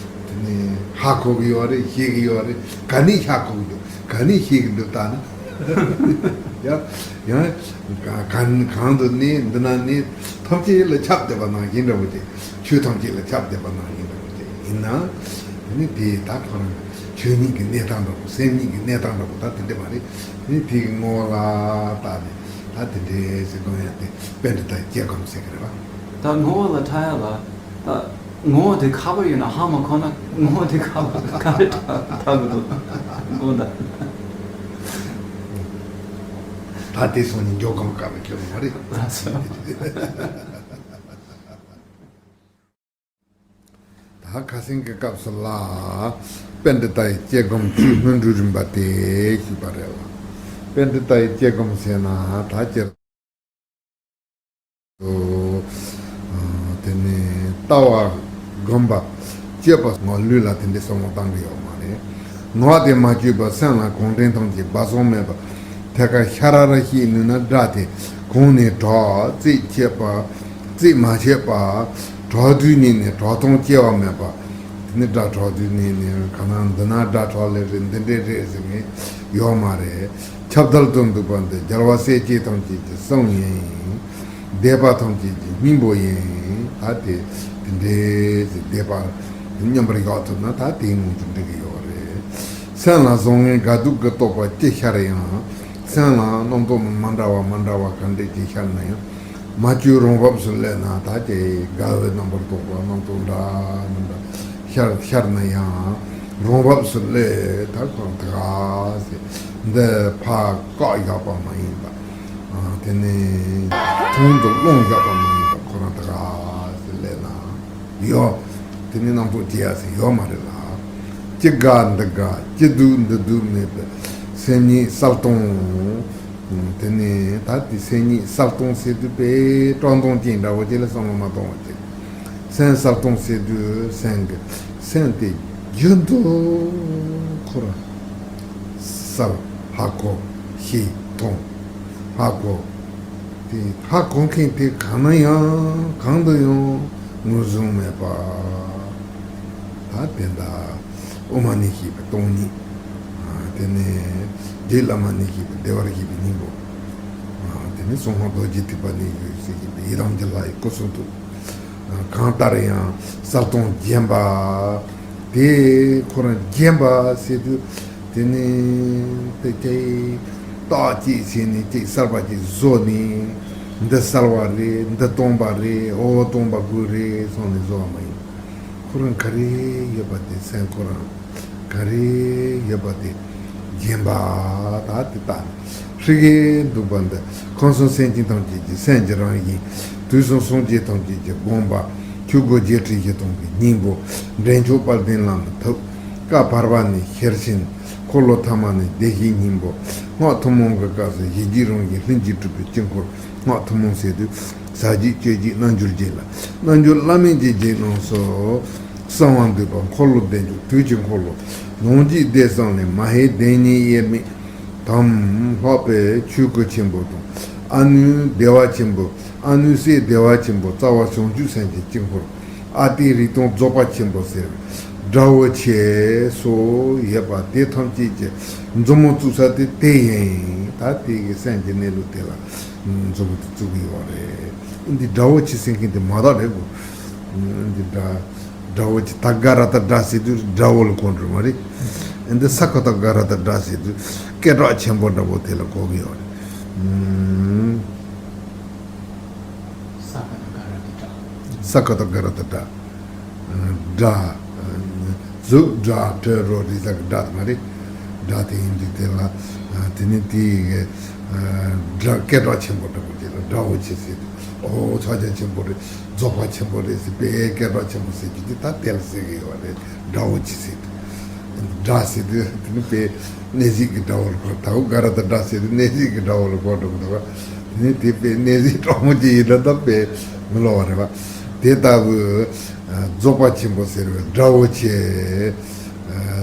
དེ་ནི་ཧ་གོ་གི་ཡོད་རེད། ཤེས་གི་ཡོད་རེད། ག་ནས་ཧ་གོ་གི་འདུག་ག་ནས་ཤེས་གི་འདུག་ལྟ་ན། ཡ་ཡང་གང་གང་དུ་ནི་འདི་ན་ནི་ཐམས་ཅད་ལ་ཁྱབ་བསྡད་པ་ནང་བཞིན་འདྲ་པོ་དེ། ཆོས་ཐམས་ཅད་ལ་ཁྱབ་བསྡད་པ་ནང་བཞིན་འདྲ་པོ་དེ་ཡིན་ན། དེ་ནི་དེ་ད་ཁོ་རང་ཆོས་ཉིད་ཀྱི་གནས་སྟངས་འདྲ་པོ། སེམས་ཉིད་ཀྱི་གནས་སྟངས་འདྲ་པོ་ད་དེ་འདྲ་མ་རེད། དེ་ནི་དེ་གི་ངོ་བོ་ལ་བལྟས་ནས་ད་དེ་འདྲའི་ཟེར་དགོངས་ཡ་དེ་པཎྜི་ཏ་བརྗེ་སྒོམ་ཟེར་གི་རེད་བ། ད་ངོ་བོ་ལ་ཐལ་ཡ་ལ། ད་ངོ་བོ་དེ་ཁ་པོ་ཡིན་ན་ཧ་མ་གོ་ན་ངོ་བོ་དེ་ཁ་པོ་ག་རེ་ཐལ་གི་འདུག་དགོངས་ད། ད་དེ་སོང་ནས་འཇོག་གང་ག་ལ་ཁྱོད་མ་རེད། ལགས་སོ། ད་ཁ་སང་གི་སྐབས་སུ་ལ་པཎྜི་ཏ་ཡི་བརྗེ་སྒོམ་ཆོས་སྔོན་འགྲོའི་རིམ་པ་དེ་ཞུས་པ་རེད་ལ། པཎྜི་ཏ་ཡི་བརྗེ་སྒོམ་ཟེར་ན་ད་ཅི། དེ་ནས་ལྟ་བ་སྒོམ་པ་སྤྱོད་པ་ངོ་ལུས་ལ་དེ་འདྲའི་བསམ་བློ་བཏང་གི་ཡོད་མ་རེད། ངག་དེ་མ་བཅོས་པར་སེམས་ལ་གུང་ཁྲན་ཐང་ཅིག་སྦ་གསང་མེད་པར་ཐད་ཀར་ཤ་ར་ར་བཤད་ནུས་ན་སྒྲ་དེ་གོང་ནས་གྲག་རྩིས་ཆད་པ་རྩིས་མ་ཆད་པ་གྲག་དུས་ཉིད་ནས་གྲག་སྟངས་སྐྱེ་བ་མེད་པ། དེ་ནི་སྒྲ་གྲག་དུས་ཉིད་ནས་ག་ན་འདི་ན་སྒྲ་གྲག་ལེ་རེད། འདི་འདྲས་རེད་ཟེར་མཁན་ཡོད་མ་རེད། ཁྱབ་བརྡལ་དུ་འདུག་པ་འདི་རྒྱལ་བ་སྲས་བཅས་ཐམས་ཅད་ཀྱི་གསུང་ཡིན། སྡེ་པ་ཐམས་ཅད་ཀྱི་སྙིང་པོ་ཡིན། ད་དེ་དེ་འདྲའི་སྡེ་པ་མཉམ་པར་བཞག་ཐུབ་ན་ད་དེའི་ངང་དུ་འགྲིག་གི་ཡོད་རེད། སེམས་ལ་བཟང་ངན་དགའ་སྡུག་གི་རྟོག་པ་ཅི་ཤར་ཡང་། སེམས་ལ་རྣམ་རྟོག་མི་འདྲ་བ་མི་འདྲ་བ་ག་འདྲས་ཅིག་ཤར་ན་ཡང་། མ་བཅོས་རང་བབས་སུ་སླེབས་ན་ད་དེ་དགའ་བའི་རྣམ་པར་རྟོག་པ་རྣམ་རྟོག་འདྲ་མི་འདྲ་ཤར་ཤར་ན་ཡང་རང་བབས་སུ་སླེབས། ད་ཁོ་དགའ་ཟེར་འདི་ཕར་བཀག་བཞག་པ་མ་ཡིན་པ། ཨ་དེ་ནས་དོན་དུ་སློང་བཞག་པ་མ་ཡིན་པ། ཁོ་རང་དགའ་ཟེར་སླེབས་ན་ཡོད། དེ་ནས་རྣམ་རྟོག་སྐྱེ་ཡ་ཟེར་ཡོད་མ་རེད་ལ། ཅི་དགའ་འདི་དགའ་ཅི་སྡུག་འདི་སྡུག་མེད་པའི་སེམས་ཉིད་གསལ་སྟོང་། དེ་ནས་ད་དེ་སེམས་ཉིད་གསལ་སྟོང་ཟེར་དུས་དཔེ་བཀྲག་མདངས་ཅན་འདྲ་བོ་ཅིག་ལ་བསམ་བློ་མ་གཏོང་བ་ཅིག་སེམས་གསལ་སྟོང་ཟེར་དུས་སེམས་ཀྱི་སེམས་དེ་རྒྱུན་དུ་ཁོ་རང་གསལ། ཧ་གོ། ཤེས། མཐོང་། ཧ་གོ། དེ་ཧ་གོ་མཁན་དེ་གང་ན་ཡང་གང་དུ་ཡང་ངོས་བཟུང་མེད་པ། ད་དེ་འདྲ་དབུ་མ་ནས་བཤད་པའི་སྟོང་ཉིད། དེ་ནས་རྗེ་བླ་མ་ནས་བཤད་པའི་བདེ་བར་གཤེགས་པའི་སྙིང་པོ། དེ་ནས་གསང་སྔགས་རྡོ་རྗེ་ཐེག་པ་ནས་ཡོད་ཟེར་བཤད་པའི་ཡི་དམ་རྒྱུད་ལྷ་ཡི་སྐུ་གསུང་ཐུགས། གང་ལྟར་ཡང་གསལ་སྟོང་རྒྱན་པ། དེ་ཁོ་རང་རྒྱན་པ་ཟེར་དུས་དེ་ནི་དེ་ཅིག་རྟགས་ཅིག་བྱས་ནས་ཅིག་གསར་པ་ཅིག་བཟོ་ནས་ འདི་གསལ་བ་རེད། འདི་སྟོང་པ་རེད། འོ་སྟོང་པ་དགོས་རེད་གསུངས་ནས་བཟོ་བ་མ་ཡིན། ཁོ་རང་ག་རེ་ཡོད་པ་དེ་སེམས། ཁོ་རང་ག་རེ་ཡོད་པ་དེ་བརྒྱན་པ། ད་དེ་ལྟ་ནས་ཧྲིག་གེ་འདུག་པ་འདི། ཁམས་གསུམ་སེམས་ཅན་ཐམས་ཅད་ཀྱི་སེམས་ཀྱི་རང་བཞིན། དུས་གསུམ་སངས་རྒྱས་ཐམས་ཅད་ཀྱི་དགོངས་པ། ཆོས་སྒོ་བརྒྱད་ཁྲི་བཞི་སྟོང་གི་སྙིང་པོ། འདྲེན་མཆོག་དཔལ་ལྡན་ལམ་དུ་ཐུག། བཀའ་བར་པ་ནས་ཤེར་ཕྱིན། འཁོར་ལོ་ཐ་མ་ནས་བདེ་གཤེགས་སྙིང་པོ། སྔགས་ཐུན་མོང་གི་སྐབས་སུ་གཞི་རྒྱུད་རང་བཞིན་ལྷུན་གྱིས་གྲུབ་པའི་དཀྱིལ་འཁོར། སྔགས་ཐུན་མོང་ཟེར་དུས་ཟབ་རྒྱས་སྤྱོད་རྒྱས་རྣལ་འབྱོར་རྒྱས་ལ། རྣལ་འབྱོར་བླ་མེད་ཀྱི་རྒྱན་རྣམས་སུ། གསང་བ་འདུས་པ་འཁོར་ལོ་བདེ་མཆོག་དུས་ཀྱི་འཁོར་ལོ། ལོངས་སྤྱོད་བདེ་གསུམ་ལས་མ་ཧེ་བདེན་གཉིས་དབྱེར་མེད་དམ་ལྷག་པའི་ཆོས་སྐུ་ཆེན་པོ་དང་། ཨ་ནུ་བདེ་བ་ཆེན་པོ། ཨ་ནུ་སྲས་བདེ་བ་ཆེན་པོ། རྩ་བ་བྱང་ཆུབ་སེམས་ཀྱི་དཀྱིལ་འཁོར། ཨ་ཏི་རིག་སྟོང་རྫོགས་པ་ཆེན་པོ་ཟེར། དགྲ་བོ་ཆེ་སོགས་ཡོད་པ་དེ་ཐམས་ཅད་ཀྱི་མཛུབ་མོ་བཙུགས་ས་དེ་དེ་ཡིན། ད་དེ་གི་སེམས་ཀྱི་གནས་ལུགས་དེ་ལ་མཛུབ་མོ་དེ་བཙུགས་ཀྱི་ཡོད་རེད། འདི་དགྲ་བོ་ཆེ་ཟེར་མཁན་དེ་མ་དག་རེད་གོ། འདི་དགྲ་དགྲ་བོ་ཆེ། ད་ག་ར་ད་དགྲ་ཟེར་དུས་དགྲ་བོ་ལ་གོ་འགྲོ་མ་རེད། འདི་ས་ཁ་ད་ག་ར་ད་དགྲ་ཟེར་དུས་སྐད་གྲགས་ཆེན་པོ་འདྲ་པོ་དེ་ལ་གོ་གི་ཡོད་རེད། ས་ཁ་ད་ག་ར་ད་དགྲ། ས་ཁ་ད་ག་ར་ད་དགྲ། དགྲ། གཟུགས་དགྲ་བྲལ་རོ་རི་དྭགས་དགྲ་དེ་མ་རེད། དགྲ་དེ་ཡིན་དུས་དེ་ལ། དེ་ནི་དེའི་དགྲ་སྐད་གྲགས་ཆེན་པོ་འདྲ་པོ་དེ་ལ་དགྲ་བོ་ཆེ་ཟེར་དུས། ཨོ་ཕྱག་རྒྱ་ཆེན་པོ་རེད། རྫོགས་པ་ཆེན་པོ་རེད་ཟེར། དཔེ་སྐད་གྲགས་ཆེན་པོ་ཟེར་རྒྱུ་དེ་ད་དེ་ལ་ཟེར་གི་ཡོད་རེད། དགྲ་བོ་ཆེ་ཟེར་དུས། དགྲ་ཟེར་དུས་དེ་ནི་དཔེ་གནས་གཟིགས་ཀྱི་དགྲ་བོ་ལ་གོ། ད་འུ་ག་ར་ད་དགྲ་ཟེར་དུས་གནས་གཟིགས་ཀྱི་དགྲ་བོ་ལ་གོ་འགྲོ་གི་འདུག་ག་དེ་ནི་དེ་དཔེ་གནས་གཟིགས་དྲང་མོ་ཅིག་ཡིན་ན་ད་དཔེ་མི་ལོ་བ་རེད་བ། དེ་ལྟ་བུའི་རྫོགས་པ་ཆེན་པོ་ཟེར་བའི་དགྲ་བོ་ཆེ་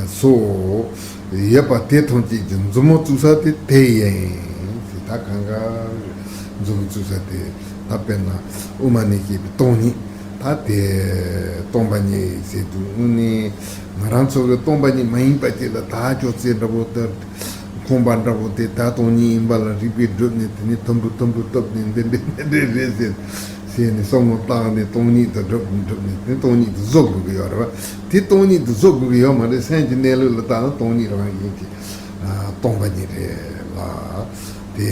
སོགས་ཡོད་པ་དེ་ཐམས་ཅད་ཀྱི་མཛུབ་མོ་བཙུགས་ས་དེ་དེ་ཡིན། ད་གང་ག་མཛུབ་མོ་བཙུགས་ས་དེ། ད་དཔེར་ན་དབུ་མ་ནས་བཤད་པའི་སྟོང་ཉིད། ད་དེ་སྟོང་པ་ཉིད་ཟེར་དུས་དངོས་གནས་ང་རང་ཚོ་གི་སྟོང་པ་ཉིད་མ་ཡིན་པ་ཅིག་ལ་ད་ཅོག་ཙེ་འདྲ་པོ་དེ། ཁང་པ་འདྲ་པོ་དེ་ད་སྟོང་ཉིད་ཡིན་པ་ལ་རིགས་པས་བསྒྲུབས་ནས། དེ་ནས་དུམ་བུ་དུམ་བུ་བཏབ་ནས་འདི་འདྲས་འདི་འདྲས་རེད་ཟེར། ཟེར་ནས་བསམ་བློ་བཏང་ནས་སྟོང་ཉིད་དུ་སྒྲུབ་སྒྲུབ་ནས་དེ་སྟོང་ཉིད་དུ་བཟོ་དགོས་ཀྱི་ཡོད་རེད་བ། དེ་སྟོང་ཉིད་དུ་བཟོ་དགོས་ཀྱི་ཡོད་མ་རེད། སེམས་ཀྱི་གནས་ལུགས་ལ་བལྟས་ན་སྟོང་ཉིད་རང་བཞིན་གྱིས་སྟོང་པ་ཉིད་རེད་ལ། དེ་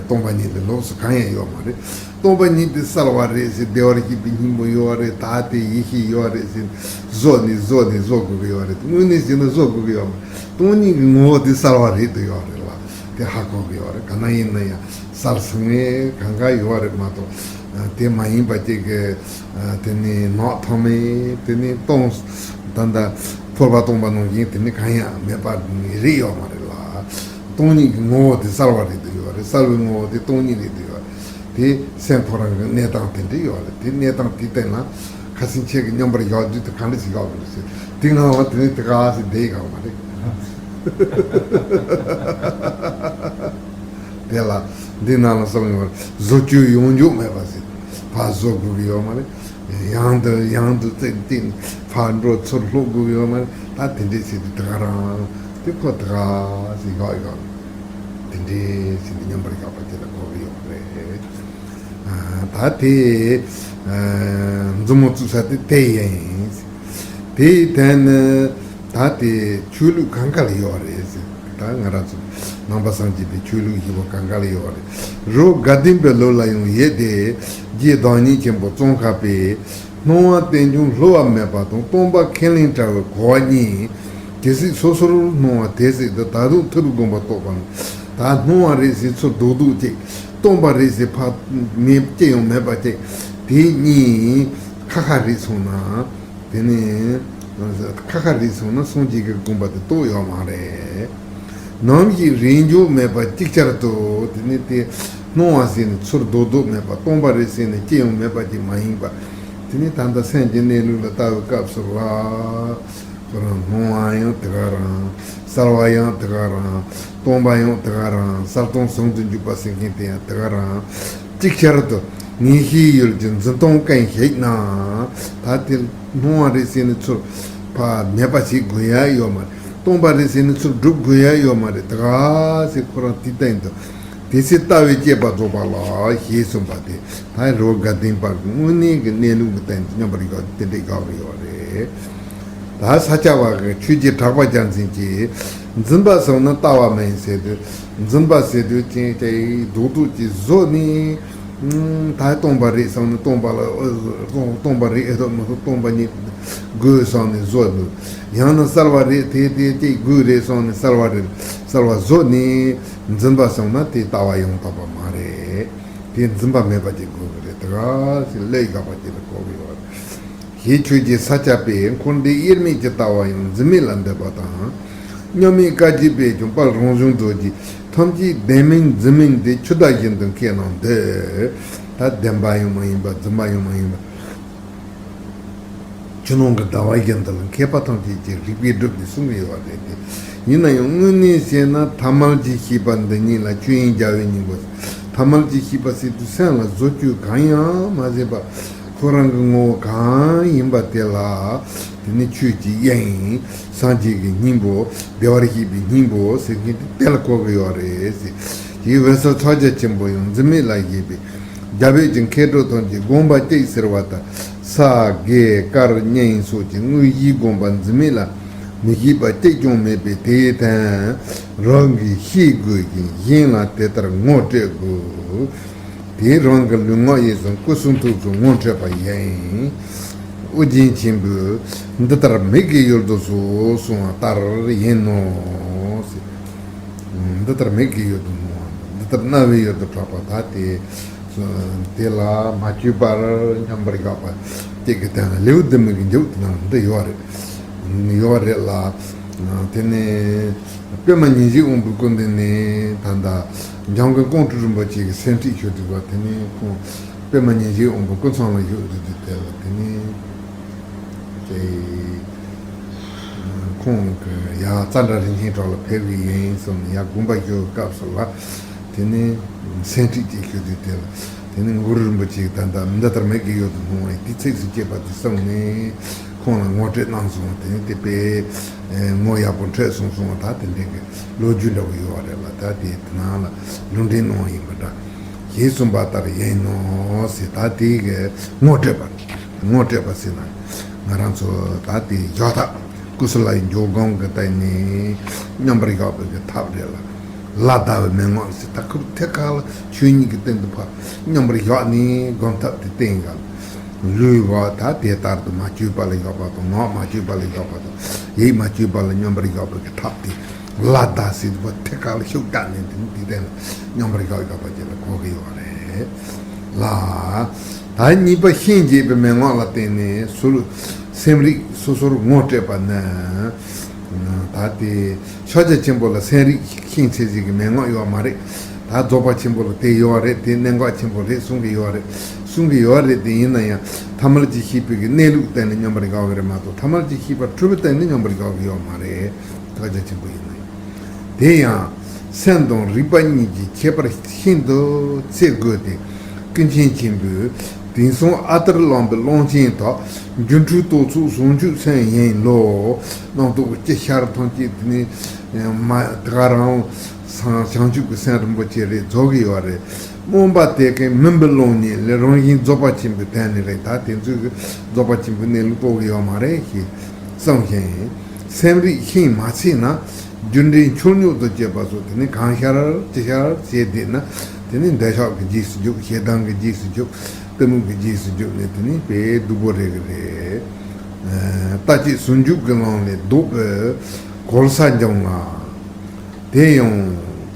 སྟོང་པ་ཉིད་ལས་ལོགས་སུ་གང་ཡང་ཡོད་མ་རེད། སྟོང་པ་ཉིད་དེ་གསལ་བ་རེད་ཟེར། བདེ་བར་གཤེགས་པའི་སྙིང་པོ་ཡོད་རེད། ད་དེ་ཡེ་ཤེས་ཡོད་རེད་ཟེར། བཟོ་ནས་བཟོ་ནས་བཟོ་དགོས་ཀྱི་ཡོད་རེད། དངོས་གནས་བྱས་ན་བཟོ་དགོས་ཀྱི་ཡོད་མ་རེད། སྟོང་ཉིད་ཀྱི་ངོ་བོ་དེ་གསལ་བ་རེད་དུ་ཡོད་རེད་ལ། དེ་ཧ་གོ་གི་ཡོད་རེད། ག་ན་ཡིན་ན་ཡང་གསལ་སོང་ངེ་གང་ག་ཡོད་རེད་མ་གཏོགས། དེ་མ་ཡིན་པ་ཅིག་གི། དེ་ནི་ནགས་ཐོག་མེད། དེ་ནི་སྟོང་། ད་ལྟ་ཕུར་པ་སྟོང་པ་ནང་བཞིན་དེ་ནི་གང་ཡང་མེད་པ་རེད་ཡོད་མ་རེད་ལ། སྟོང་ཉིད་ཀྱི་ངོ་བོ་དེ་གསལ་བ་རེད་དུ་ཡོད་རེད། གསལ་བའི་ངོ་བོ་དེ་སྟོང་ཉིད་རེད་དུ་ཡོད་རེད། དེ་སེམས་ཁོ་རང་གི་གནས་སྟངས་དེ་འདྲ་ཡོད་རེད། དེ་གནས་སྟངས་དེ་བལྟས་ན་ཁ་སང་ཁྱེད་ཀྱི་མཉམ་པར་བཞག་དུས་དེ་ག་འདྲ་ཞིག་བཞག་དགོས་རེད་ཟེར། དེ་ངང་ལ་དེ་ནི་དེ་ག་ཟེར་བསྡད་ཡོད་མ་རེད། དེ་ལ་འདི་ནང་ལ་གསུངས་ཡོད་རེད། བཟོ་བཅོས་ཡོང་རྒྱུ་མེད་པ་ཟེར། ཕར་བཟོ་དགོས་ཀྱི་ཡོད་མ་རེད། ཡང་དུ་ཡང་དུ་བཙུགས་ཏེ་ཕར་འགྲོ་ཚུར་ལྷོད་དགོས་ཀྱི་ཡོད་མ་རེད། ད་དེ་འདྲས་ཟེར་དུས་དེ་ག་རང་དེ་ཁོ་དེ་ག་ཟེར་ཡོད་ཡོད་རེད། དེ་འདྲས་ཟེར་ནས་མཉམ་པར་བཞག་པ་དེ་ལ་གོ་གི་ཡོད་རེད། ད་དེ་མཛུབ་མོ་བཙུགས་ས་དེ་དེ་ཡིན། དེའི་དོན་ནི་ད་དེ་ཆོས་ལུགས་གང་ག་ལ་ཡོད་རེད་ཟེར། ད་ང་རང་ཚོ་ནང་པ་སངས་རྒྱས་པའི་ཆོས་ལུགས་བཞི་པོ་གང་ག་ལ་ཡོད་རེད། རི་བོ་དགའ་ལྡན་པའི་ལུགས་ལ་ཡང་ཡོད་དེ། རྗེ་བདག་ཉིད་ཆེན་པོ་ཙོང་ཁ་པས། སྣང་བ་རྟེན་འབྱུང་བསླུ་བ་མེད་པ་དང་སྟོང་པ་ཁས་ལེན་བྲལ་བའི་གོ་བ་གཉིས། ཇི་སྲིད་སོ་སོར་སྣང་བ་དེ་སྲིད་དུ། ད་དུང་ཐུར་དགོངས་པ་རྟོགས་པ་ན། ད་སྣང་བ་རེད་ཟེར་ཚུར་རྡོག་རྡོག་གཅིག་སྟོང་པ་རེད་ཟེར་ཕར་མེད་ཅི་ཡང་མེད་པ་གཅིག་དེ་གཉིས་ཁ་ཁ་རེད་སོང་ན། དེ་ནས་ཁ་ཁ་རེད་སོང་ན་སངས་རྒྱས་ཀྱི་དགོངས་པ་དེ་རྟོགས་ཡོད་མ་རེད། ནམ་ཞིག་རེས་འཇོག་མེད་པ་ཅིག་ཅར་དུ། དེ་ནི་དེ་སྣང་བ་ཟེར་ནས་ཚུར་རྡོག་རྡོག་མེད་པ། སྟོང་པ་རེད་ཟེར་ནས་ཅི་ཡང་མེད་པ་ཅིག་མ་ཡིན་པ། དེ་ནི་ད་ལྟ་སེམས་ཀྱི་གནས་ལུགས་ལ་ལྟ་བའི་སྐབས་སུ་བ། ཁོ་རང་སྣང་བ་ཡང་དེ་ག་རང་། གསལ་བ་ཡང་དེ་ག་རང་། སྟོང་པ་ཡང་དེ་ག་རང་། གསལ་སྟོང་ཟུང་དུ་འཇུག་པ་ཟེར་མཁན་དེ་ཡང་དེ་ག་རང་། ཅིག་ཅར་དུ་ངེས་ཤེས་ཡུལ་གྱི་འཛིན་སྟངས་ཀུན་ཞིག་ན། ད་དེ་སྣང་བ་རེད་ཟེར་ནས་ཚུར་ཕར་མེད་པ་ཞིག་དགོས་ཡ་ཡོད་མ་རེད། སྟོང་པ་རེད་ཟེར་ནས་ཚུར་སྒྲུབ་དགོས་ཡ་ཡོད་མ་རེད། དེ་ག་ཟེར་ཁོ་རང་དེ་སྟེང་དུ། དེ་ཚེ་ལྟ་བའི་དཔྱད་པ་རྫོགས་པ་ལགས་ཞེས་གསུངས་པ་དེ་ད་རི་བོ་དགའ་ལྡན་པ་གི་དངོས་གནས་ཀྱི་གནས་ལུགས་ཀྱི་སྟེང་དུ་མཉམ་པར་ཡོད་དེ་འདྲའི་དགའ་བ་ཡོད་རེད། ད་ས་སྐྱ་པ་གི་ཆོས་རྗེ་གྲགས་པ་རྒྱལ་མཚན་གྱིས་འཛིན་པ་བཟུང་ན་ལྟ་བ་མིན་ཟེར་དུས། འཛིན་པ་ཟེར་དུས་ཅན་དེ་རྡོག་རྡོག་གཅིག་བཟོ་ནས་ ད་སྟོང་པ་རེད་བསམ་ནས་སྟོང་པ་ལ་སྟོང་སྟོང་པ་རེད་ཨེ་ཐོབ་མི་ཐོབ་སྟོང་པ་ཉིད་དགོས་བསམ་ནས་བཟོ་འདུག་ཡང་ན་གསར་བ་རེད་དེ་དེ་དེ་དགོས་རེད་བསམ་ནས་གསར་བ་རེད་གསར་བ་བཟོ་ནས་འཛིན་པ་སོང་ན་དེ་ལྟ་བ་ཡང་དག་པ་མ་རེད། དེ་འཛིན་པ་མེད་པ་ཅིག་དགོས་ཀྱི་རེད། དེ་ག་ཞིག་ཀླད་འགག་པ་ཅིག་ལ་གོ་གི་ཡོད་རེད། ཞེས་ཆོས་ཀྱི་ས་སྐྱ་པས་འཁོར་འདས་དབྱེར་མེད་ཀྱི་ལྟ་བ་ཡང་འཛིན་མེད་ལ་འདོད་པ་དང་། མཉམ་མེད་བཀའ་བརྒྱུད་པས་ཀྱང་དཔལ་རང་བྱུང་རྡོ་རྗེ་ཐམས་ཅད་བདེན་མིན་འཛིན་མིན་ཏེ་ཆུ་ཟླ་བཞིན་དུ་མཁས་རྣམས་འདོད། ད་བདེན་པ་ཡང་མ་ཡིན་པ་འཛིན་པ་ཡང་མ་ཡིན་པ། ཆུ་ནང་གི་ཟླ་བ་བཞིན་དུ་ལ་མཁས་པ་ཐམས་ཅད་ཀྱིས་རིགས་པས་བསྒྲུབས་ཏེ་གསུང་གི་ཡོད་པ་རེད་དེ། ཡིན་ན་ཡང་དངོས་གནས་བཤད་ན་ཐ་མལ་གྱི་ཤེས་པ་འདི་ཉིད་ལ་ཆོས་དབྱིངས་རྒྱལ་བའི་སྙིང་པོ། ཐ་མལ་གྱི་ཤེས་པ་ཟེར་དུས་སེམས་ལ་བཟོ་བཅོས་གང་ཡང་མ་བྱས་པ། ཁོ་རང་གི་ངོ་བོ་གང་ཡིན་པ་དེ་ལ། དེ་ནི་ཆོས་ཀྱི་དབྱིངས། སངས་རྒྱས་ཀྱི་སྙིང་པོ། བདེ་བར་གཤེགས་པའི་སྙིང་པོ་ཟེར་མཁན་དེ་དེ་ལ་གོ་གི་ཡོད་རེད་ཟེར། དེའི་འོད་གསལ་ཕྱག་རྒྱ་ཆེན་པོ་ཡང་འཛིན་མེད་ལ་བཞེད་པས། རྒྱལ་བས་ཀྱང་མཁས་གྲུབ་ཐམས་ཅད་བསྒོམ་པ་གཅིག་ཟེར་བ་ལྟར་ས་དགེ་དཀར་གཉེན་སོགས་ཀྱི་དངོས་གཞིའི་བསྒོམ་པ་འཛིན་མེད་ལ་མི་བཞེད་པ་གཅིག་ཀྱང་མེད་པས། དེའི་དོན་རང་གིས་ཤེས་དགོས་ཤིང་གཞན་ལ་དེ་ལྟར་ངོ་སྤྲོད་དགོས། དེས་རང་གི་ལུས་ངག་ཡིད་གསུམ་སྐུ་གསུང་ཐུགས་སུ་ངོ་འཕྲོད་པ་ཡིན། ཨོ་རྒྱན་ཆེན་པོས་འདི་ལྟར་མིག་གི་ཡུལ་དུ་གསུངས་པ་ལྟར་ཡིན་ནོ། འདི་ལྟར་མིག་གི་ཡུལ་དུ་སྨྲ་བ་འདི་ལྟར་རྣ་བའི་ཡུལ་དུ་གྲགས་པ་ད་དེ། དེ་ལ་མ་བཅོས་པར་མཉམ་པར་བཞག་པ་གཅིག་གི་སྟེང་ལ་ལེའུ་བདུན་མའི་མཇུག་དེ་ནང་འདི་ཡོད་རེད། ཡོད་རེད་ལ། དེ་ནས་པདྨ་ཉི་ཟེར་དབང་པོའི་སྐུ་མདུན་ནས་ད་ལྟ་འཇམ་མགོན་ཀོང་སྤྲུལ་རིན་པོ་ཆེ་གི་སེམས་ཁྲིད་ཞུ་དུས་པ་དེ་ནས་ཁོང་པདྨ་ཉི་ཟེར་དབང་པོའི་སྐུ་མཚམས་ལ་བཞུགས་དུས་དེ་ལ་དེ་ནས་ཀྱེ། ཁོང་གི་ཡ་ཙཱ་འདྲ་རིན་ཆེན་གྲོགས་ལ་ཕེབས་ཀྱི་ཡིན་གསུངས་ནས་ཡ་དགོངས་པ་ཞུ་བའི་སྐབས་སུ་ལ། དེ་ནས་སེམས་ཁྲིད་ཅིག་ཞུ་དུས་དེ་ལ། དེ་ནས་གུ་རུ་རིན་པོ་ཆེས་ད་ལྟ་འདི་ལྟར་མིག་གི་ཡུལ་དུ་སྨྲ་བ་ཡི་དེ་ཚིགས་སུ་བཅད་པ་དེ་གསུངས་ནས་ཁོང་ལ་ངོ་སྤྲོད་གནང་སོང་། དེ་ནས་དེ་པས་ངོ་ཡག་པོ་འཕྲོད་སོང་སོང་བ་ད་དེ་འདྲའི་གི་ལོ་རྒྱུས་འདྲ་བོ་ཡོད་བ་རེད་ལ། ད་དེ་དེ་ནང་ལ་ལུང་འདྲེན་གནང་བ་ཡིན་པ་འདྲ། ཞེས་གསུངས་པ་ལྟར་ཡིན་ནོ་ཟེར། ད་དེ་གི་ངོ་སྤྲོད་པ་ངོ་སྤྲོད་པ་ཟེར་ན་ང་རང་ཚོ་ད་དེ་འཇོག་ཐབས། ཀུ་སུ་ལའི་འཇོག་སྒོམ་གྱི་སྟེང་ནས་མཉམ་པར་བཞག་པའི་གི་ཐབས་རེད་ལ། ལ་བཟླ་བའི་མན་ངག་ཟེར་ད་ཁུར་ཐད་ཀར་ལ་ཆོས་ཉིད་ཀྱི་སྟེང་དུ་ཕར་མཉམ་པར་བཞག་ནས་སྒོམ་ཐབས་དེ་བསྟན་ག་ལ། ལུས་པ་ད་དེ་ལྟར་དུ་མ་བཅོས་པ་ལ་བཞག་པ་དང་ངག་མ་བཅོས་པ་ལ་བཞག་པ་དང་ཡིད་མ་བཅོས་པ་ལ་མཉམ་པར་བཞག་པའི་གི་ཐབས་དེ་ལ་བཟླ་ཟེར་དུས་པ་ཐད་ཀར་ལ་ཤུགས་བརྒྱབ་ནས་དེ་ནི་དེ་སྟེང་ལ་མཉམ་པར་བཞག་བཞག་པ་ཅིག་ལ་གོ་གི་ཡོད་རེད་ལ། ད་གཉིས་པ་ཤིང་འབྱེད་པའི་མན་ངག་ལ་བརྟེན་ནས་ཟུར་སེམས་རིག་སོ་སོར་ངོ་སྤྲད་པ་ནི། ད་དེ་ཕྱག་རྒྱ་ཆེན་པོ་ལ་སེམས་རིག་ཤིང་ཚད་ཟིག་གི་མན་ངག་ཡོད་མ་རེད། ད་རྫོགས་པ་ཆེན་པོ་ལ་དེ་ཡོད་རེད། དེ་གནད་འགག་ཆེན་པོ་རེད་གསུང་གི་ཡོད་རེད། གསུང་གི་ཡོད་རེད། དེ་ཡིན་ན་ཡང་ཐ་མལ་གྱི་ཤེས་པའི་གི་གནས་ལུགས་བསྟན་ནས་མཉམ་པར་བཞག་གི་རེད་མ་གཏོགས་ཐ་མལ་གྱི་ཤེས་པ་འཁྲུལ་པ་བསྟན་ནས་མཉམ་པར་བཞག་གི་ཡོད་མ་རེད། ཕྱག་རྒྱ་ཆེན་པོ་ཡིན་ན་ཡང་། དེ་ཡང་སེམས་དང་རིག་པ་གཉིས་ཀྱི་ཁྱད་པར་ཤིན་ཏུ་ཚད་དགོས་ཏེ། ཀུན་མཁྱེན་ཆེན་པོས་དེང་སང་ཨ་ཏར་བླངས་པའི་གླང་ཆེན་དག་སྒྱུ་འཕྲུལ་རྟོག་ཚོགས་ཟུང་འཇུག་སེམས་ཡིན་ལོ། རྣམ་རྟོག་ཅི་ཤར་ཐམས་ཅད་དེ་ནི་མ་དེ་ག་རང་སང་བྱང་ཆུབ་ཀྱི་སེམས་རིན་པོ་ཆེ་རེད་རྫོགས་ཀྱི་ཡོད་རེད། སྨོན་པ་དེ་ཀའི་མུན་པའི་གློག་བརྙན་ལས་རང་བཞིན་རྫོགས་པ་ཆེན་པོའི་དོན་ནི་རེད། ད་དེ་ཚོས་ཀྱི་རྫོགས་པ་ཆེན་པོའི་གནས་ལུགས་རྟོགས་ཀྱི་ཡོད་མ་རེད་ཞེས་གསུངས་ཤིང་། སེམས་རིག་ཤིང་མ་ཚིག་ན། རྒྱུ་འབྲས་འཆོལ་ཉོག་ཏུ་སྤྱད་པ་སོགས་དེ་ནི་གང་ཤར་ཅི་ཤར་བྱས་བསྡད་ན། དེ་ནི་འདོད་ཆགས་ཀྱི་རྗེས་སུ་རྒྱུག་ཞེ་སྡང་གི་རྗེས་སུ་རྒྱུག་གཏི་མུག་གི་རྗེས་སུ་རྒྱུག་ནས་དེ་ནི་དཔེ་སྡུག་པོ་རེད་གི་རེད། ལྟ་བཅས་ཟུང་འཇུག་གི་ལམ་ལས་ལྡོག་པའི་གོལ་ས་འབྱུང་ལ། དེ་ཡང་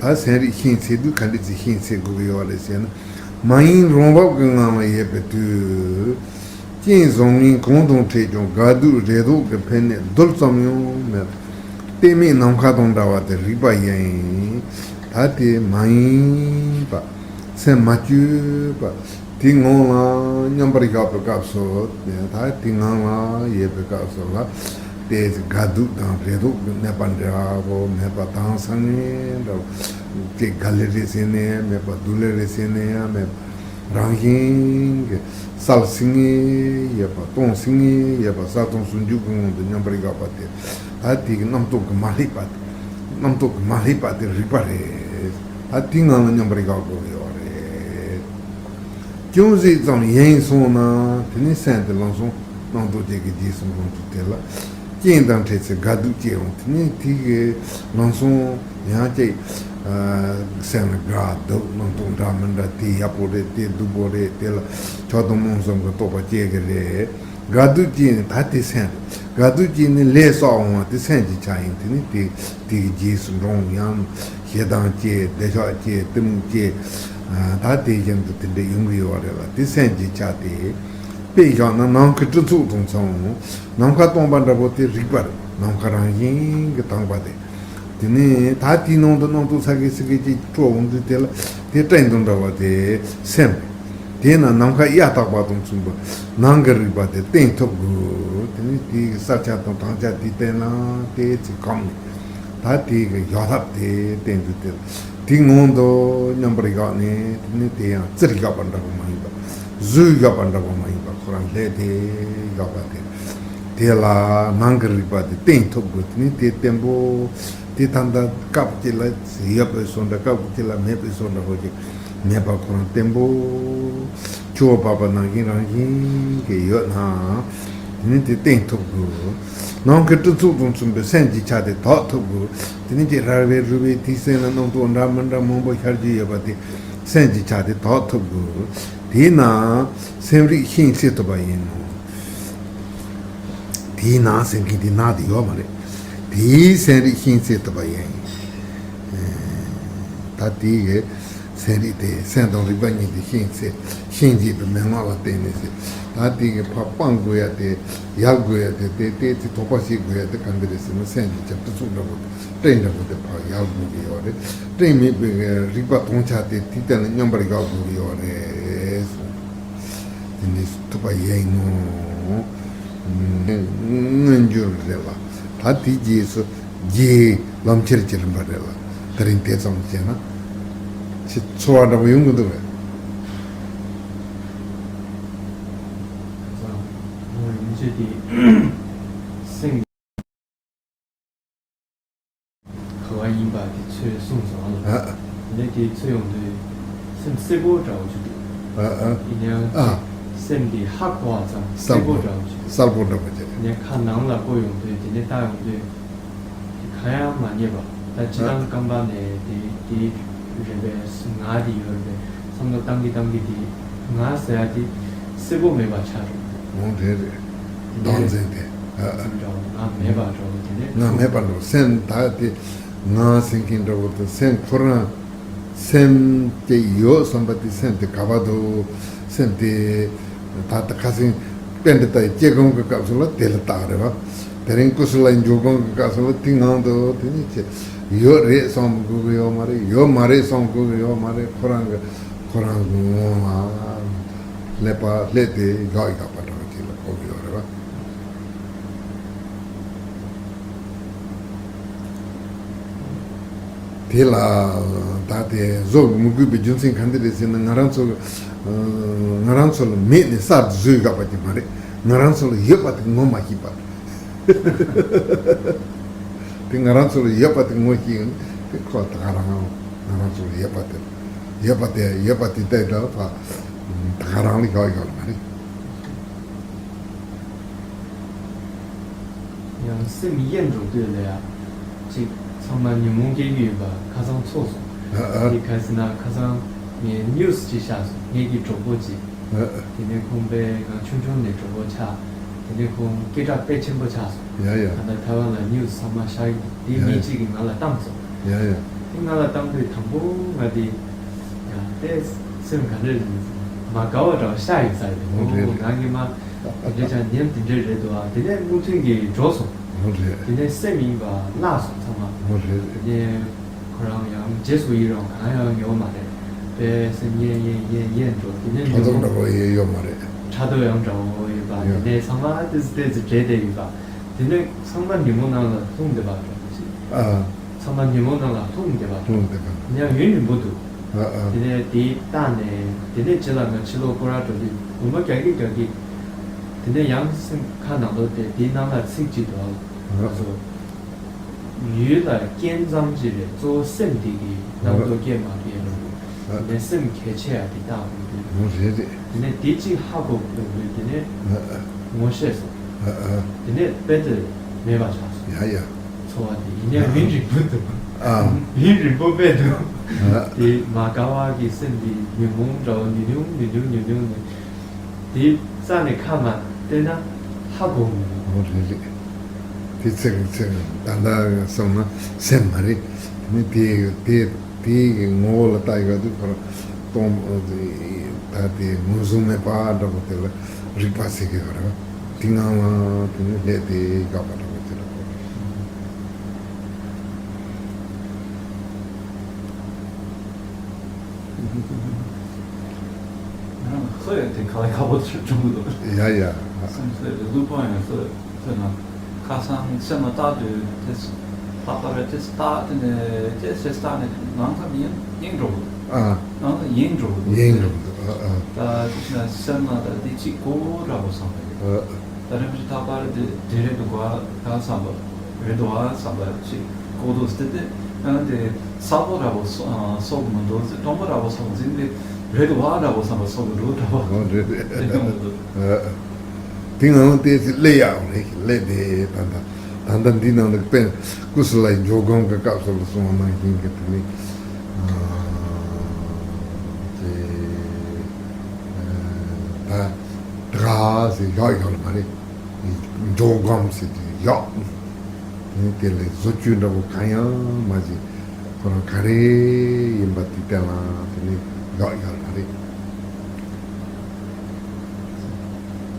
ད་སེམས་རིག་ཤིང་ཚིག་དུས་ག་འདྲ་ཅིག་ཤིང་ཚིག་དགོས་ཀྱི་ཡོད་རེད་ཟེར་ན། མ་ཡིན་རང་བབས་ཀྱི་ངང་ལ་ཡོད་པའི་དུས། རྐྱེན་བཟང་ངན་གང་དང་འཕྲད་ཀྱང་དགའ་སྡུག་རེ་དོགས་ཀྱི་ཕན་གནོད་རྡུལ་ཙམ་ཡང་མེད། གཏད་མེད་ནམ་མཁའ་དང་འདྲ་བ་དེ་རིག་པ་ཡིན། ད་དེ་མ་ཡིན་པ། སེམས་མ་བཅོས་པ། དེའི་ངང་ལ་མཉམ་པར་བཞག་པའི་སྐབས་སུ། ད་དེའི་ངང་ལ་ཡོད་པའི་སྐབས་སུ་ལ། དེ་དགའ་སྡུག་དང་རེ་དོགས་ཀྱི་གནོད་པ་འདྲ་བོ་མེད་པ་དྭངས་སང་ངེ་འདྲ་བོ། དེ་དགའ་ལེ་རེ་ཟེར་ནས་ཡང་མེད་པ་སྡུག་ལེ་རེ་ཟེར་ནས་ཡང་མེད་པ། རང་བཞིན་གྱིས་གསལ་སིང་ངེ་ཡོད་པ་སྟོང་སིང་ངེ་ཡོད་པ་གསལ་སྟོང་ཟུང་འཇུག་གི་ངང་དུ་མཉམ་པར་བཞག་པ་དེ། ད་དེ་གི་རྣམ་རྟོག་གི་མ་སླེབས་པ་དེ། རྣམ་རྟོག་གི་མ་སླེབས་པ་དེ་རིག་པ་རེད། ད་དེའི་ངང་ལ་མཉམ་པར་བཞག་དགོས་ཀྱི་ཡོད་རེད། ཅུང་ཟད་ཙམ་ཡེངས་སོང་ན་དེ་ནི་སེམས་དེ་ལམ་སང་རྣམ་རྟོག་བཅས་ཀྱི་རྗེས་སུ་འབྲང་ཚུལ་དེ་ལ། རྐྱེན་དང་འཕྲད་ཚེ་དགའ་སྡུག་སྐྱེ་འོང་། དེ་ནི་དེ་གི་ལམ་སང་ཡང་ཅིག་ སེམས་ལ་དགའ་སྡུག་རྣམ་རྟོག་འདྲ་མི་འདྲ། དེ་ཡག་པོ་རེད། དེ་སྡུག་པོ་རེད། དེ་ལ་ཆགས་སྡང་རྨོངས་གསུམ་གྱི་རྟོག་པ་སྐྱེ་གི་རེད། དགའ་སྡུག་སྐྱེས་ནས་ད་དེ་སེམས་རེད། དགའ་སྡུག་སྐྱེས་ནས་ལས་བསགས་འོང་བ་དེ་སེམས་ཀྱི་ཆ་ཡིན། དེ་ནི་དེ་དེ་གི་རྗེས་སུ་འབྲང་ཡང་ཞེ་སྡང་སྐྱེ། འདོད་ཆགས་སྐྱེ། གཏི་མུག་སྐྱེ། ད་དེ་བཞིན་དུ་དེ་འདྲ་ཡོང་གི་ཡོད་རེད་ལ། དེ་སེམས་ཀྱི་ཆ་དེ། དཔེ་བཞག་ན་ནམ་མཁའི་སྤྲིན་ཚོགས་དང་མཚུངས། ནམ་མཁའ་སྟོང་པ་འདྲ་པོ་དེ་རིག་པ་རེད། ནམ་མཁའ་རང་བཞིན་གྱིས་དྭངས་པ་དེ། དེ་ནས་ད་དེའི་ནང་དུ་རྣམ་རྟོག་ཚ་གི་སི་གི་ཅིག་འཕྲོ་འོང་དུས། དེ་ལ་དེ་སྤྲིན་དང་འདྲ་བ་དེ་སེམས་རེད། དེས་ན་ནམ་མཁའ་གཡའ་དག་པ་དང་མཚུངས་པ་ནང་གི་རིག་པ་དེ་བརྟན་ཐུབ་དགོས། དེ་ནས་དེའི་གསལ་ཆ་དང་དྭངས་ཆ་དེ་བརྟན་ན་དེ་ཚེ་གང་ནས། ད་དེ་གི་བཞག་ཐབས་དེ་བསྟན་འདུག་སྟེ། དེའི་ངང་དུ་མཉམ་པར་བཞག་ནས། དེ་ནས་དེ་ཡང་རྩིར་བཞག་པ་འདྲ་པོ་མ་ཡིན་པ། གཟུགས་བཞག་པ་འདྲ་པོ་མ་ཡིན་པ། ཁོ་རང་ལྷད་དེ་བཞག་པ་དེ། དེ་ལ་ནང་གི་རིག་པ་དེ་བརྟན་ཐུབ་དགོས། དེ་ནས་དེ་བརྟན་པོ་དེ་ད་ལྟ་སྐབས་གཅིག་ལ་ཡོད་པའི་བཟོ་འདྲ། སྐབས་གཅིག་ལ་མེད་པའི་བཟོ་འདྲ་པོ་ཅིག་མེད་པ། ཁོ་རང་བརྟན་པོ་ཆུ་བོ་འབབ་པ་ནང་བཞིན་རང་བཞིན་གྱིས་ཡོད་ན། དེ་ནི་དེ་བརྟན་ཐུབ་དགོས། ནམ་མཁའི་སྤྲིན་ཚོགས་དང་མཚུངས་པའི་སེམས་ཀྱི་ཆ་དེ་དག་ཐུབ་དགོས། དེ་ནི་ཅིག་རལ་པའི་རུས་པའི་དེའི་སེམས་ལ་རྣམ་རྟོག་འདྲ་མི་འདྲ་མང་པོ་ཤར་གྱི་ཡོད་པ་དེ་སེམས་ཀྱི་ཆ་དེ་དག་ཐུབ་དགོས། དེས་ན་སེམས་རིག་ཤིང་སེལ་ཐུབ་པ་ཡིན་ནོ། དེས་ན་ཟེར་མཁན་དེ་ན་དེ་ཡོད་མ་རེད། དེས་སེམས་རིག་ཤིང་སེལ་ཐུབ་པ་ཡིན། ད་དེའི་གི་སེམས་རིག་དེ། སེམས་དང་རིག་པ་གཉིས་དེ་ཤིང་སེལ། ཤིང་འབྱེད་པའི་མན་ངག་ལ་བརྟེན་ནས་ཟེར། ད་དེའི་གི་ཕར་སྤང་དགོས་ཡ་དེ། ཡལ་དགོས་ཡ་དེ། དེ་དེ་ཚེ་དོགས་པ་བྱེད་དགོས་ཡ་དེ་ག་འདྲ་རེད་ཟེར་ན། སེམས་ཀྱི་ཆ་སྤྲིན་ཚོགས་འདྲ་པོ་དེ། སྤྲིན་འདྲ་པོ་དེ་ཕར་ཡལ་དགོས་ཀྱི་ཡོད་རེད། སྤྲིན་མེད་པའི་རིག་པ་དྭངས་ཆ་དེ་དེའི་སྟེང་ལ་མཉམ་པར་བཞག་དགོས་ཀྱི་ཡོད་རེད་གསུངས། དེ་འདྲ་ཐུབ་པ་ཡིན་ནོ། མངོན་གྱུར་རེད་ལ། ད་དེའི་རྗེས་སུ་རྗེའི་ལམ་ཁྱེར་གྱི་རིམ་པ་རེད་ལ། དེ་རིང་དེ་ཙམ་བྱས་ན་ཚོར་བ་འདྲ་པོ་ཡོང་གི་འདུག་གས། ཁ་སང་ཡིན་ཚོད་དེ་སེམས། ག་བ་ཡིན་པ་དེ་ཚོས་གསུངས་སོང་ཨ། ཨ། དེ་ནས་དེ་ཚོས་ཡོང་དུས་སེམས་སེར་པོ་འདྲ་བོ་ཅིག་འདུག་ཨ་ཨ། ཡིན་ཡང་ཨ། སེམས་དེ་ཧ་གོ་བ་ཙམ་སེར་པོ་འདྲ་བོ་ཅིག་འདུག་གསལ་པོ་འདྲ་བོ་ཅིག་དེ་ནས་ཁ་ནང་ལ་བསྐོར་ཡོང་དུས། དེ་ནས་བལྟ་ཡོང་དུས་དེ་གང་ཡང་མ་རྙེད་པ། ད་སྤྱིར་བཏང་རྐང་པ་ནས་དེ་དེ་རེད་པས། ང་དེ་ཡོད་རེད་པས། བསམ་བློ་བཏང་གི་བཏང་གི་དེ་ང་ཟེར་ཡ་དེ་སེར་པོ་མེད་པ་ཆགས་འགྲོ། འོ་དེ་རེད། དེ་ནས་བདག་འཛིན་དེ། ཨ་ཨ། འདྲ་བོ། ང་མེད་པ་འདྲ་བོ། དེ་ནས་ང་མེད་པ་འདྲ་བོ། སེམས་ད་དེ་ང་ཟེར་མཁན་འདྲ་བོ་དེ། སེམས་ཁོ་རང་སེམས་དེ་ཡོད་བསམ་པ་དེ། སེམས་དེ་ག་པར་འདུག་སེམས་དེ་ད་ལྟ་ཁ་སང་པཎྜི་ཏ་ཡི་སྐྱེ་སྒོམ་གྱི་སྐབས་སུ་ལ་དེ་ལ་བརྟག་རེད་བ། དེ་རིང་ཀུ་སུ་ལ་ཡི་འཇུག་སྒོམ་གྱི་སྐབས་སུ་ལ་དེ་ངང་དུ་དེ་ནས་ཅི་ཡོད་རེད་བསམ་དགོས་ཀྱི་ཡོད་མ་རེད། ཡོད་མ་རེད་བསམ་དགོས་ཀྱི་ཡོད་མ་རེད། ཁོ་རང་གི་ཁོ་རང་གི་ངོ་ལ་ཀླད་པ་ཀླད་དེ་ཡག་ཡག་པ་འདྲ་བ་ཅིག་ལ་གོ་གི་ཡོད་རེད་བ། དེ་ལ་ད་དེ་བཟོ་མི་དགོས་པའི་རྒྱུ་མཚན་ག་འདི་རེད་ཟེར་ན། ང་རང་ཚོ་ང་རང་ཚོ་ལ་མེད་ནས་གསར་དུ་བཟོས་ཡག་པ་ཅིག་མ་རེད། ང་རང་ཚོ་ལ་ཡོད་པ་དེ་ངོ་མ་ཤེས་པ། དེ་ང་རང་ཚོ་ལ་ཡོད་པ་དེ་ངོ་ཤེས་ཡོང་དེ་ཁོ་ད་ག་རང་ང་རང་ཚོ་ལ་ཡོད་པ་དེ་ཡོད་པ་དེ་ཡོད་པ་དེ་ལྟ་ཡོད་ད་ད་ག་རང་ལ་ཡག་ཡག་མ་རེད། ཡང་སེམས་གཡེང་འགྲོ་དུས་ལ་ཡ་ཅིག་ཚང་མ་ཉོན་མོངས་སྐྱེ་གི་ཡོད་པ་ཁ་སང་ཚོར་སོང་། ཨ་ཨ། དེ་ག་ཟེར་ན་ཁ་སང་ངས་ནིའུ་སི་ཅིག་བཞག་སོང་། ངེད་ཀྱི་གྲོགས་པོ་ཅིག་ཨ་ཨ། དེ་ནས་ཁོང་པས་ང་ཆུང་ཆུང་ནས་གྲོགས་པོ་ཆགས། དེ་ནས་ཁོང་སྐད་གྲགས་དཔེ་ཆེན་པོ་ཆགས་སོང་། ཡ་ཡ། ད་ལྟ་ཐའེ་ཝན་ལ་ནིའུ་སི་ཚང་མ་ཤར་གི་འདུག་དེ་ཡ་ཡ། མི་གཅིག་གིས་ང་ལ་བཏང་སོང་། ཡ་ཡ། དེ་ང་ལ་བཏང་དུས་དང་པོ་ང་དེ་ཡ་དེ་སེམས་ག་འདྲ་རེད་མ་དགའ་བ་འདྲ་བ་ཤར་ཡོད་ས་རེད། འོ་རེད་རེད། ང་གིས་མ་དེ་འདྲ་ཅང་ཉམས་དེ་འདྲ་རེད་འདུག་ཨ། དེ་ནས་མུ་མཐུད་ཀྱིས་འགྲོ་སོང་། འོ་རེད། དེ་ནས་སེམས་ཡིན་པ་བརླག་སོང་ཚང་མ། འོ་རེད་རེད། དེ་ནས་ཁོ་རང་ཡང་རྗེས་སུ་ཡི་རང་གང་ཡང་ཡོད་མ་རེད། དཔེ་སེམས་གཡེང་གཡེང་གཡེང་གཡེང་འགྲོ། དེ་ནས་ཕྲག་དོག་འདྲ་པོ་ཡོད་ཡོད་མ་རེད། ཕྲག་དོག་ཡང་འདྲ་པོ་ཡོད་པ། ཡོད། དེ་ནས་ཚང་མ་ཏོག་ཙམ་ཏོག་ཙམ་བྲལ་བསྡད་ཡོད་པ། དེ་ནས་ཚང་མ་ཉོན་མོངས་ནང་ལ་ལྷུང་བསྡད་པ་འདྲ་པོ་ཞིག་ཨ། ཚང་མ་ཉོན་མོངས་ནང་ལ་ལྷུང་བསྡད་པ་འདྲ། ལྷུང་བསྡད་པ། ཡང་ཡུན་རིང་པོ་འདུག་ཨ་ཨ། དེ་ནས་དེ་བཏང་ནས་དེ་ནས་རྗེས་ལ་ང་ཕྱི་ལོགས་སྐོར་ར་འགྲོ་དུས་སྒོར་མོ་རྒྱག་གི་རྒྱག་གི། དེ་ནས་ཡང་སེམས་ཁ་ནང་ལོགས་དེ་དེའི་ནང་ལ་ཚིག་གཅིག་འདུག་ཨ། ང་ཚོ་ཡུལ་ལ་རྐྱེན་ཙམ་ཅིག་རེད། གཙོ་བོ་སེམས་དེ་གི་རྣམ་རྟོག་སྐྱེས་མ་སྐྱེས་ལ། ཨ། དེ་ནས་སེམས་གལ་ཆེ་ཡ་དེ་བཏང་དགོས་དུས། འོ་རེད་རེད། དེ་ནས་དེ་གཅིག་ཧ་གོ་ཡོང་དུས་དེ་ནས་ཨ་ཨ། ངོ་ཤེས་སོང་། ཨ་ཨ། དེ་ནས་དཔེ་དེ་མེད་པ་ཆགས་སོང་། ཡ་ཡ། ཚོར་བ་དེ་ཡིན་ནའི་ཡུན་རིང་པོ་འདུག་ཨ། བིང་རིང་པོ་སྦས་འདུག་ཨ། དེ་མ་དགའ་བ་གི་སེམས་དེ་ཉུང་ཉུང་འདྲ་བོ་ཉུང་ཉུང་ཉུང་ཉུང་ཉུང་ཉུང་ནས། དེ་རྩ་ནས་ཁ་མ་བལྟས་ན་ཧ་གོ་མི་འདུག་འོ་རེད་རེད། དེ་ཚེ་རིང་ཚེ་རིང་ད་ལྟ་སོང་ན་སེམས་མ་རེད། དེ་ནི་དེ་དེ་དེ་གི་ངོ་བོ་ལ་ལྟ་ཡོད་དུས་ཁོ་རང་སྟོང་ད་དེ་ངོས་བཟུང་མེད་པ་འདྲ་པོ་དེ་ལ་རིག་པ་ཟེར་གི་ཡོད་རེད་བ། དེ་ངང་ལ་དེ་ནི་སླེབས་ཏེ་ཡག་པ་འདྲ་པོ་དེ་འདྲ་པོ་རེད། ང་རང་ལྷོད་ཡོད་དེ་ག་ལ་ཁ་པོ་ཆུ་བྱུང་གི་འདུག་ཡ་ཡ། སེམས་ལྷོད་ཡོད་ལུས་པོ་ཡང་ལྷོད་ཡོད་ལྷོད་ན། ཁ་སང་སེམས་ལ་བཏགས་དུས་དེ་ལྷག་པ་རེད་དེ་བཏགས་དེ་ནས་དེ་སེམས་བཏགས་ནས་ནང་ཁ་ཡིན་ཡིན་འགྲོ་གི་འདུག་ཨ། ནང་ཁ་ཡིན་འགྲོ་གི་འདུག་ཡིན་འགྲོ་གི་འདུག་ཨ་ཨ། ད་དེ་ཕྱིན་ན་སེམས་ལ་ད་དེ་གཅིག་གོ་འདྲ་པོ་བསམ་པ་ཡོད། ཨ། ད་རིམ་བཞིན་ཐག་པ་རེད་དེ་དེ་རེད་འདུག་ག་བསམ་པ་རེད་འདུག་ཨ་བསམ་པ་ཞིག་གོ་འདུག་སྟེ་དེ་ཨ་དེ་གསལ་པོ་འདྲ་པོ་སོ་ཨ་སོགས་མི་འདུག་ཟེར། སྟོང་པ་འདྲ་པོ་སོགས་འཛིན་དེ་རེད་འདུག་ཨ་འདྲ་པོ་བསམ་པ་སོགས་མི་འདུག་འདྲ་པོ་འོ་རེད་རེད། དེ་སྟོང་པ་འདུག་ཨ། དེ་ངང་དེ་ཚེ་སླེབས་ཡག་རེད། སླེབས་དེ་ད་ལྟ་ད་ལྟ་འདི་ནང་ལ་དཔེ་ཀུ་སུ་ལའི་འཇོག་སྒོམ་གྱི་སྐབས་སུ་ལ་གསུངས་པ་ནང་བཞིན་གྱི་དེ་ནི་ཨ་དེ་ད་དགའ་ཟེར་ཡག་ཡོད་མ་རེད། འཇོག་སྒོམ་ཟེར་དེ་ཡག་ནི་དེ་ལས་བཟོ་བཅོས་འདྲ་པོ་གང་ཡང་མ་བྱེད། ཁོ་རང་ག་རེ་ཡིན་པ་དེ་བསྟན་ལ་དེ་ནི་ཡག་ཡོད་མ་རེད།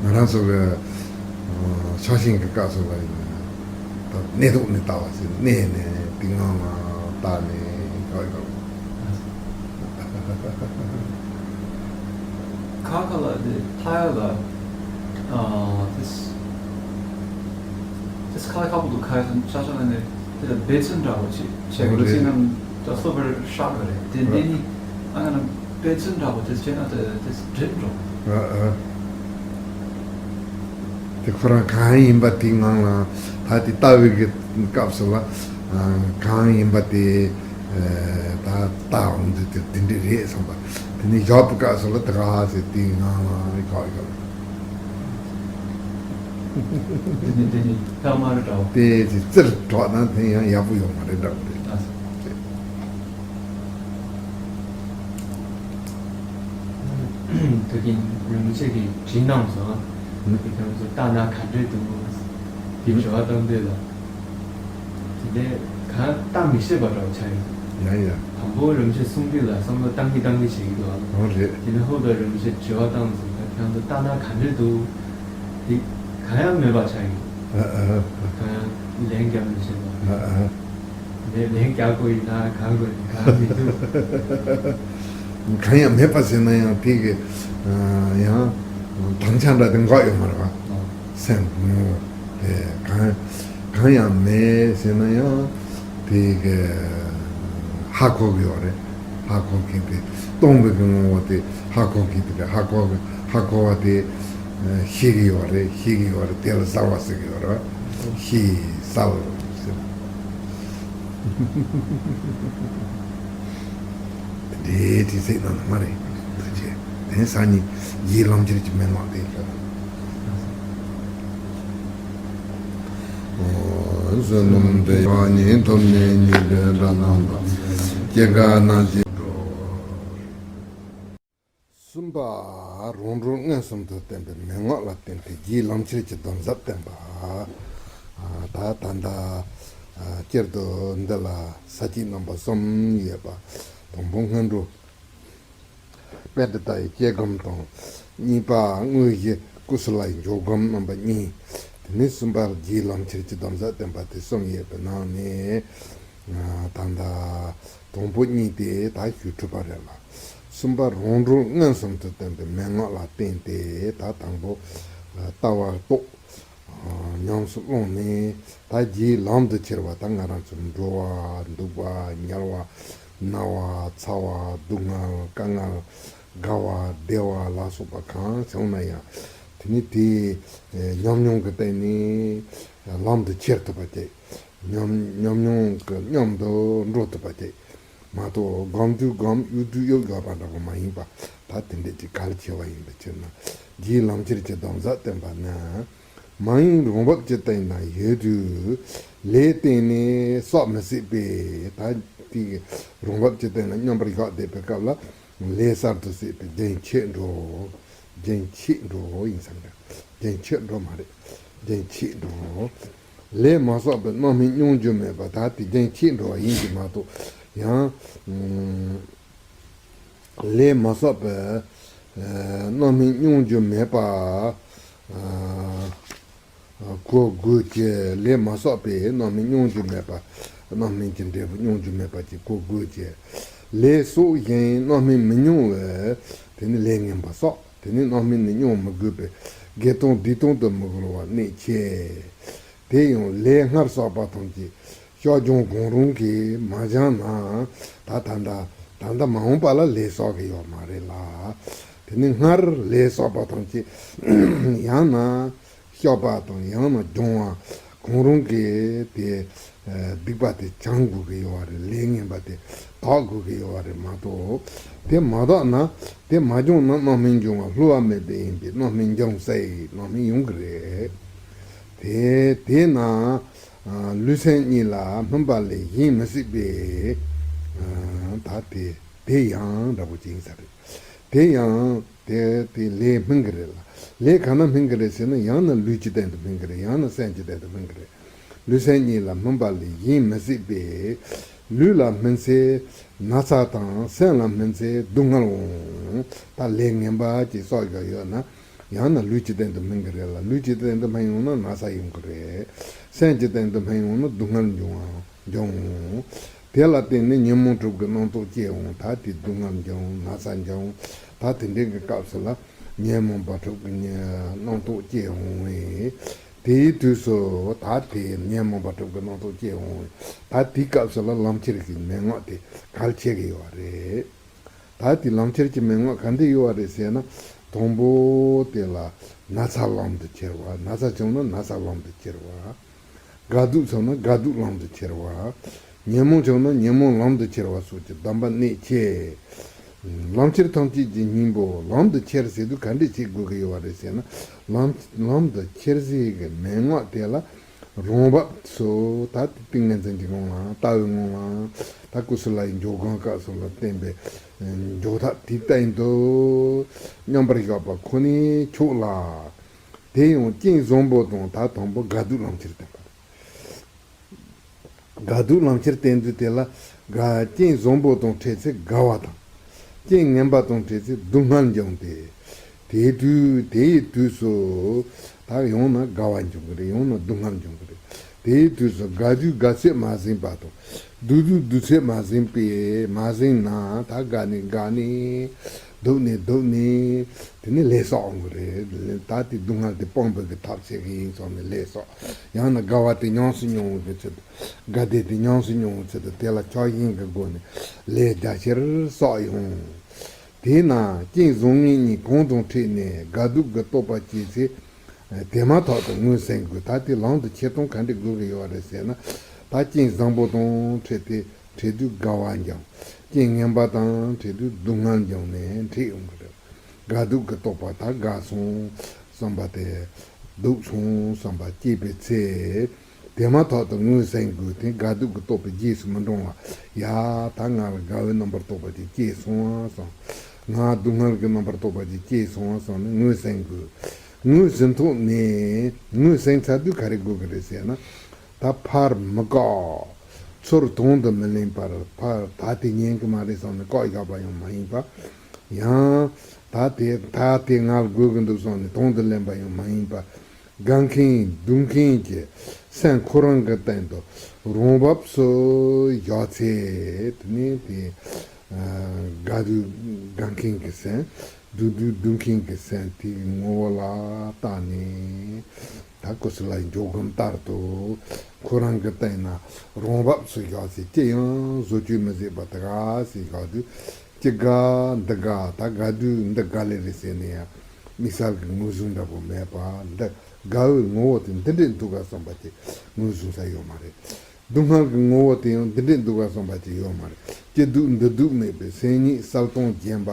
ང་རང་ཚོ་གི་ཕྱག་ཆེན་གྱི་སྐབས་སུ་ལ་ཡིན་ན་ད་གནས་ཐོག་ནས་ལྟ་བ་ཟེར། གནས་ནས་དེ་ངང་ལ་ལྟ་ནས་ཡག་ཡོད། ཁ་ཁ་ལ་དེ་ཐ་ཡ་ལ་ཨ་དེ་དེ་ཁ་ཁ་པོ་དུ་ཁ་ཡ་ས་ཆ་ཆ་ལ་ནས་དེ་ལ་འབད་བརྩོན་འདྲ་པོ་ཅིག་བྱེད་དགོས་རེད། ཅིག་ནམ་ད་སོ་པར་ཤག་རེད། དེ་འདི་ནི་ཨ་ང་ན་འབད་བརྩོན་འདྲ་པོ་དེ་བྱས་ན་དེ་དེ་འགྲིག་འགྲོ། ཨ་ཨ། དེ་ཁོ་རང་གང་ཡིན་པ་དེའི་ངང་ལ་ད་དེ་ལྟ་བའི་གི་སྐབས་སུ་ལ་ཨ་གང་ཡིན་པ་དེ་ཨ་ད་ལྟ་འོང་དུས་དེ་དེ་འདྲ་རེད་བསམ་པ། དེ་ནས་ཡག་པོ་སྐབས་སུ་ལ་དེ་ག་ཟེར་དེའི་ངང་ལ་ཡག་ཡག་དེ་ནི་དེ་ནི་ཐག་མ་རེད་འདྲ་བོ། དེ་ཅི་རྩིར་གྲོགས་ན་དེ་ཡང་ཡག་པོ་ཡོད་མ་རེད་འདྲ་བོ་རེད། ད་སོ། ད་གིན་རིན་པོ་ཆེ་གིས་བྲིས་གནང་སོང་། ཨ་ནི་ཁྱེད་ཚོ་ལྟ་ན་ག་འདྲས་འདུག་དེ་དྲི་བ་བཏང་དུས་ལ། དེ་ནས་གང་ལྟ་མི་ཤེས་པ་འདྲ་བོ་ཆགས་ཡོད། ཡ་ཡ། དང་པོ་རིན་པོ་ཆེ་གསུང་དུས་ལ་བསམ་བློ་བཏང་གི་བཏང་གི་བྱེད་ཀྱི་འདུག་ཨ། འོ་རེད། དེ་ནས་ཧོབ་ལ་རིན་པོ་ཆེ་དྲི་བ་བཏང་སོང་། ད་ཁྱེད་ཚོ་ལྟ་ན་ག་འདྲས་འདུག་དེ་གང་ཡང་མེད་པ་ཆགས་ཡོད། ཨ་ཨ། གང་ཡང་ལན་རྒྱག་མི་ཤེས་པ། ཨ་ཨ། ལན་ལན་རྒྱག་དགོས་ཡིན་ན་གང་དགོས་ཡིན་གང་མི་འདུག་གང་ཡང་མེད་པ་ཟེར་ན་ཡང་དེ་གི་ཡང་དམ་བཅའ་འདྲ་དེ་འགོག་ཡོད་མ་རེད་བ། ཨ། སེམས་ངོ་བོ་དེ་གང་གང་ཡང་མེད་ཟེར་ན་ཡང་དེ་གི་ཧ་གོ་གི་ཡོད་རེད། ཧ་གོ་མཁན་དེ་སྟོང་པའི་གི་ངོ་བོ་དེ་ཧ་གོ་མཁན་དེ་ཧ་གོ་གི་ཧ་གོ་བ་དེ་ཤེས་གི་ཡོད་རེད། ཤེས་གི་ཡོད་རེད། དེ་ལ་གསལ་བ་ཟེར་གི་ཡོད་རེད། ཤེས་གསལ་ཟེར། དེ་འདྲའི་དྲི་ཚིག་ནང་མ་རེད། ད་ཅེ་དེ་ས་ཉིད་ཡིད་ལམ་ཁྱེར་གྱི་མན་ངག་དེ་ལྟར། ཨོ་བསོད་ནམས་འདི་ཡིས་ཉིད་ཐོབ་ནས་ཉེས་པའི་དགྲ་རྣམས་དང་། སྐྱེ་རྒ་ན་འཆིའི་གསུམ་པ། རང་གྲོལ་མངོན་སུམ་དུ་བསྟན་པའི་མན་ངག་ལ་བརྟེན་ཏེ་རྒྱུའི་ལམ་ཁྱེར་གྱི་སྡོམ་བཟའ་བསྟན་པ། ད་ད་ལྟ་སྤྱིར་དུ་འདི་ལ་ས་བཅད་རྣམ་པ་གསུམ་ཡོད་པ། དང་པོ་སྔོན་འགྲོ་པཎྜི་ཏ་ཡི་དཔྱད་སྒོམ་དང་། གཉིས་པ་དངོས་གཞི་ཀུ་སུ་ལའི་འཇོག་སྒོམ་རྣམ་པ་གཉིས། དེ་ནས་གསུམ་པ་རྒྱུའི་ལམ་ཁྱེར་གྱི་སྡོམ་བཟའ་བསྟན་པ་དེ་གསུམ་ཡོད་པའི་ནང་ནས། ད་ལྟ་དང་པོ་གཉིས་དེ་ད་ཞུ་གྲུབ་པ་རེད་ལ། གསུམ་པ་རང་གྲོལ་མངོན་སུམ་དུ་བསྟན་པའི་མན་ངག་ལ་བརྟེན་ཏེ་ད་དང་པོ་ལྟ་བ་རྟོགས། ཉམས་སུ་བླངས་ནས་ད་རྒྱུའི་ལམ་དུ་ཁྱེར་བ། ད་ང་རང་ཚོ་འགྲོ་བ་འདུག་པ་ཉལ་བ་ན་བ་ཚ་བ་སྡུག་བསྔལ་དཀའ་ངལ་དགའ་བ་བདེ་བ་ལ་སོགས་པ་གང་བྱུང་ན་ཡང་དེ་ནི་དེའི་ཉམས་མྱོང་གི་སྟེང་ནས་ལམ་དུ་ཁྱེར་ཐུབ་པ་བྱེད། ཉམས་ཉམས་མྱོང་གི་མཉམ་དུ་འགྲོ་ཐུབ་པ་བྱེད་མ་གཏོགས་སྒོམ་དུས་སྒོམ་གཡུག་དུས་གཡུག་ཡོད་པ་འདྲ་པོ་མ་ཡིན་པ། ད་དེ་འདྲས་ཀྱི་གལ་ཆེ་བ་ཡིན་པའི་ཕྱིར་ན་རྒྱུའི་ལམ་ཁྱེར་གྱི་སྡོམ་བཟའ་བསྟན་པ་ནི། མ་ཡིན་རང་བབས་ཀྱི་སྟེང་ན་ཡོད་དུས་ལས་བརྟེན་ནས་བསགས་མི་སྲིད་པས། ད་དེ་རང་བབས་ཀྱི་སྟེང་ན་མཉམ་པར་བཞག་བསྡད་པའི་སྐབས་ལ་ལས་གསར་དུ་སྲིད་པའི་རྒྱུན་ཆད་འགྲོ། རྒྱུན་ཆད་འགྲོ་ཡིན་ས་འདྲ། རྒྱུན་ཆད་འགྲོ་མ་རེད། རྒྱུན་ཆད་འགྲོ། ལས་མ་བསགས་པའི་རྣམ་སྨིན་མྱོང་རྒྱུ་མེད་པ། ད་དེ་རྒྱུན་ཆད་འགྲོ་བ་ཡིན་གྱི་མ་གཏོགས། ཡང་ལས་མ་བསགས་པའི་རྣམ་སྨིན་མྱོང་རྒྱུ་མེད་པ། གོ་དགོས་ཀྱི། ལས་མ་བསགས་པའི་རྣམ་སྨིན་མྱོང་རྒྱུ་མེད་པ། རྣམ་སྨིན་གྱི་འབྲས་བུ་མྱོང་རྒྱུ་མེད་པ་ཅིག་གོ་དགོས་ཀྱི། ལས་བསགས་ཤིང་རྣམ་སྨིན་མི་མྱོང་བས། དེ་ནི་ལས་ངན་པ་བསགས། དེ་ནི་རྣམ་སྨིན་ནི་མྱོང་མི་དགོས་པས། བགེགས་དང་སྡིག་དང་དུ་མི་རྒོལ་བ་གནད་ཆེ། དེ་ཡང་ལས་སྔར་བསགས་པ་ཐམས་ཅད་བསྐྱར་སྦྱོང་གང་རུང་གིས་མ་སྦྱངས་ན། ད་ད་ལྟ་ད་ལྟ་མ་འོངས་པ་ལ་ལས་བསགས་ཀྱི་ཡོད་མ་རེད་ལ། དེ་ནི་སྔར་ལས་བསགས་པ་ཐམས་ཅད་ཡང་ན་སྐྱོབ་པ་དང་ཡང་ན་སྦྱོང་བ་གང་རུང་གིས་དེ་སྡིག་པ་དེ་སྦྱང་དགོས་ཀྱི་ཡོད་རེད། ལས་ངན་པ་དེ་དག་དགོས་ཀྱི་ཡོད་རེད་མ་གཏོགས། དེ་མ་དག་ན། དེ་མ་སྦྱངས་ན་རྣམ་སྨིན་འབྱུང་བ་བསླུ་བ་མེད་པའི་ཡིན་པས། རྣམ་སྨིན་འབྱུང་སའི་རྣམ་སྨིན་ཡོང་གི་རེད། དེ་དེས་ན་ལུས་སེམས་གཉིས་ལ་སྨིན་པ་ལས་གཞན་མི་སྲིད་པས། ད་དེ་དེ་ཡང་འདྲ་པོ་ཅིག་ཡིན་ས་རེད། དེ་ཡང་དེ་དེ་ལས་སྨིན་གྱི་རེད་ལ། ལས་ག་ན་སྨིན་གྱི་རེད་ཟེར་ན། ཡང་ན་ལུས་ཀྱི་སྟེང་དུ་སྨིན་གྱི་རེད། ཡང་ན་སེམས་ཀྱི་སྟེང་དུ་སྨིན་གྱི་རེད། ལུས་སེམས་གཉིས་ལ་སྨིན་པ་ལས་གཞན་མི་སྲིད་པས། ལུས་ལ་སྨིན་ཚེ་ན་ཚ་དང་། སེམས་ལ་སྨིན་ཚེ་སྡུག་བསྔལ་འོང་། ད་ལས་ངན་པ་ཅིག་བསགས་བཞག་ཡོད་ན། ཡང་ན་ལུས་ཀྱི་སྟེང་དུ་སྨིན་གྱི་རེད་ལ། ལུས་ཀྱི་སྟེང་དུ་སྨིན་ཡོང་ན་ན་ཚ་ཡོང་གི་རེད། སེམས་ཀྱི་སྟེང་དུ་སྨིན་ཡོང་ན་སྡུག་བསྔལ་འབྱུང་བ་འབྱུང་། དེ་ལ་བརྟེན་ནས་ཉོན་མོངས་དྲུག་གི་རྣམ་རྟོག་སྐྱེ་འོང་། ད་དེ་སྡུག་བསྔལ་འབྱུང་། ན་ཚ་འབྱུང་། ད་དེ་འདྲའི་གི་སྐབས་སུ་ལ་ཉོན་མོངས་པ་དྲུག་གི་རྣམ་རྟོག་སྐྱེ་འོང་བས། དེའི་དུས་སུ་ད་དེ་ཉོན་མོངས་པ་དྲུག་གི་རྣམ་རྟོག་སྐྱེ་འོང་བས། ད་དེའི་སྐབས་སུ་ལ་ལམ་ཁྱེར་གྱི་མན་ངག་དེ་གལ་ཆེ་གི་ཡོད་རེད། ད་དེ་ལམ་ཁྱེར་གྱི་མན་ངག་ག་འདྲ་ཡོད་རེད་ཟེར་ན། དང་པོ་དེ་ལ་ན་ཚ་ལམ་དུ་ཁྱེར་བ། ན་ཚ་བྱུང་ན་ན་ཚ་ལམ་དུ་ཁྱེར་བ། དགའ་སྡུག་བྱུང་ན་དགའ་སྡུག་ལམ་དུ་ཁྱེར་བ། ཉོན་མོངས་བྱུང་ན་ཉོན་མོངས་ལམ་དུ་ཁྱེར་བ་སོགས་ཀྱི་གདམས་པ་གནད་ཆེ། ལམ་ཁྱེར་ཐམས་ཅད་ཀྱི་སྙིང་པོ་ལམ་དུ་ཁྱེར་ཟེར་དུས་ག་འདྲས་བྱེད་དགོས་ཀྱི་ཡོད་རེད་ཟེར་ན། ལམ་ལམ་དུ་ཁྱེར་ཟེར་གྱི་མན་ངག་དེ་ལ་རང་བབས་སུ། ད་དེ་ཏིང་ངེ་འཛིན་གྱི་ངང་ལ་ལྟ་བའི་ངང་ལ། ད་ཀུ་སུ་ལའི་འཇོག་སྒོམ་སྐབས་སུ་ལ་བསྟན་པའི་འཇོག་ཐབས་དེའི་སྟེང་དུ་མཉམ་པར་བཞག་པ་ཁོ་ནས་ཆོག་ལ། དེ་ཡང་རྐྱེན་བཟང་པོ་དང་། ད་དང་པོ་དགའ་སྡུག་ལམ་ཁྱེར་བསྟན་པ་རེད། དགའ་སྡུག་ལམ་ཁྱེར་བསྟན་དུས་དེ་ལ་དགའ། རྐྱེན་བཟང་པོ་དང་འཕྲད་ཚེ་དགའ་བ་དང་། རྐྱེན་ངན་པ་དང་འཕྲད་ཚེ་སྡུག་བསྔལ་འབྱུང་སྟེ། དེའི་དུས་དེའི་དུས་སུ་ད་ཡང་ན་དགའ་བ་འབྱུང་གི་རེད། ཡང་ན་སྡུག་བསྔལ་འབྱུང་གི་རེད། དེའི་དུས་སུ་དགའ་སྡུག་དགའ་ཚད་མ་ཟིན་པ་དང་། སྡུག་སྡུག་སྡུག་ཚད་མ་ཟིན་པས། མ་ཟིན་ན་ད་དགའ་ནས་དགའ་ནས། སྡུག་ནས་སྡུག་ནས། དེ་ནས་ལས་བསགས་འོང་གི་རེད། ད་དེ་སྡུག་བསྔལ་དེ་སྤང་བའི་གི་ཐབས་བྱེད་ཀྱི་ཡིན་བསམ་ནས་ལས་བསགས། ཡང་ན་དགའ་བ་དེ་ཉམས་སུ་མྱོང་བའི་གི་ཆེད་དུ། དགའ་བདེ་དེ་ཉམས་སུ་མྱོང་བའི་ཆེད་དུ་དེ་ལ་ཆགས་ཞེན་གྱི་སྒོ་ནས་ལས་རྒྱ་ཆེར་བསགས་ཡོང་། དེས་ན་རྐྱེན་བཟང་ངན་གཉིས་གང་དང་འཕྲད་ནས་དགའ་སྡུག་གི་རྟོག་པ་སྐྱེས་ཚེ། དེ་མ་ཐག་ཏུ་ངོས་ཟིན་དགོས། ད་དེ་ལམ་དུ་ཁྱེར་སྟངས་ག་འདྲ་དགོས་ཀྱི་ཡོད་རེད་ཟེར་ན། ད་རྐྱེན་བཟང་པོ་དང་འཕྲད་དེ་འཕྲད་དུས་དགའ་བ་འབྱུང་། རྐྱེན་ངན་པ་དང་འཕྲད་དུས་སྡུག་བསྔལ་འབྱུང་ནས་འཕྲད་ཡོང་གི་རེད། དགའ་སྡུག་གི་རྟོག་པ། ད་དགའ་སོང་བསམ་པ་དེ། སྡུག་སོང་བསམ་པ་སྐྱེས་པའི་ཚེ། དེ་མ་ཐག་ཏུ་ངོས་ཟིན་དགོས། དེ་དགའ་སྡུག་གི་རྟོག་པའི་རྗེས་སུ་མི་འབྲང་བ། ཡ། ད་ང་ལ་དགའ་བའི་རྣམ་པར་རྟོག་པ་ཅིག་སྐྱེས་སོང་བསམ། ང་སྡུག་བསྔལ་གྱི་རྣམ་པར་རྟོག་པ་ཅིག་སྐྱེས་སོང་བསམ་ནས་ངོས་ཟིན་དགོས། ངོས་ཟིན་ཐོག་ནས་ངོས་ཟིན་ཚར་དུས་ག་རེ་དགོས་ཀྱི་རེད་ཟེར་ན། ད་ཕར་མི་བཀག། ཚུར་དོན་དུ་མི་ལེན་པར། ཕར་ད་དེ་ཉན་གི་མ་རེད་བསམ་ནས་བཀག་བཞག་པ་ཡང་མ་ཡིན་པ། ཡང་ད་དེ་ད་དེ་ང་ལ་དགོས་ཀྱི་འདུག་བསམ་ནས་དོན་དུ་ལེན་པ་ཡང་མ་ཡིན་པ། དགའ་མཁན་སྡུག་མཁན་གྱི་སེམས་ཁོ་རང་གི་སྟེང་དུ་རང་བབས་སུ་བཞག་ཚེ། དེ་ནས་དེ་དགའ་སྡུག་དགའ་མཁན་གྱི་སེམས། སྡུག་སྡུག་སྡུག་མཁན་གྱི་སེམས་དེའི་ངོ་བོ་ལ་བལྟས་ནས། ད་ཀུ་སུ་ལའི་འཇོག་སྒོམ་ལྟར་དུ་ཁོ་རང་གི་སྟེང་ན་རང་བབས་སུ་བཞག་ཚེ། ཅི་ཡང་བཟོ་བཅོས་མི་བྱེད་པ་དེ་ག་ཟེ་བཞག་དུས། ཅི་དགའ་འདི་དགའ། ད་དགའ་དུས་འདི་དགའ་ལེ་རེད་ཟེར་ནས་ཡང་དམིགས་བསལ་གྱི་ངོས་བཟུང་འདྲ་པོ་མེད་པ། འདི་དགའ་བའི་ངོ་བོ་དེ་འདི་འདྲས་འདུག་ག་བསམ་པ་ཅིག་ངོས་བཟུང་ས་ཡོད་མ་རེད། སྡུག་བསྔལ་གྱི་ངོ་བོ་དེ་ཡང་འདི་འདྲས་འདུག་ག་བསམ་པ་ཅིག་ཡོད་མ་རེད། སྐྱིད་སྡུག་འདི་སྡུག་མེད་པའི་སེམས་ཉིད་གསལ་སྟོང་བརྒྱན་པ།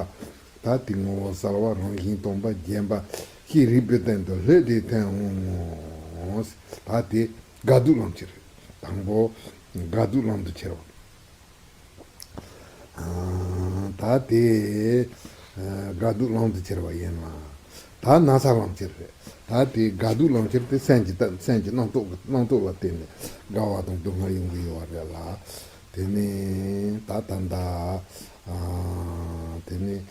ད་དེ་ངོ་བོ་གསལ་བ་རང་བཞིན་སྟོང་པ་བརྒྱན་པ་ཤེས་རིག་པའི་སྟེང་དུ་ལྷོད་དེ་ཐོན་འོང་ངོ་ ད་དེ་དགའ་སྡུག་ལམ་ཁྱེར་རེད། དང་པོ་དགའ་སྡུག་ལམ་དུ་ཁྱེར་བ། ད་དེ་དགའ་སྡུག་ལམ་དུ་ཁྱེར་བ་ཡིན་ལ། ད་ན་ཚ་ལམ་ཁྱེར་རེད། ད་དེ་དགའ་སྡུག་ལམ་ཁྱེར་དེ་སེམས་ཀྱི་སྟ- སེམས་ཀྱི་རྣམ་རྟོག་གི་རྣམ་རྟོག་ལ་བརྟེན་ནས་དགའ་བ་དང་སྡུག་བསྔལ་ཡོང་གི་ཡོད་པ་རེད་ལ། དེ་ནས་ད་ད་ལྟ་དེ་ནས་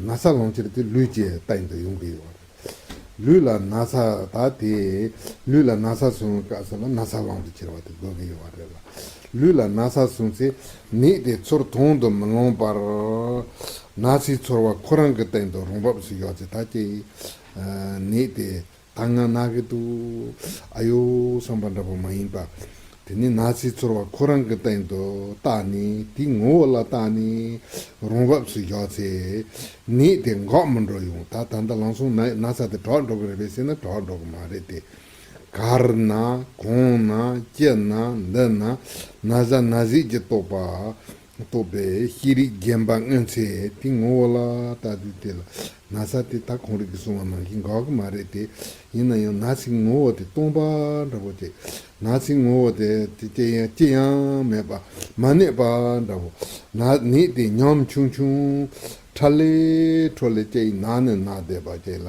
ན་ཚ་ལམ་ཁྱེར་དེ་ལུས་ཀྱི་སྟེང་དུ་ཡོང་གི་ཡོད་པ་རེད། ལུས་ལ་ན་ཚ་ད་དེ་ལུས་ལ་ན་ཚ་བྱུང་བའི་སྐབས་སུ་ལ་ན་ཚ་ལམ་དུ་ཁྱེར་བ་དེ་དགོས་ཀྱི་ཡོད་པ་རེད་ལ། ལུས་ལ་ན་ཚ་བྱུང་ཚེ་ནད་དེ་ཚུར་དོན་དུ་མི་ལངས་པར་ན་ཚའི་ཚོར་བ་ཁོ་རང་གི་སྟེང་དུ་རང་བབས་སུ་བཞག་ཚེ་ད་ཀྱི་ནད་དེ་ད་ང་ན་གི་འདུག་ཨ་ཡོ་བསམ་པ་འདྲ་པོ་མ་ཡིན་པ། དེ་ནི་ན་ཚའི་ཚོར་བ་ཁོ་རང་གི་སྟེང་དུ་བལྟས་ནས་དེའི་ངོ་བོ་ལ་བལྟས་ནས་རང་བབས་སུ་བཞག་ཚེ་ནད་དེ་འགོག་མི་འགྲོ་ཡོང་། ད་ད་ལྟ་ལམ་སང་ན་ན་ཚ་དེ་དྲག་འགྲོ་གི་རེད་པས་ཟེར་ན་དྲག་འགྲོ་གི་མ་རེད་དེ། གར་ན་གོང་ན་ལྕེ་ན་འདི་ན་ན་བཟའ་ན་ཟས་ཀྱི་རྟོག་པ། རྟོག་པའི་ཤེས་རིག་རྒན་པ་སྔོན་ཚེ་དེ་ངོ་བོ་ལ་ལྟ་དུས་དེ་ལ་ན་ཚ་དེ་ད་ཁོང་རིག་གི་གསུང་བ་ནང་བཞིན་འགག་གི་མ་རེད་དེ། ཡིན་ན་ཡང་ན་ཚའི་ངོ་བོ་དེ་སྟོང་པ་འདྲ་པོ་ཅིག་ན་ཚའི་ངོ་བོ་དེ་དེ་ཅི་ཡང་ཅི་ཡང་མེད་པ་མ་གནས་པ་འདྲ་པོ། ན་ནད་དེ་ཉམ་ཆུང་ཆུང་ཁྲ་ལེ་ཁྲོ་ལེ་ཅིག་ན་ནས་ན་བསྡད་པ་ཅིག་ལ་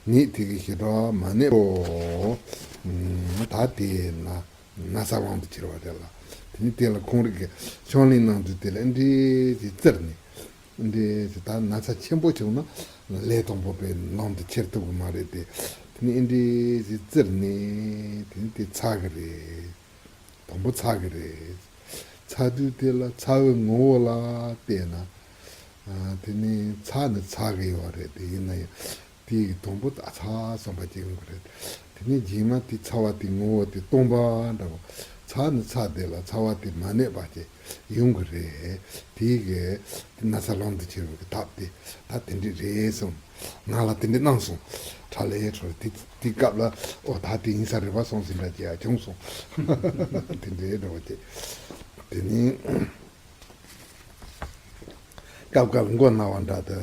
ནད་དེ་གི་ཞི་དྲག་མ་གནས་པོ། ད་དེ་ན། ན་ཚ་ལམ་དུ་ཁྱེར་བ་རེད་ལ། དེ་ནི་དེ་ལ་ཁོང་རིག་གི་ཕྱག་ལེན་གནང་དུས་དེ་ལ་ཨེ་འདྲས་ཞིག་བཙིར་ནས། ཨེ་འདྲས་ཞིག་ད་ན་ཚ་ཆེན་པོ་བྱུང་ན་ལས་དང་པོ་པའི་ལམ་དུ་ཁྱེར་ཐུབ་ཀྱི་མ་རེད་དེ། དེ་ནི་ཨེ་འདྲས་ཞིག་བཙིར་ནས་དེ་ནི་དེ་ཚ་གི་རེད། དང་པོ་ཚ་གི་རེད། ཚ་དུས་དེ་ལ་ཚ་བའི་ངོ་བོ་ལ་བལྟས་ན། དེ་ནི་ཚ་ནི་ཚ་གི་ཡོད་རེད་དེ་ཡིན་ན་ཡང་། དེ་ཡི་དང་པོ་ཨ་ཚ་བསམ་པ་སྐྱེ་ཡོང་གི་རེད། དེ་ནས་རྗེས་མ་དེ་ཚ་བ་དེ་ངོ་བོ་དེ་སྟོང་པ་འདྲ་བོ། ཚ་ནི་ཚ་དེ་ལ་ཚ་བ་དེ་མ་གནས་པ་ཅིག་ཡོང་གི་རེད། དེ་གི་དེ་ན་ཚ་ལམ་དུ་ཁྱེར་བའི་གི་ཐབས་དེ་ད་དེ་འདྲས་རེད་གསུངས། ང་ལ་དེ་འདྲས་གནང་སོང་། ཁྲ་ལེ་ཁྲོ་ལེ་དེ་དེ་སྐབས་ལ་ཨོ་ད་དེ་ཡིན་ས་རེད་པ་སོང་ཟིན་འདྲ་ཅིག་ཡ་བྱུང་སོང་། དེ་འདྲས་འདྲ་བོ་ཅིག་དེ་ནི། སྐབས་སྐབས་མགོ་ན་བ་འདྲ་དེ།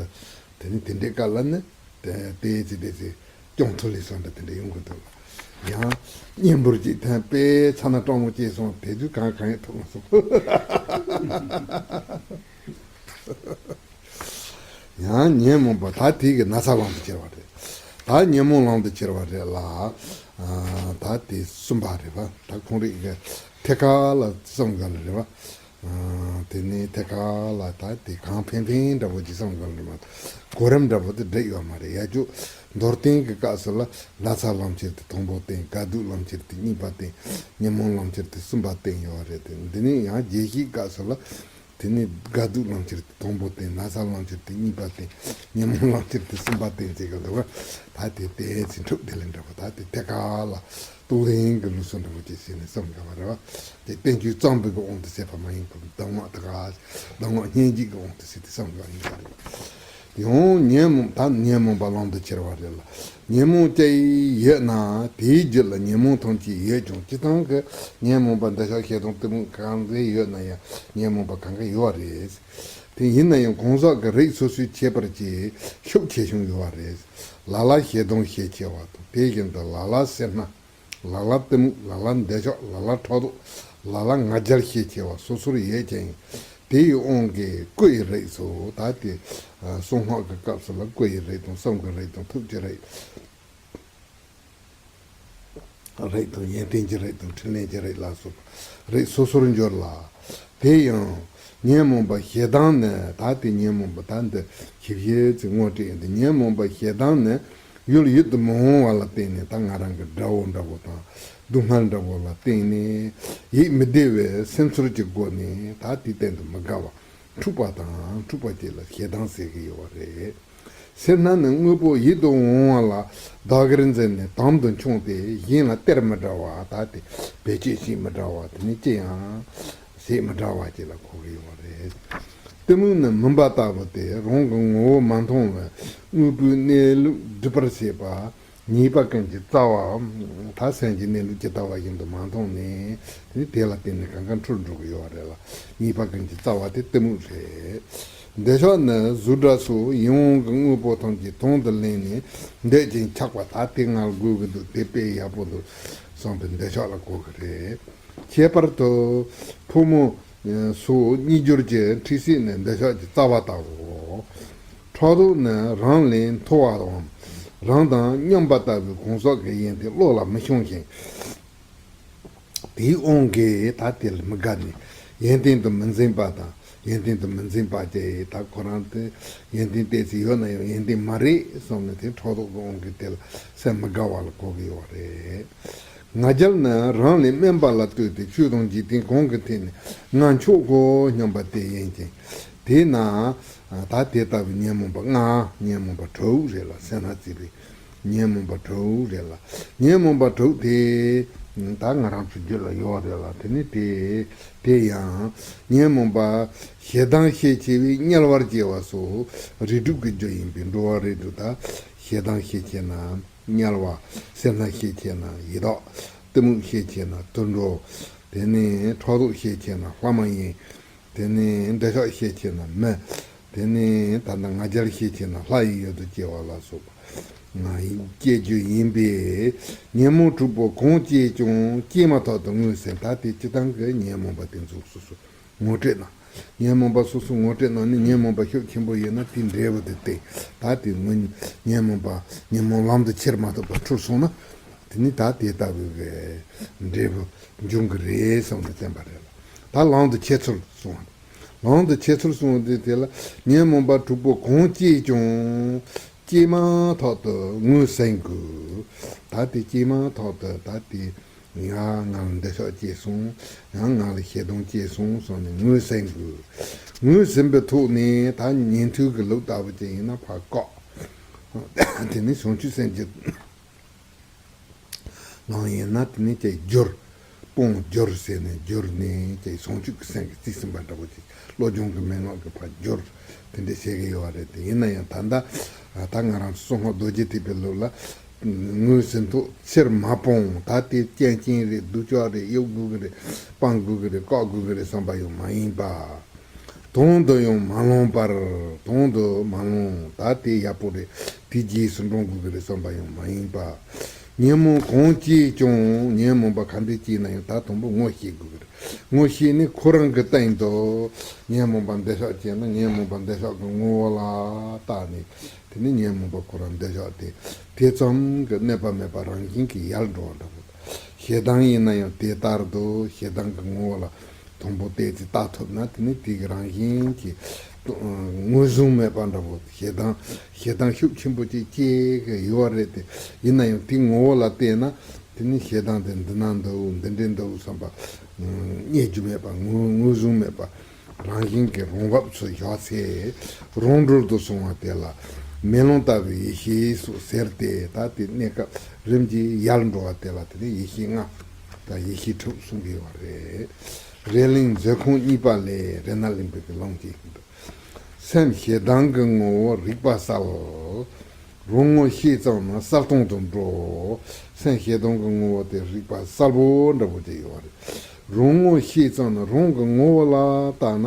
དེ་ནི་དེ་འདྲའི་སྐབས་ལ་ནི། དེ་དེ་ཚེ་དེ་ཚེ་སྐྱོང་ཐུབ་ལེ་སོང་འདྲ་དེ་འདྲ་ཡོང་གི་འདུག་ཡང་གཉེན་འབུར་གཅིག་ཐོན་པས་ཚ་ན་སྐྲག་མོ་སྐྱེས་སོང་དེ་དུས་གང་གང་ཡང་ཐུབ་མ་སོང་། ཡང་ཉོན་མོངས་པ་ད་དེ་གི་ན་ཚ་ལམ་དུ་ཁྱེར་བ་རེད། ད་ཉོན་མོངས་ལམ་དུ་ཁྱེར་བ་རེད་ལ། ད་དེ་གསུམ་པ་རེད་པ། ད་ཁོང་རིག་གི་ཐད་ཀ་ལ་བསམ་ག་ལ་རེད་པ། དེ་ནས་ཐད་ཀ་ལ་ད་དེ་གང་ཕན་ཕན་འདྲ་པོ་ཅིག་བསམ་ག་ལ་རེད་པ། གོ་རིམ་འདྲ་པོ་དེ་འགྲིག་ཡོད་མ་རེད། ཡ་ཅུ་མདོར་བསྟན་གྱི་སྐབས་སུ་ལ་ན་ཚ་ལམ་ཁྱེར་དེ་དང་པོ་བསྟན། དགའ་སྡུག་ལམ་ཁྱེར་དེ་གཉིས་པ་བསྟན། ཉོན་མོངས་ལམ་ཁྱེར་དེ་གསུམ་པ་བསྟན་ཡོད་རེད་དེ། འདི་ནས་ཡང་རྒྱས་བཤད་སྐབས་སུ་ལ། དེ་ནས་དགའ་སྡུག་ལམ་ཁྱེར་དེ་དང་པོ་བསྟན། ན་ཚ་ལམ་ཁྱེར་དེ་གཉིས་པ་བསྟན། ཉོན་མོངས་ལམ་ཁྱེར་དེ་གསུམ་པ་བསྟན་ཟེར་གི་འདུག་ག་ད་དེ་དེ་ཚེ་འཁྲུག་དེ་ལས་འདྲ་པོ་ད་དེ་ཐད་ཀ་ལ་རྟོགས་ལྡན་གྱི་ལུགས་སྲོལ་འདྲ་པོ་ཅིག་བྱས་ནས་བསམ་དགོས་པ་རེད་བ། དེ་བསྟན་བཅོས་གཙང་པོའི་གི་དབང་དུ་བྱས་པ་མ་ཡིན་པར་གདམས་ངག་ད་ག་གདམས་ངག་སྙན་བརྒྱུད་ཀྱི་དབང་དུ་བྱས་ཏེ་བསམ་དགོས་པ་ཡིན་པ་རེད། ཡང་ཉོན་མོངས་ད་ཉོན་མོངས་པ་ལམ་དུ་ཁྱེར་བ་རེད་ལ། ཉོན་མོངས་ཅི་ཡོད་ན་དེའི་རྒྱུད་ལ་ཉོན་མོངས་ཐམས་ཅད་ཡོད་ཀྱང་སྤྱིར་བཏང་གི་ཉོན་མོངས་པ་འདོད་ཆགས་ཞེ་སྡང་གཏི་མུག་གང་ཚེ་ཡོད་ན་ཡང་ཉོན་མོངས་པ་གང་ག་ཡོད་རེད། དེ་ཡིན་ན་ཡང་གང་ཟག་གི་རིགས་སོ་སོའི་ཁྱད་པར་གྱིས་ཤུགས་ཆེ་ཆུང་ཡོད་པ་རེད། ལ་ལ་ཞེ་སྡང་ཤས་ཆེ་བ་དང་དེ་བཞིན་དུ་ལ་ལ་སེར་སྣ། ལ་ལ་གཏི་མུག་ལ་ལ་འདོད་ཆགས་ལ་ལ་ཕྲག་དོག་ལ་ལ་ང་རྒྱལ་ཤས་ཆེ་བ་སོ་སོར་ཡོད་ཅིང་། དེ་ཡི་དབང་གིས་སྐུ་ཡི་རིགས་སུ་ད་དེ་གསང་སྔགས་ཀྱི་སྐབས་སུ་ལ་སྐུ་ཡི་རིགས་དང་གསུང་གི་རིགས་དང་ཐུགས་ཀྱི་རིགས། རིགས་དང་ཡོན་ཏན་གྱི་རིགས་དང་འཕྲིན་ལས་ཀྱི་རིགས་ལ་སོགས་པ་རིགས་སོ་སོར་འགྱུར་ལ། དེ་ཡང་ཉོན་མོངས་པ་ཞེ་སྡང་ནི་ད་དེ་ཉོན་མོངས་པ་ད་འདི་ཁྱིམ་གཞི་ཚིག་དངོས་བྲིས་ཡིན་ཏེ་ཉོན་མོངས་པ་ཞེ་སྡང་ནི་ཡུལ་ཡུལ་དུ་མི་འོང་བ་ལ་བརྟེན་ནས་ད་ང་རང་གི་དགྲ་བོ་འདྲ་བོ་དང་སྡུག་བསྔལ་འདྲ་བོ་ལ་བརྟེན་ནས་ཡིད་མི་བདེ་བའི་སེམས་ཚོར་གྱི་སྒོ་ནས་ད་དེའི་སྟེང་དུ་མི་དགའ་བ་འཁྲུག་པ་དང་འཁྲུག་པ་བཅས་ལ་ཞེ་སྡང་ཟེར་གྱི་ཡོད་པ་རེད། སེར་སྣ་ནི་དངོས་པོ་ཡིད་དུ་འོང་བ་ལ་བདག་གིར་འཛིན་ནས་དམ་དུ་མཆོངས་ཏེ་གཞན་ལ་སྟེར་མི་འདྲ་བ་ད་དེ་བེད་སྤྱོད་བྱེད་མི་འདྲ་བ་དེ་ནི་ཅི་ཡང་བྱེད་མི་འདྲ་བ་བཅས་ལ་གོ་གི་ཡོད་པ་རེད། གཏི་མུག་ནི་མུན་པ་ལྟ་བུ་སྟེ་རང་གི་ངོ་བོ་མ་མཐོང་བས་དངོས་པོའི་གནས་ལུགས་སྒྲིབ་པར་བྱེད་པ། ཉེས་པ་ཀུན་གྱི་རྩ་བའམ། ད་སེམས་ཀྱི་གནས་ལུགས་ཇི་ལྟ་བ་བཞིན་དུ་མ་མཐོང་ནས་དེ་ནི་དེ་ལ་བརྟེན་ནས་གང་ག་འཁྲུལ་འགྲོ་གི་ཡོད་པ་རེད་ལ། ཉེས་པ་ཀུན་གྱི་རྩ་བ་དེ་གཏི་མུག་རེད། འདོད་ཆགས་ནི་གཟུགས་སྒྲ་སོགས་ཡིད་དབང་གི་དངོས་པོ་ཐམས་ཅད་དོན་དུ་ལེན་ནས་འདོད་ཅིང་ཆགས་པ། ད་དེ་ང་ལ་དགོས་ཀྱི་འདུག་དེ་དཔེ་ཡག་པོ་འདུག་བསམ་པའི་འདོད་ཆགས་ལ་གོ་གི་རེད། ཁྱད་པར་དུ་ཕོ་མོ་སོགས་གཉིས་སྦྱོར་གྱི་འཁྲིག་སྲེད་ནི་འདོད་ཆགས་ཀྱི་རྩ་བ་ལྟ་བུའོ། ཕྲག་དོག་ནི་རང་ལས་མཐོ་བའམ་རང་དང་མཉམ་པ་ལྟ་བུའི་གང་ཟག་གི་ཡོན་ཏན་བློ་ལ་མི་ཤོང་ཞིང་། དེའི་དབང་གིས་ད་དེ་ལ་མི་དགའ་ནས་ཡོན་ཏན་དུ་མི་འཛིན་པ་དང་། ཡོན་ཏན་དུ་མི་འཛིན་པ་དེ་ད་ཁོ་རང་དེ་ཡོན་ཏན་ཏོག་ཙམ་ཡོད་ན་ཡང་ཡོན་ཏན་མ་རེད་བསམ་ནས་དེ་ཕྲག་དོག་གི་དབང་གིས་དེ་ལ་སེམས་མི་དགའ་བ་ལ་གོ་གི་ཡོད་རེད། ང་རྒྱལ་ནི་རང་ལས་དམན་པ་ལ་ལྟོས་ཏེ་ཆོས་དང་འཇིག་རྟེན་གང་གི་ཐད་ནས་ང་མཆོག་གོ་སྙམ་པ་དེ་ཡིན་ཅིང་། དེས་ན་ད་དེ་ལྟ་བུའི་ཉོན་མོངས་པ་ལྔ། ཉོན་མོངས་པ་དྲུག་རེད་ལ། སེར་སྣ་བརྩེགས་པའི་ཉོན་མོངས་པ་དྲུག་རེད་ལ། ཉོན་མོངས་པ་དྲུག་དེ་ད་ང་རང་ཚོའི་རྒྱུད་ལ་ཡོད་རེད་ལ། དེ་ནི་དེ་དེ་ཡང་ཉོན་མོངས་པ་ཞེ་སྡང་ཤས་ཆེ་བས་དམྱལ་བར་སྐྱེ་བ་སོགས་རིགས་དྲུག་གི་རྒྱུ་ཡིན་པས་འགྲོ་བ་རིགས་དྲུག་ད་ཞེ་སྡང་ཤས་ཆེ་ན་དམྱལ་བ། སེར་སྣ་ཤས་ཆེ་ན་ཡི་དྭགས། གཏི་མུག་ཤས་ཆེ་ན་དུད་འགྲོ། དེ་ནས་ཕྲག་དོག་ཤས་ཆེ་ན་ལྷ་མ་ཡིན། དེ་ནས་འདོད་ཆགས་ཤས་ཆེ་ན་མི། དེ་ནས་ད་ལྟ་ང་རྒྱལ་ཤས་ཆེ་ན་ལྷ་ཡི་ཡུལ་དུ་སྐྱེ་བ་ལ་སོགས་པ། ང་ཡི་སྐྱེ་རྒྱུ་ཡིན་པས། ཉོན་མོངས་དྲུག་པོ་གང་སྐྱེས་ཀྱང་སྐྱེས་མ་ཐག་ཏུ་ངོས་ཟིན། ད་དེ་སྤྱིར་བཏང་གི་ཉོན་མོངས་པ་དེ་ཚོ་སོ་སོ་ངོ་སྤྲད་ན། ཉོན་མོངས་པ་སོ་སོ་ངོ་སྤྲད་ན་ནི་ཉོན་མོངས་པ་ཤུགས་ཆེན་པོ་ཡོད་ན་དེའི་འབྲས་བུ་དེ་སྟེ། ད་དེ་ངོས་ཉོན་མོངས་པ་ཉོན་མོངས་ལམ་དུ་ཁྱེར་མ་ཐུབ་པར་འཁྲུལ་སོང་ན། དེ་ནི་ད་དེ་ལྟ་བུའི་གི་འབྲས་བུ་འབྱུང་གི་རེད་བསམ་ནས་བསྟན་པ་རེད་ལ། ད་ལམ་དུ་ཁྱེར་ཚུལ་གསུངས། ལམ་དུ་ཁྱེར་ཚུལ་གསུངས་ཏེ། དེ་ལ་ཉོན་མོངས་པ་དྲུག་པོ་གང་སྐྱེས་ཀྱང་སྐྱེས་མ་ཐག་ཏུ་ངོས་ཟིན་དགོས། ད་དེ་སྐྱེས་མ་ཐག་ཏུ་ད་དེ་ཡང་ང་ལ་འདོད་ཆགས་སྐྱེས་སོང་། ཡང་ང་ལ་ཞེ་སྡང་སྐྱེས་སོང་བསམ་ནས་ངོས་ཟིན་དགོས། ངོས་ཟིན་པའི་ཐོག་ནས་ད་ཉན་ཐོས་ཀྱི་ལུགས་ལྟ་བུ་ཅིག་ཡིན་ན་ཕར་བཀག་དེ་ནས་བྱང་ཆུབ་སེམས་ཀྱི་ངང་ཡིན་ན་དེ་ནས་ཀྱང་བསྒྱུར། སྤོང་བསྒྱུར་ཟེར་ནས་བསྒྱུར་ནས་ཀྱང་བྱང་ཆུབ་ཀྱི་སེམས་ཀྱིས་རྩིས་ཟིན་པ་འདྲ་པོ་ཅིག་བློ་སྦྱོང་གི་མན་ངག་གིས་ཕར་བསྒྱུར། དེ་འདྲ་བྱེད་ཀྱི་ཡོད་རེད། དེ་ཡིན་ན་ཡང་ད་ལྟ་ད་ང་རང་ཚོ་སོ་སྔོན་རྡོ་རྗེ་ཐེག་པའི་ལུགས་ལ་ངོས་ཟིན་ཐོག་ཕྱིར་མ་སྤོང་། ད་དེ་རྐྱེན་རྐྱེན་རེད། སྡུག་ཅག་རེད། གཡུག་དགོས་ཀྱི་རེད། སྤང་དགོས་ཀྱི་རེད། བཀག་དགོས་ཀྱི་རེད་བསམ་པ་ཡང་མ་ཡིན་པ། དོན་དུ་ཡང་མ་ལོངས་པར། དོན་དུ་མ་ལོངས། ད་དེ་ཡག་པོ་རེད། དེའི་རྗེས་སུ་འབྲང་དགོས་ཀྱི་རེད་བསམ་པ་ཡང་མ་ཡིན་པ། ཉོན་མོངས་གང་སྐྱེས་ཀྱང་། ཉོན་མོངས་པ་ག་འདྲ་སྐྱེས་ན་ཡང་ད་དང་པོ་ངོ་ཤེས་དགོས་ཀྱི་རེད། ངོ་ཤེས་ནས་ཁོ་རང་གི་སྟེང་དུ་ཉོན་མོངས་པ་འདོད་ཆགས་སྐྱེས་ན་ཉོན་མོངས་པ་འདོད་ཆགས་ཀྱི་ངོ་བོ་ལ་བལྟས་ནས། དེ་ནས་ཉོན་མོངས་པ་ཁོ་རང་འདོད་ཆགས་དེ་དེ་ཙམ་གྱིས་གནོད་པ་མེད་པ་རང་བཞིན་གྱིས་ཡལ་འགྲོ་བ་འདྲ་པོ། ཞེ་སྡང་ཡིན་ན་ཡང་དེ་ལྟར་དུ་ཞེ་སྡང་གི་ངོ་བོ་ལ་དང་པོ་བལྟས་ཚེ་བལྟ་ཐུབ་ན། དེ་ནི་དེ་གི་རང་བཞིན་གྱིས་ངོས་བཟུང་མེད་པ་འདྲ་པོ། ཞེ་སྡང་ཞེ་སྡང་ཤུགས་ཆེན་པོ་ཅིག་སྐྱེ་གི་ཡོད་རེད་དེ། ཡིན་ན་ཡང་དེ་ངོ་བོ་ལ་བལྟས་ན་དེ་ནི་ཞེ་སྡང་དེ་འདི་ན་འདུག་འདི་འདྲས་འདུག་བསམ་པ་རྙེད་རྒྱུ་མེད་པ། ངོས་ངོས་བཟུང་མེད་པ། རང་བཞིན་གྱིས་རང་བབས་སུ་བཞག་ཚེ། རང་གྲོལ་དུ་སོང་བ་དེ་ལ་མེ་ལོང་ལྟ་བུའི་ཡེ་ཤེས་སུ་ཟེར་ཏེ། ད་དེ་གནས་སྐབས་རིམ་གྱིས་ཡལ་འགྲོ་བ་དེ་ལ་དེ་ནི་ཡེ་ཤེས་ལྔ་དང་ཡེ་ཤེས་དྲུག་གསུང་གི་ཡོད་རེད། རེ་གླིང་མཛོད་ཁང་གཉིས་པ་ལས། རེ་ན་གླིང་པའི་གི་ལུང་གཅིག་འདུག་སེམས་ཞེ་སྡང་གི་ངོ་བོ་རིག་པ་གསལ། རང་ངོ་ཤེས་ཙམ་ན་གསལ་སྟོང་དུ་འགྲོ། སེམས་ཞེ་སྡང་གི་ངོ་བོ་དེ་རིག་པ་གསལ་པོ་འདྲ་པོ་དེ་ཡོད་རེད། རང་ངོ་ཤེས་ཙམ་ན་རང་གི་ངོ་བོ་ལ་བལྟས་ན།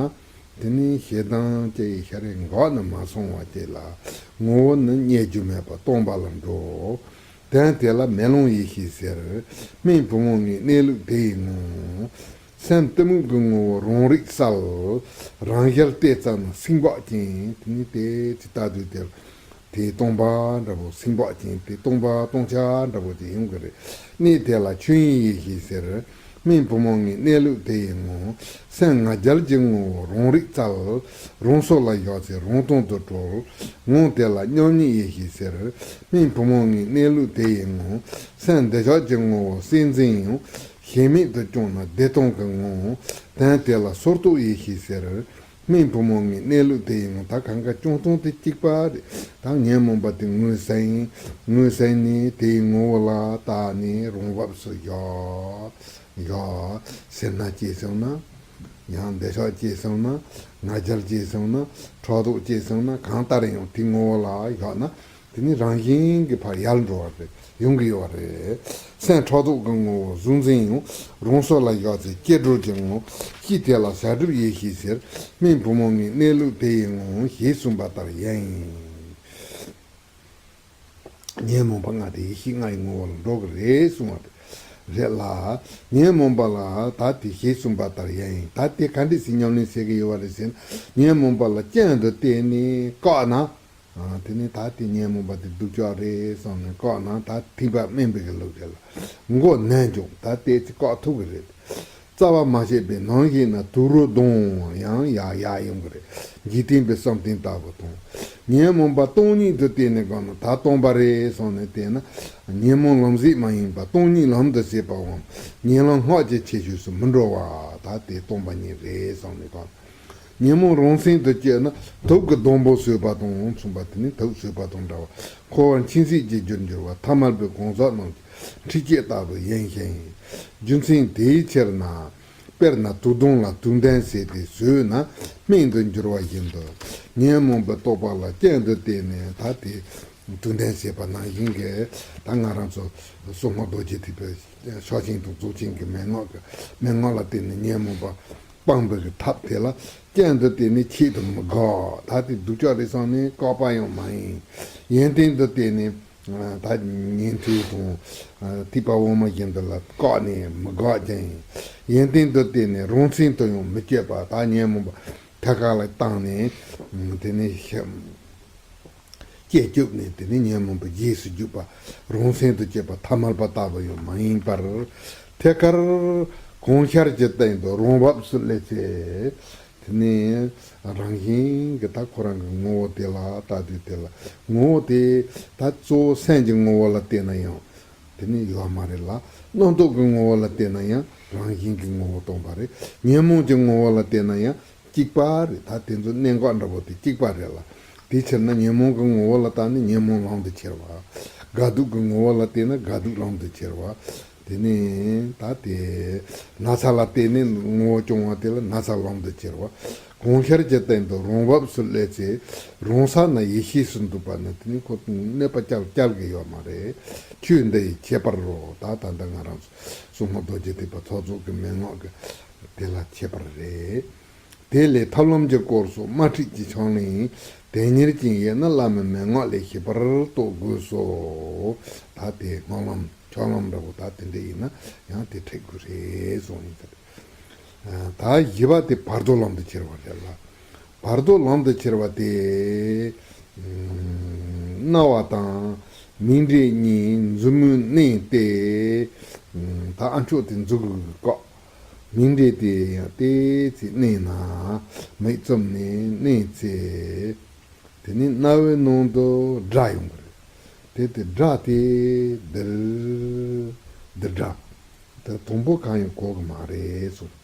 དེ་ནི་ཞེ་སྡང་སྐྱེ་ཡི་ཤ་རེ་འགག་ནི་མ་སོང་བ་དེ་ལ་ངོ་བོ་ནི་རྙེད་རྒྱུ་མེད་པ་སྟོང་པ་ལ་འགྲོ། དོན་དེ་ལ་མེ་ལོང་ཡེ་ཤེས་ཟེར། སྨན་བུ་མོ་ལྔའི་གནས་ལུགས་དེ་ཡི་ངོ་། སེམས་གཏི་མུག་གི་ངོ་བོ་རང་རིག་གསལ། རང་ཞལ་ཏོག་ཙམ་ན་སིང་པགས་ཅན། དེ་ནི་དེ་ཅི་ལྟ་དུས་དེར་དེའི་སྟོང་པ་འདྲ་པོ། སིང་པགས་ཅན་དེ་སྟོང་པ་སྟོང་ཆ་འདྲ་པོ་དེ་ཡོང་གི་རེད། གནས་དེ་ལ་ཆོས་དབྱིངས་ཡེ་ཤེས་ཟེར། སྨན་བུ་མོ་ལྔའི་གནས་ལུགས་དེ་ཡི་ངོ་། སེམས་ང་རྒྱལ་གྱི་ངོ་བོ་རང་རིག་གསལ། རང་སོ་ལ་བཞག་ཚེ་རང་སྟོང་དུ་གྲོལ། ངང་དེ་ལ་མཉམ་ཉིད་ཡེ་ཤེས་ཟེར། སྨན་བུ་མོ་ལྔའི་གནས་ལུགས་དེ་ཡི་ངོ་། སེམས་འདོད་ཆགས་ཀྱི་ངོ་བོ་སེམས་འཛིན་ཡང་། ཞེན་མེད་དུ་བསྐྱངས་ན་བདེ་སྟོང་གི་ངང་། དོན་དེ་ལ་སོར་རྟོག་ཡེ་ཤེས་ཟེར། སྨན་བུ་མོ་ལྔའི་གནས་ལུགས་དེ་ཡི་ངོ་། ད་གང་ག་སྐྱོང་སྟངས་དེ་གཅིག་པ་རེད། ད་ཉོན་མོངས་པ་དེ་ངོས་ཟིན། ངོས་ཟིན་ནས་དེའི་ངོ་བོ་ལ་བལྟས་ནས་རང་བབས་སུ་བཞག་བཞག་སེར་སྣ་སྐྱེས་སོང་ན། ཡང་འདོད་ཆགས་སྐྱེས་སོང་ན། ང་རྒྱལ་སྐྱེས་སོང་ན། ཕྲག་དོག་སྐྱེས་སོང་ན། གང་ལྟར་ཡང་དེའི་ངོ་བོ་ལ་བཞག་ན། དེ་ནི་རང་བཞིན་གྱིས་ཕར་ཡལ་འགྲོ་བ་རེད། ཡོང་གི་ཡོད་པ་རེད། སེམས་ཕྲག་དོག་གི་ངོ་བོ་གཟུང་འཛིན་ཡང་། རང་སོ་ལ་བཞག་ཚེ་སྐྱེ་འགྲོ་གྱི་ངོ་། གཤིས་དེ་ལ་བྱ་གྲུབ་ཡེ་ཤེས་ཟེར། སྨན་བུ་མོ་ངའི་གནས་ལུགས་དེ་ཡི་ངང་། ཞེས་གསུངས་པ་ལྟར་ཡིན། ཉོན་མོངས་པ་ལྔ་དེ་ཡེ་ཤེས་ལྔ་ཡི་ངོ་བོ་ལ་འགྲོ་གི་རེད་གསུངས་པ་དེ་རེད་ལ། ཉོན་མོངས་པ་ལ་ད་དེ་ཞེས་གསུངས་པ་ལྟར་ཡིན། ད་དེ་ག་འདྲ་ཞིག་ཉམས་ལེན་བྱེད་ཀྱི་ཡོད་པ་རེད་ཟེར་ན། ཉོན་མོངས་པ་ལ་རྐྱེན་དུ་བལྟས་ནས་བཀག་ན། ཨ། དེ་ནི་ད་དེ་ཉོན་མོངས་པ་དེ་སྡུག་ཅག་རེད་བསམ་ནས་བཀག་ན། ད་ཐེག་པ་དམན་པའི་གི་ལུགས་རེད་ལ། མགོ་ནོན་ཀྱང་ད་དེ་ཚེ་བཀག་ཐུབ་ཀྱི་རེད། རྩ་བ་མ་བྱས་པའི་ནང་བཞིན་ན། དུག་རོ་གདོང་ཡང་ཡག་ཡག་ཡོང་གི་རེད། འཇིག་རྟེན་པའི་བསམ་གཏན་ལྟ་བུ་དང་། ཉོན་མོངས་པ་སྟོང་ཉིད་དུ་བལྟས་ནས་བཀག་ན། ད་སྟོང་པ་རེད་བསམ་ནས་བལྟས་ན། ཉོན་མོངས་ལམ་ཟད་མ་ཡིན་པ་སྟོང་ཉིད་ལམ་དུ་བྱེད་པའམ། ཉེ་ལམ་སྔགས་ཀྱི་ཁྱད་ཆོས་སུ་མི་འགྲོ་བ། ད་དེ་སྟོང་པ་ཉིད་རེད་བསམ་ནས་བཀག་ན། ཉོན་མོངས་རང་མཚན་དུ་སྐྱེས་ན། དུག་གི་སྡོང་པོ་ཟོས་པ་དང་མཚུངས་པ། དེ་ནི་དུག་ཟོས་པ་དང་འདྲ་བ། འཁོར་བར་འཆིང་བྱེད་ཀྱི་རྒྱུར་འགྱུར་བ། ཐ་མལ་པའི་གང་ཟག་རྣམས་ཀྱི་འཁྲུལ་བཅས་ལྟ་བུ་ཡིན་ཞིང་། རྒྱུ་མཚན་དེའི་ཕྱིར་ན། དཔེར་ན་དུག་སྡོང་ལ་དུག་ལྡན་བྱས་ཏེ་ཟོས་ན་སྨན་དུ་འགྱུར་བ་བཞིན་དུ། ཉོན་མོངས་པའི་རྟོག་པ་ལ་རྐྱེན་དུ་བལྟས་ནས་ད་དེ་དུག་ལྡན་བྱས་པ་ནང་བཞིན་གྱི། ད་ང་རང་ཚོ་སྲུང་མ་རྡོ་རྗེ་ཐེག་པའི་ཕྱག་ཆེན་དང་རྫོགས་ཆེན་གྱི་མན་ངག་གི་མན་ངག་ལ་བརྟེན་ནས་ཉོན་མོངས་པ་སྤང་བའི་གི་ཐབས་དེ་ལ་རྐྱེན་དུ་བལྟས་ནས་ཆེད་དུ་མི་དགག་ད་དེ་སྡུག་ཅག་རེད་བསམ་ནས་བཀག་པ་ཡང་མ་ཡིན། ཡོན་ཏན་དུ་བལྟས་ནས། ད་ཉན་ཐོས་དང་ཐེག་པ་དབུ་མ་བཞིན་དུ་ལ་བཀག་ནས་མི་དགག་ཅིང་། ཡོན་ཏན་དུ་བལྟས་ནས་རང་མཚན་དུ་ཡང་མི་སྐྱེད་པ། ད་ཉོན་མོངས་པ་ཐད་ཀར་ལ་བཏང་ནས། དེ་ནས་ཤ་སྐྱེ་བཅུག་ནས། དེ་ནས་ཉོན་མོངས་པ་རྗེས་སུ་རྒྱུག་པ། རང་མཚན་དུ་སྐྱེས་པ་ཐ་མལ་པ་ལྟ་བུ་ཡང་མ་ཡིན་པར། ཐད་ཀར་གང་ཤར་གྱི་སྟེང་དུ་རང་བབས་སུ་སླེབས་ཚེ། དེ་ནས་རང་བཞིན་གྱིས་ད་ཁོ་རང་གི་ངོ་བོ་དེ་ལ་ལྟ་དུས་དེ་ལ། ངོ་བོ་དེ་ད་གཙོ་བོ་སེམས་ཀྱི་ངོ་བོ་ལ་བལྟས་ན་ཡང་དེ་ནི་ཡོད་མ་རེད་ལ། རྣམ་རྟོག་གི་ངོ་བོ་ལ་བལྟས་ན་ཡང་རང་བཞིན་གྱི་ངོ་བོ་སྟོང་པ་རེད། ཉོན་མོངས་ཀྱི་ངོ་བོ་ལ་བལྟས་ན་ཡང་གཅིག་པ་རེད། ད་དེ་ཚོ་གནད་འགག་འདྲ་པོ་དེ་གཅིག་པ་རེད་ལ། དེའི་ཕྱིར་ན་ཉོན་མོངས་ཀྱི་ངོ་བོ་ལ་བལྟས་ན་ཉོན་མོངས་ལམ་དུ་ཁྱེར་བ། དགའ་སྡུག་གི་ངོ་བོ་ལ་བལྟས་ན་དགའ་སྡུག་ལམ་དུ་ཁྱེར་བ། དེ་ནས་ད་དེ་ན་ཚ་ལ་བརྟེན་ནས་ངོ་བོ་སྐྱོང་བ་དེ་ལ་ན་ཚ་ལམ་དུ་ཁྱེར་བ། གང་ཤར་གྱི་སྟེང་དུ་རང་བབས་སུ་སླེབས་ཚེ། རང་ས་ན་ཡེ་ཤེས་སུ་འདུག་པ་ན། དེ་ནི་ཁོ་གནོད་པ་བསྐྱལ་བསྐྱལ་གི་ཡོད་མ་རེད། ཆོས་འདི་ཡི་ཁྱད་པར་རོ། ད་ད་ལྟ་ང་རང་ཚོ་སྲུང་མ་རྡོ་རྗེ་ཐེག་པ་ཚོགས་རྫོགས་ཀྱི་མན་ངག་གི་དེ་ལ་ཁྱད་པར་རེད། དེ་ལས་ཐབས་ལམ་གྱི་སྐོར་སོགས་དམར་ཁྲིད་ཀྱི་ཕྱག་ལེན་དོན་གཉེར་ཅན་ཡིན་ན་བླ་མའི་མན་ངག་ལས་ཤེས་པར་རྟོགས་དགོས་སོ། ད་དེ་སྨོན་ལམ་ཕྱག་ལམ་འདྲ་པོ་ད་དེ་འདྲ་ཡིན་ན་ཡང་དེ་འགྲིག་གི་རེད་གསུངས་ཡིན་ཟེར། ད་བཞི་པ་དེ་བར་དོ་ལམ་དུ་ཁྱེར་བ་རེད་ལ། བར་དོ་ལམ་དུ་ཁྱེར་བ་དེ། རྣ་བ་དང་མིག་འབྲས་གཉིས་མཛུབ་མོས་མནན་ཏེ། ད་ཨ་མཆོག་དེ་མཛུབ་གུ་གིས་བཀག་མིག་འབྲས་དེ་ཡང་ཏོག་ཙམ་མནན་ན། མིག་བཙུམ་ནས་མནན་ཚེ། དེ་ནས་རྣ་བའི་ནང་དུ་སྒྲ་ཡོང་གི་རེད། དེ་དེ་སྒྲ་དེ་དིར་དིར་སྒྲ། དེ་དང་པོ་གང་ཡང་གོ་གི་མ་རེད་གསུངས།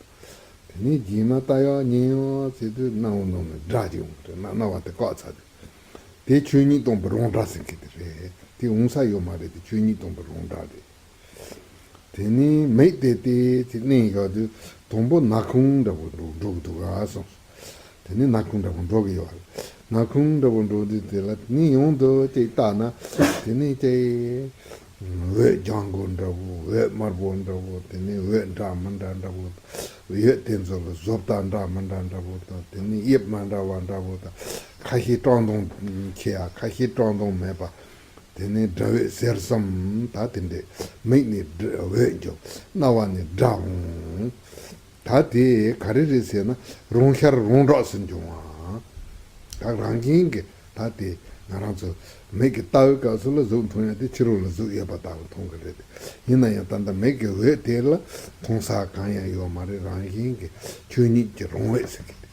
དེ་ནས་རྗེས་མ་ལྟ་ཡག་ཉན་ཡག་བྱེད་དུས་རྣ་བའི་ནང་ནས་སྒྲ་ཅིག་ཡོང་གི་རེད། རྣ་རྣ་བ་དེ་བཀག་ཚར་དུས། དེ་ཆོས་ཉིད་སྟོང་པའི་རང་སྒྲ་ཟེར་མཁན་དེ་རེད། དེ་འོང་ས་ཡོད་མ་རེད། དེ་ཆོས་ཉིད་སྟོང་པའི་རང་སྒྲ་རེད། དེ་ནས་མིག་དེ་ཏོག་ཙམ་མནན་བཞག་དུས་དང་པོ་སྣ་ཁུང་འདྲ་པོ་འགྲོ་འགྲོ་གི་འདུག་ག་གསུངས། དེ་ནས་སྣ་ཁུང་འདྲ་པོ་འགྲོ་གི་ཡོད་རེད། སྣ་ཁུང་འདྲ་པོ་འགྲོ་དུས་དེ་ལ་དེ་ནས་ཡང་དུ་ཅིག་བལྟས་ན། དེ་ནས་ཅིག་འོད་ལྗང་གུ་འདྲ་པོ། འོད་དམར་པོ་འདྲ་པོ། དེ་ནས་འོད་འདྲ་མི་འདྲ་འདྲ་པོ། འོད་དེ་ཚོ་ལ་བཟོ་ལྟ་འདྲ་མི་འདྲ་འདྲ་པོ་དང་། དེ་ནས་དབྱིབས་མི་འདྲ་བ་འདྲ་པོ་དང་། ཁ་ཤས་བཀྲག་མདངས་ཆེ་ཡ། ཁ་ཤས་བཀྲག་མདངས་མེད་པ། དེ་ནས་སྒྲ་འོད་ཟེར་གསུམ། ད་དེ་འདྲས་མིག་ནས་སྒྲ་འོད་འགྱོ། རྣ་བ་ནས་སྒྲ་འོང་། ད་དེ་ག་རེ་རེད་ཟེར་ན། རང་ཤར་རང་སྒྲགས་སུ་འབྱུང་བ། ད་རང་བཞིན་གྱིས་ད་དེ་ང་རང་ཚོ་མིག་གིས་ལྟ་བའི་སྐབས་སུ་ལ་གཟུགས་མཐོང་ཡ་དེ་ཕྱི་རོལ་ལ་གཟུགས་ཡོད་པ་ལྟ་བུ་མཐོང་གི་རེད། ཡིན་ན་ཡང་ད་ལྟ་མིག་གི་འོད་དེ་ལ་མཐོང་ས་གང་ཡང་ཡོད་མ་རེད། རང་བཞིན་གྱིས་ཆོས་ཉིད་ཀྱི་རང་འོད་ཟེར་གི་རེད།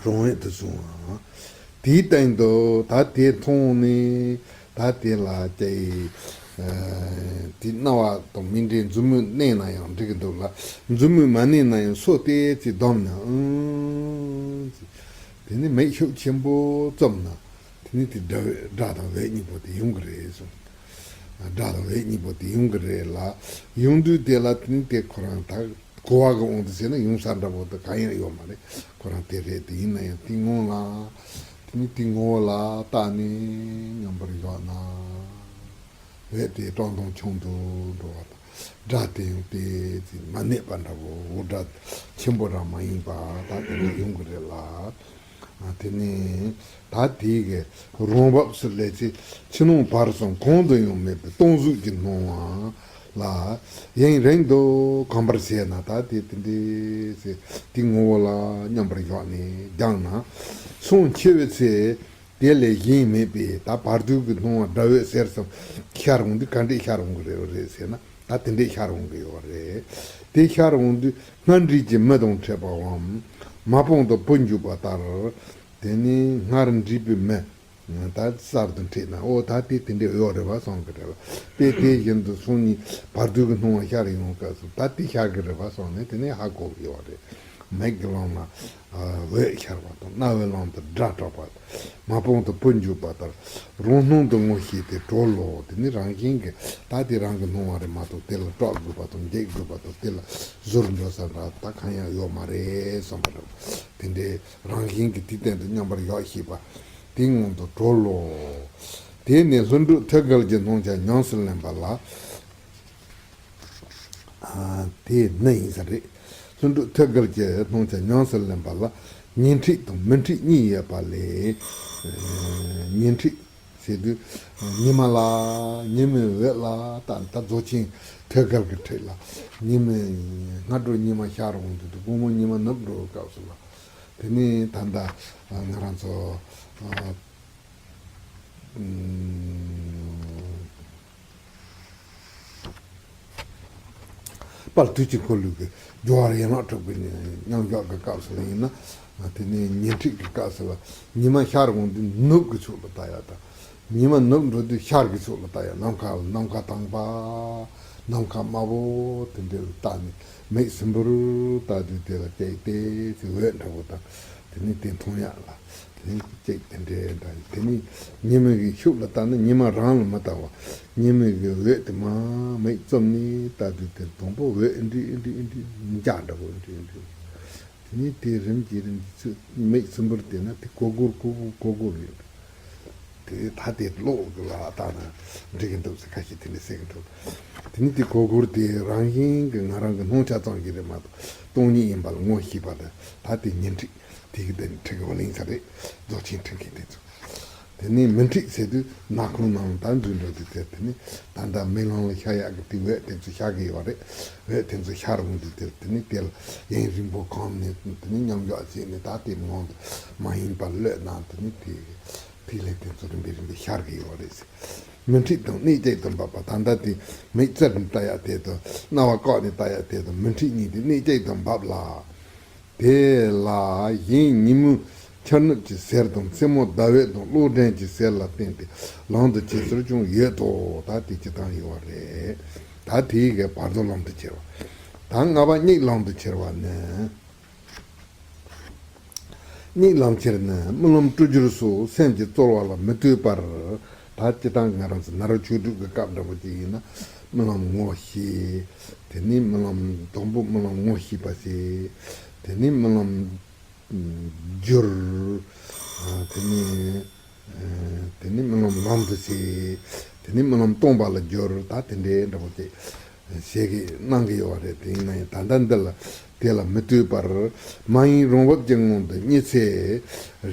རང་འོད་དུ་སོང་བ། དེའི་སྟེང་དུ་ད་དེ་མཐོང་ནས། ད་དེ་ལ་ཅིག་དེ་རྣ་བ་དང་མིག་འབྲས་མཛུབ་མོས་མནན་ན་ཡང་འགྲིག་གི་འདུག་ལ། མཛུབ་མོས་མ་མནན་ན་ཡང་སོ་ཏོག་ཙམ་བསྡམས་ན། ཨང་། དེ་ནས་མིག་ཤུགས་ཆེན་པོ་བཙུམས་ན། དེ་ནས་དེ་སྒྲ་སྒྲ་དང་འོད་གཉིས་པོ་དེ་ཡོང་གི་རེད་གསུངས། སྒྲ་དང་འོད་གཉིས་པོ་དེ་ཡོང་གི་རེད་ལ། ཡོང་དུས་དེ་ལ་དེ་ནས་དེ་ཁོ་རང་ད་གོ་བ་གི་དབང་དུ་བྱས་ན་ཡོང་ས་འདྲ་པོ་དེ་གང་ཡང་ཡོད་མ་རེད། ཁོ་རང་དེ་རེད། དེ་ཡིན་ན་ཡང་དེའི་སྔོན་ལ་ ནི་དེའི་ངོ་བོ་ལ་བརྟགས་ནས་མཉམ་པར་བཞག་ན། འོད་དེ་བཀྲག་མདངས་ཆུང་དུ་འགྲོ་བ་དང་། སྒྲ་དེ་ཡང་དེ་ཚེ་མ་གནས་པ་འདྲ་བོ། འོ་སྒྲ་ཆེན་པོ་རང་མ་ཡིན་པ་ད་དེ་འདྲ་ཡོང་གི་རེད་ལ། ཨ། དེ་ནས་ད་དེའི་གི་རང་བབས་སུ་ལས་ཚེ་ཕྱི་ནང་བར་གསུམ་གང་དུ་ཡང་མེད་པའི་སྟོང་གཟུགས་ཀྱི་སྣང་བ་ལ་དབྱིངས་རིང་དུ་གོམས་པར་བྱས་ན། ད་དེ་དེ་འདྲའི་ཚེ་དེའི་ངོ་བོ་ལ་མཉམ་པར་བཞག་ནས་སྦྱངས་ན། སངས་འཆི་བའི་ཚེ་དེ་ལས་གཞན་མེད་པའི་ད་བར་དོའི་གི་སྣང་བ་སྒྲ་འོད་ཟེར་གསུམ་ཤར་འོང་དུས་ག་འདྲས་ཤར་འོང་གི་རེད་རེད་ཟེར་ན། ད་དེ་འདྲས་ཤར་འོང་གི་ཡོད་རེད། དེ་ཤར་འོང་དུས་སྔར་འདྲིས་ཀྱི་མི་དང་འཕྲད་པའམ། མ་པང་དུ་བུ་འཇུག་པ་ལྟར། དེ་ནས་སྔར་འདྲིས་པའི་མི་ད་གསར་དུ་འཕྲད་ན། འོ་ད་དེ་དེ་འདྲས་ཡོད་རེད་པ་བསམ་གི་རེད་པ། དཔེ་དེ་བཞིན་དུ་སང་ཉིན་བར་དོའི་གི་སྣང་བ་ཤར་ཡོང་སྐབས་སུ་ད་དེ་ཤར་གི་རེད་པ་བསམ་ནས་དེ་ནས་ཧ་གོ་གི་ཡོད་རེད། མིག་གི་ལམ་ལ་འོད་ཤར་བ་དང་། རྣ་བའི་ལམ་དུ་སྒྲ་གྲགས་པ། མ་པང་དུ་བུ་འཇུག་པ་ལྟར། རང་སྣང་དུ་ངོ་ཤེས་ཏེ་གྲོལ་ལོ། དེ་ནི་རང་བཞིན་གྱིས་ད་དེ་རང་གི་སྣང་བ་རེད་མ་གཏོགས་དེ་ལ་སྐྲག་དགོས་པ་དང་འགྱེད་དགོས་པ་དང་དེ་ལ་ཟུར་འགྲོ་ས་འདྲ་ད་གང་ཡང་ཡོད་མ་རེད་བསམ་པ་རེད། དེ་འདྲའི་རང་བཞིན་གྱིས་དེའི་སྟེང་དུ་མཉམ་པར་བཞག་ཤེས་པ་དེའི་ངང་དུ་གྲོལ་ལོ། དེ་ནས་ལྷུན་གྲུབ་ཐོད་རྒལ་གྱི་སྣང་ཆ་ཉམས་སུ་ལེན་པ་ལ། ཨ། དེ་ནི་ཡིན་ས་རེད། ལྷུན་གྲུབ་ཐོད་རྒལ་གྱི་སྣང་ཆ་ཉམས་སུ་ལེན་པ་ལ་ཉེ་འཁྲིས་དང་མི་འཁྲིས་གཉིས་ཡོད་པ་ལས། ཨ། ཉེ་འཁྲིས་ཟེར་དུས་ཉི་མ་ལ། ཉི་མའི་འོད་ལ་ད་ད་རྫོགས་ཆེན་ཐོད་རྒལ་གྱི་འཁྲིས་ལ་ཉི་མའི་སྔ་དྲོ་ཉི་མ་ཤར་འོང་དུས་དགོང་མོ་ཉི་མ་ནུབ་འགྲོ་བའི་སྐབས་སུ་ལ། དེ་ནས་ད་ལྟ་ང་རང་ཚོ། ཨ། དཔལ་དུས་ཀྱི་འཁོར་ལོའི་གི་སྦྱོར་བ་ཡན་ལག་དྲུག་པའི་མཉམ་འཇོག་གི་སྐབས་སུ་ཡིན་ན། དེ་ནས་ཉེ་འཁྲིས་ཀྱི་སྐབས་སུ་ལ་ཉི་མ་ཤར་འོང་དུས་ནུབ་ཀྱི་ཕྱོགས་ལ་ལྟ་ཡ་དང་། ཉི་མ་ནུབ་འགྲོ་དུས་ཤར་གྱི་ཕྱོགས་ལ་ལྟ་ཡ། ནམ་མཁའ་ནམ་མཁའ་དྭངས་པ། ནམ་མཁའ་དམར་པོ་དེ་འདྲ་ལ་ལྟ་ནས་མིག་ཟུམ་པར་ལྟ་དུས་དེ་ལ་སྐད་དེ་ཚེ་འོད་འདྲ་པོ་དང་། དེ་ནས་དེ་མཐོང་ཡག་ལ། དེ་ནས་ཅིག་དེ་འདྲའི་འདྲ། དེ་ནས་ཉི་མའི་གི་ཤུགས་ལ་བལྟས་ན་ཉི་མ་རང་ལ་མི་ལྟ་བ། ཉི་མའི་གི་འོད་དེ་མར་མིག་བཙུམ་ནས་ལྟ་དུས་དེ་དང་པོ་འོད་ཨེ་འདྲ་ཨེ་འདྲ་ཨེ་འདྲ་འཇའ་འདྲ་པོ་ཨེ་འདྲ་ཨེ་འདྲ། དེ་ནས་དེ་རིམ་གྱིས་རིམ་གྱིས་ཚུར་མིག་ཟུམ་པར་བལྟས་ན་དེ་གོར་གོར་གོར་གོར་གོར་གོར་ཡོད། དེ་ད་དེ་ཀློག་གི་ལ་བལྟས་ན་འགྲིག་གི་འདུག་ཟེར་ཁ་ཤས་དེ་འདྲ་ཟེར་གི་འདུག་དེ་ནས་དེ་གོར་གོར་དེ་རང་བཞིན་གྱི་ང་རང་གི་སྣང་ཆ་ཙམ་ཞིག་རེད་མ་གཏོགས་སྟོང་ཉིད་ཡིན་པ་ལ་ངོ་ཤེས་པ་དང་། ད་དེ་ཉེ་འཁྲིས་དེ་གི་དེ་ནི་འཁྲིས་གི་བ་ལིང་ས་རེད། རྫོགས་ཆེན་འཁྲིད་མཁན་དེ་ཚོ། དེ་ནས་མི་འཁྲིས་ཟེར་དུས་ནག་ཁུང་ནང་ད་འཛུལ་འགྲོ་དུས་དེ། དེ་ནས་ད་ལྟ་མིག་ལམ་ལ་ཤར་ཡག་གི་དེ་འོད་དེ་ཚོ་ཤར་གི་ཡོད་རེད། འོད་དེ་ཚོ་ཤར་འོང་དུས་དེ། དེ་ནས་དེ་ལ་དབྱིངས་རིང་པོ་གོམས་ནས་དེ་ནས་མཉམ་འཇོག་བྱས་ནས་ད་དེ་ངང་དུ་མ་ཡེངས་པར་གློད་ན་དེ་ནས་དེ་ཐིག་ལེ་དེ་ཚོ་རིམ་པས་རིམ་པས་ཤར་གི་ཡོད་རེད་ཟེར། མི་འཁྲིས་དང་གནད་གཅིག་ཏུ་འབབ་པ། ད་ལྟ་དེ་མིག་བཙུམ་ནས་ལྟ་ཡག་དེ་དང་རྣ་བ་བཀག་ནས་ལྟ་ཡག་དེ་དང་མི་འཁྲིས་གཉིས་དེ་གནད་གཅིག་ཏུ་འབབ་ལ། དེ་ལ་གཞན་ཉིན་མོའི་ཆར་ནུབ་ཀྱི་ཟེར་དང་མཚན་མོ་ཟླ་འོད་དང་གློག་སྒྲོན་གྱི་ཟེར་ལ་བརྟེན་ཏེ་ལམ་དུ་བྱེད་ཟེར་ཀྱང་ཡོད་དོ། ད་དེ་སྤྱིར་བཏང་ཡོད་རེད། ད་དེའི་གི་བར་དོ་ལམ་དུ་ཁྱེར་བ། ད་ལྔ་པ་གཉིད་ལམ་དུ་ཁྱེར་བ་ནི། གཉིད་ལམ་ཁྱེར་ནི་རྨི་ལམ་སྤྲོ་འགྱུར་སོགས་སེམས་ཀྱི་རྩོལ་བ་ལ་མི་ལྟོས་པར། ད་སྤྱིར་བཏང་ང་རང་ཚོ་ནཱ་རོ་ཆོས་དྲུག་གི་སྐབས་འདྲ་པོ་ཅིག་ཡིན་ན་རྨི་ལམ་ངོ་ཤེས། དེ་ནས་རྨི་ལམ་དང་པོ་རྨི་ལམ་ངོ་ཤེས་པ་བྱེད། དེ་ནས་རྨི་ལམ་བསྒྱུར། དེ་ནས་དེ་ནས་རྨི་ལམ་ལམ་དུ་བྱེད། དེ་ནས་རྨི་ལམ་སྟོང་པ་ལ་བསྒྱུར། ད་དེ་འདྲའི་འདྲ་པོ་དེ་བྱེད་ཀྱི་གནང་གི་ཡོད་པ་རེད། དེ་ཡིན་ན་ཡང་ད་ལྟ་འདི་ལ་དེ་ལ་མི་ལྟོས་པར། མ་ཡེངས་རང་བབས་ཀྱི་ངང་དུ་གཉིད་སད།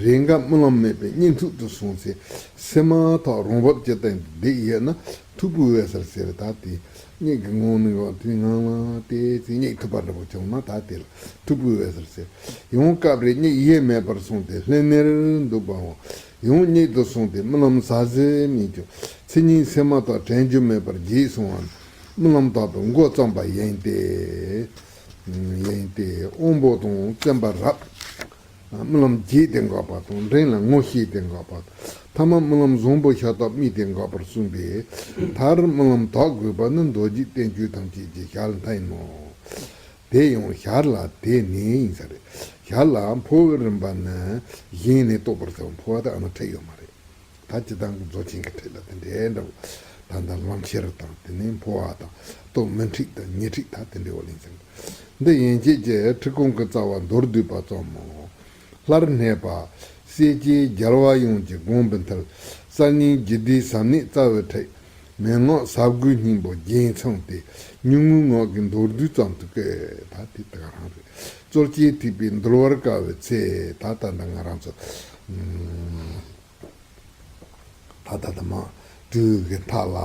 རེས་འགའ་རྨི་ལམ་མེད་པའི་གཉིད་མཐུག་ཏུ་སོང་ཚེ་སེམས་མ་ཐག་རང་བབས་ཀྱི་སྟེང་དུ་བསྡད་ཡོད་ན་མཐུག་པོའི་འོད་ཟེར་ཟེར། ད་དེ་གཉིད་ཀྱི་ངང་ནས་ཡོད་དུས་ངང་ལ་བལྟས་ཚེ་གཉིད་མཐུག་པ་འདྲ་པོ་བྱུང་ན་ད་དེ་ལ་མཐུག་པོའི་འོད་ཟེར་ཟེར། ཡང་སྐབས་རེ་གཉིད་ཡེ་མེད་པར་སོང་སྟེ་ལྷན་ནེར་འདུག་པའམ། ཡང་གཉིད་དུ་སོང་སྟེ་རྨི་ལམ་ཟ་ཟི་རྨིས་ཀྱང་ཚེ་ཉིན་སེམས་མ་ཐག་དྲན་རྒྱུ་མེད་པར་བརྗེད་སོང་བ། རྨི་ལམ་དག་ཏུ་མགོ་བརྩམས་པ་ཡིན་ཏེ། ཡིན་ཏེ་དབང་པོ་དང་བརྩོན་པ་རབ། རྨི་ལམ་བརྗེད་དེ་འགག་པ་དང་འདྲེན་ལ་ངོ་ཤེས་ཏེ་འགག་པ་དང་། ཐ་མ་རྨི་ལམ་བཟང་པོ་ཤ་སྟག་རྨིས་ཏེ་འགག་པར་གསུངས་པས། མཐར་རྨི་ལམ་དག་དགོས་པ་ནི་མདོ་རྒྱུད་བསྟན་བཅོས་ཐམས་ཅད་ཀྱི་ཞལ་མཐའ་ཡིན་ནོ། དེ་ཡང་ཞར་ལ་དེ་ནས་ཡིན་ས་རེད། ཞར་ལ་འཕོ་བའི་རིམ་པ་ནི་གཞན་ལས་རྟོགས་པར་བྱའོ། འཕོ་བ་དེ་ཨ་ན་འཕྲད་ཡོད་མ་རེད། ད་སྤྱིར་བཏང་གི་རྫོགས་ཆེན་གྱི་ཁྲིད་ལ་དེ་འདྲའི་འདྲ་བོ། ད་ལྟ་ལམ་ཁྱེར་དང་དེ་ནས་འཕོ་བ་དང་སྟོབས་མི་འཁྲིས་དང་ཉེ་འཁྲིས་ད་དེ་འདྲའི་བ་ལེན་ཟིན། འདི་ཡན་ཆད་ཀྱི་ཁྲིད་ཁུངས་ཀྱི་རྩ་བ་མདོར་བསྡུས་པ་ཙམ་མོ། སླར་གནས་པ། སྲས་བཅས་རྒྱལ་བ་ཡོངས་ཀྱི་དགོངས་པའི་མཐིལ། གསར་རྙིང་རྒྱུད་སྡེའི་ཟབ་གནད་རྩ་བའི་ཁྲིད། མན་ངག་ཟབ་དགུའི་སྙིང་པོ་རྒྱན་མཚོན་ཏེ། ཉུང་ངུའི་ངག་གི་མདོར་བསྡུས་ཙམ་དུ་བཀོད། ད་དེ་དག་རང་རེད། རྩོལ་བཅས་ཐིགས་པས་འདུལ་བར་དཀའ་བའི་ཚེ། ད་ད་ལྟ་ང་རང་ཚོ་ད་ད་ལྟ་མ་དྲུག་གི་མཐའ་ལ་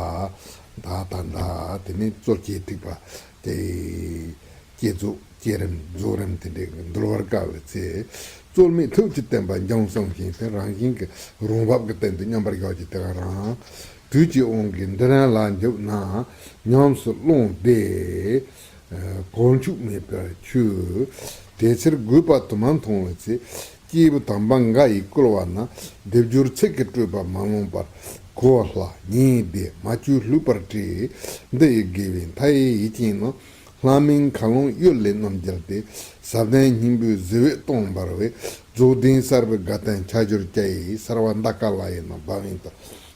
ད་ད་ད་དེ་ནས་རྩོལ་བཅས་ཐིགས་པ་དེ། བསྐྱེད་རྫོགས་བསྐྱེད་རིམ་རྫོགས་རིམ་དེ་འདྲའི་འདུལ་བར་དཀའ་བའི་ཚེ། རྩོལ་མེད་ཐུགས་ཀྱི་བརྟན་པ་འཇམ་གསུམ་བཞིན་དུ། རང་བཞིན་གྱི་རང་བབས་ཀྱི་སྟེང་དུ་མཉམ་པར་བཞག་གི་དེ་ག་རང་། དུས་ཀྱི་དབང་གིས་འདི་རང་ལ་འཇུག་ན། ཉམས་སུ་བླངས་ཏེ་གོལ་མཆོག་མེད་པར་ཆུད། དེ་ཕྱིར་དགོས་པ་དུ་མ་མཐོང་བའི་ཚེ། སྐྱེས་བུ་དམ་པ་འགའ་ཡིས་བསྐུལ་བ་ན། སྡེབ་སྦྱོར་ཚིག་གི་སྤྲོས་པ་མ་ལོངས་པར། གོ་སླ་ཉན་བདེ་མ་བཅོས་ལྷུག་པར་བྲིས། འདི་ཡི་དགེ་བའི་མཐའ་ཡས་ཡིད་ཅན་རྣམས། ལྷ་མིན་མཁའ་ཀློང་གཡུལ་ལས་རྣམ་རྒྱལ་ཏེ། ཟབ་ལྡན་སྙིང་པོའི་གཟི་འོད་སྟོང་འབར་བའི། རྫོགས་ལྡན་གསར་པའི་དགའ་སྟོན་ཆ་འཇོར་སྐྱ་ཡི། གསལ་བ་མདའ་དཀར་ལ་ཡི་ནང་འབབ་ཡིན་ཏོ།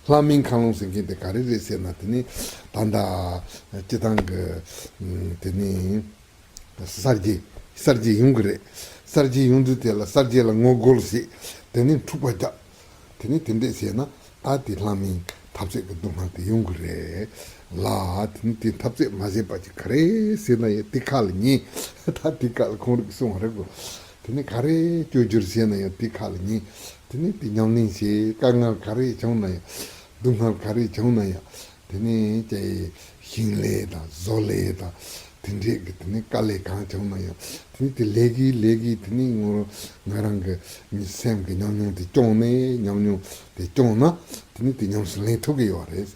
ལྷ་མིན་མཁའ་ཀློང་ཟེར་མཁན་དེ་ག་རེ་རེད་ཟེར་ན། དེ་ནི་ད་ལྟ་སྤྱི་བཏང་གི་དེ་ནི་གསར་བརྗེ་གསར་བརྗེ་ཡོང་གི་རེད། གསར་བརྗེ་ཡོང་དུས་དེ་ལ་གསར་བརྗེ་ལ་ངོ་རྒོལ་བྱེད། དེ་ནི་འཁྲུག་པ་རྒྱག་དེ་ནི་དེ་འདྲས་བྱས་ན། ད་དེ་ལྷ་མིན་འཐབ་རྩོད་ཀྱི་སྡུག་བསྔལ་དེ་ཡོང་གི་རེད་ལ། དེ་ནི་དེ་འཐབ་རྩོད་མ་བྱས་པ་ཅིག་ག་རེ་ཟེར་ན་ཡང་དེ་ཁ་ལ་ཉན། ད་དེ་ཁ་ལ་ཁོང་རིགས་གསུང་བ་རེད་གོ། དེ་ནི་ག་རེ་བཅོས་བསྒྱུར་བྱས་ན་ཡང་དེ་ཁ་ལ་ཉན། དེ་ནི་དེ་ཉམས་ལེན་བྱེད། དཀའ་ངལ་ག་རེ་བྱུང་ན་ཡང་། སྡུག་བསྔལ་ག་རེ་བྱུང་ན་ཡང་། དེ་ནས་ཀྱེ་ཞིང་ལས་དང་བཟོ་ལས་དང་དེ་འདྲས་ཀྱི་དེ་ནས་དཀའ་ལས་གང་བྱུང་ན་ཡང་དེ་ནས་དེ་ལས་ཀྱི་ལས་ཀྱི་དེ་ནས་ངོ་ང་རང་གི་མི་སེམས་ཀྱི་ཉམས་མྱོང་དེ་སྐྱོང་ནས་ཉམས་མྱོང་དེ་སྐྱོང་ན་དེ་ནས་དེ་ཉམས་སུ་ལེན་ཐུབ་ཀྱི་ཡོད་རེད།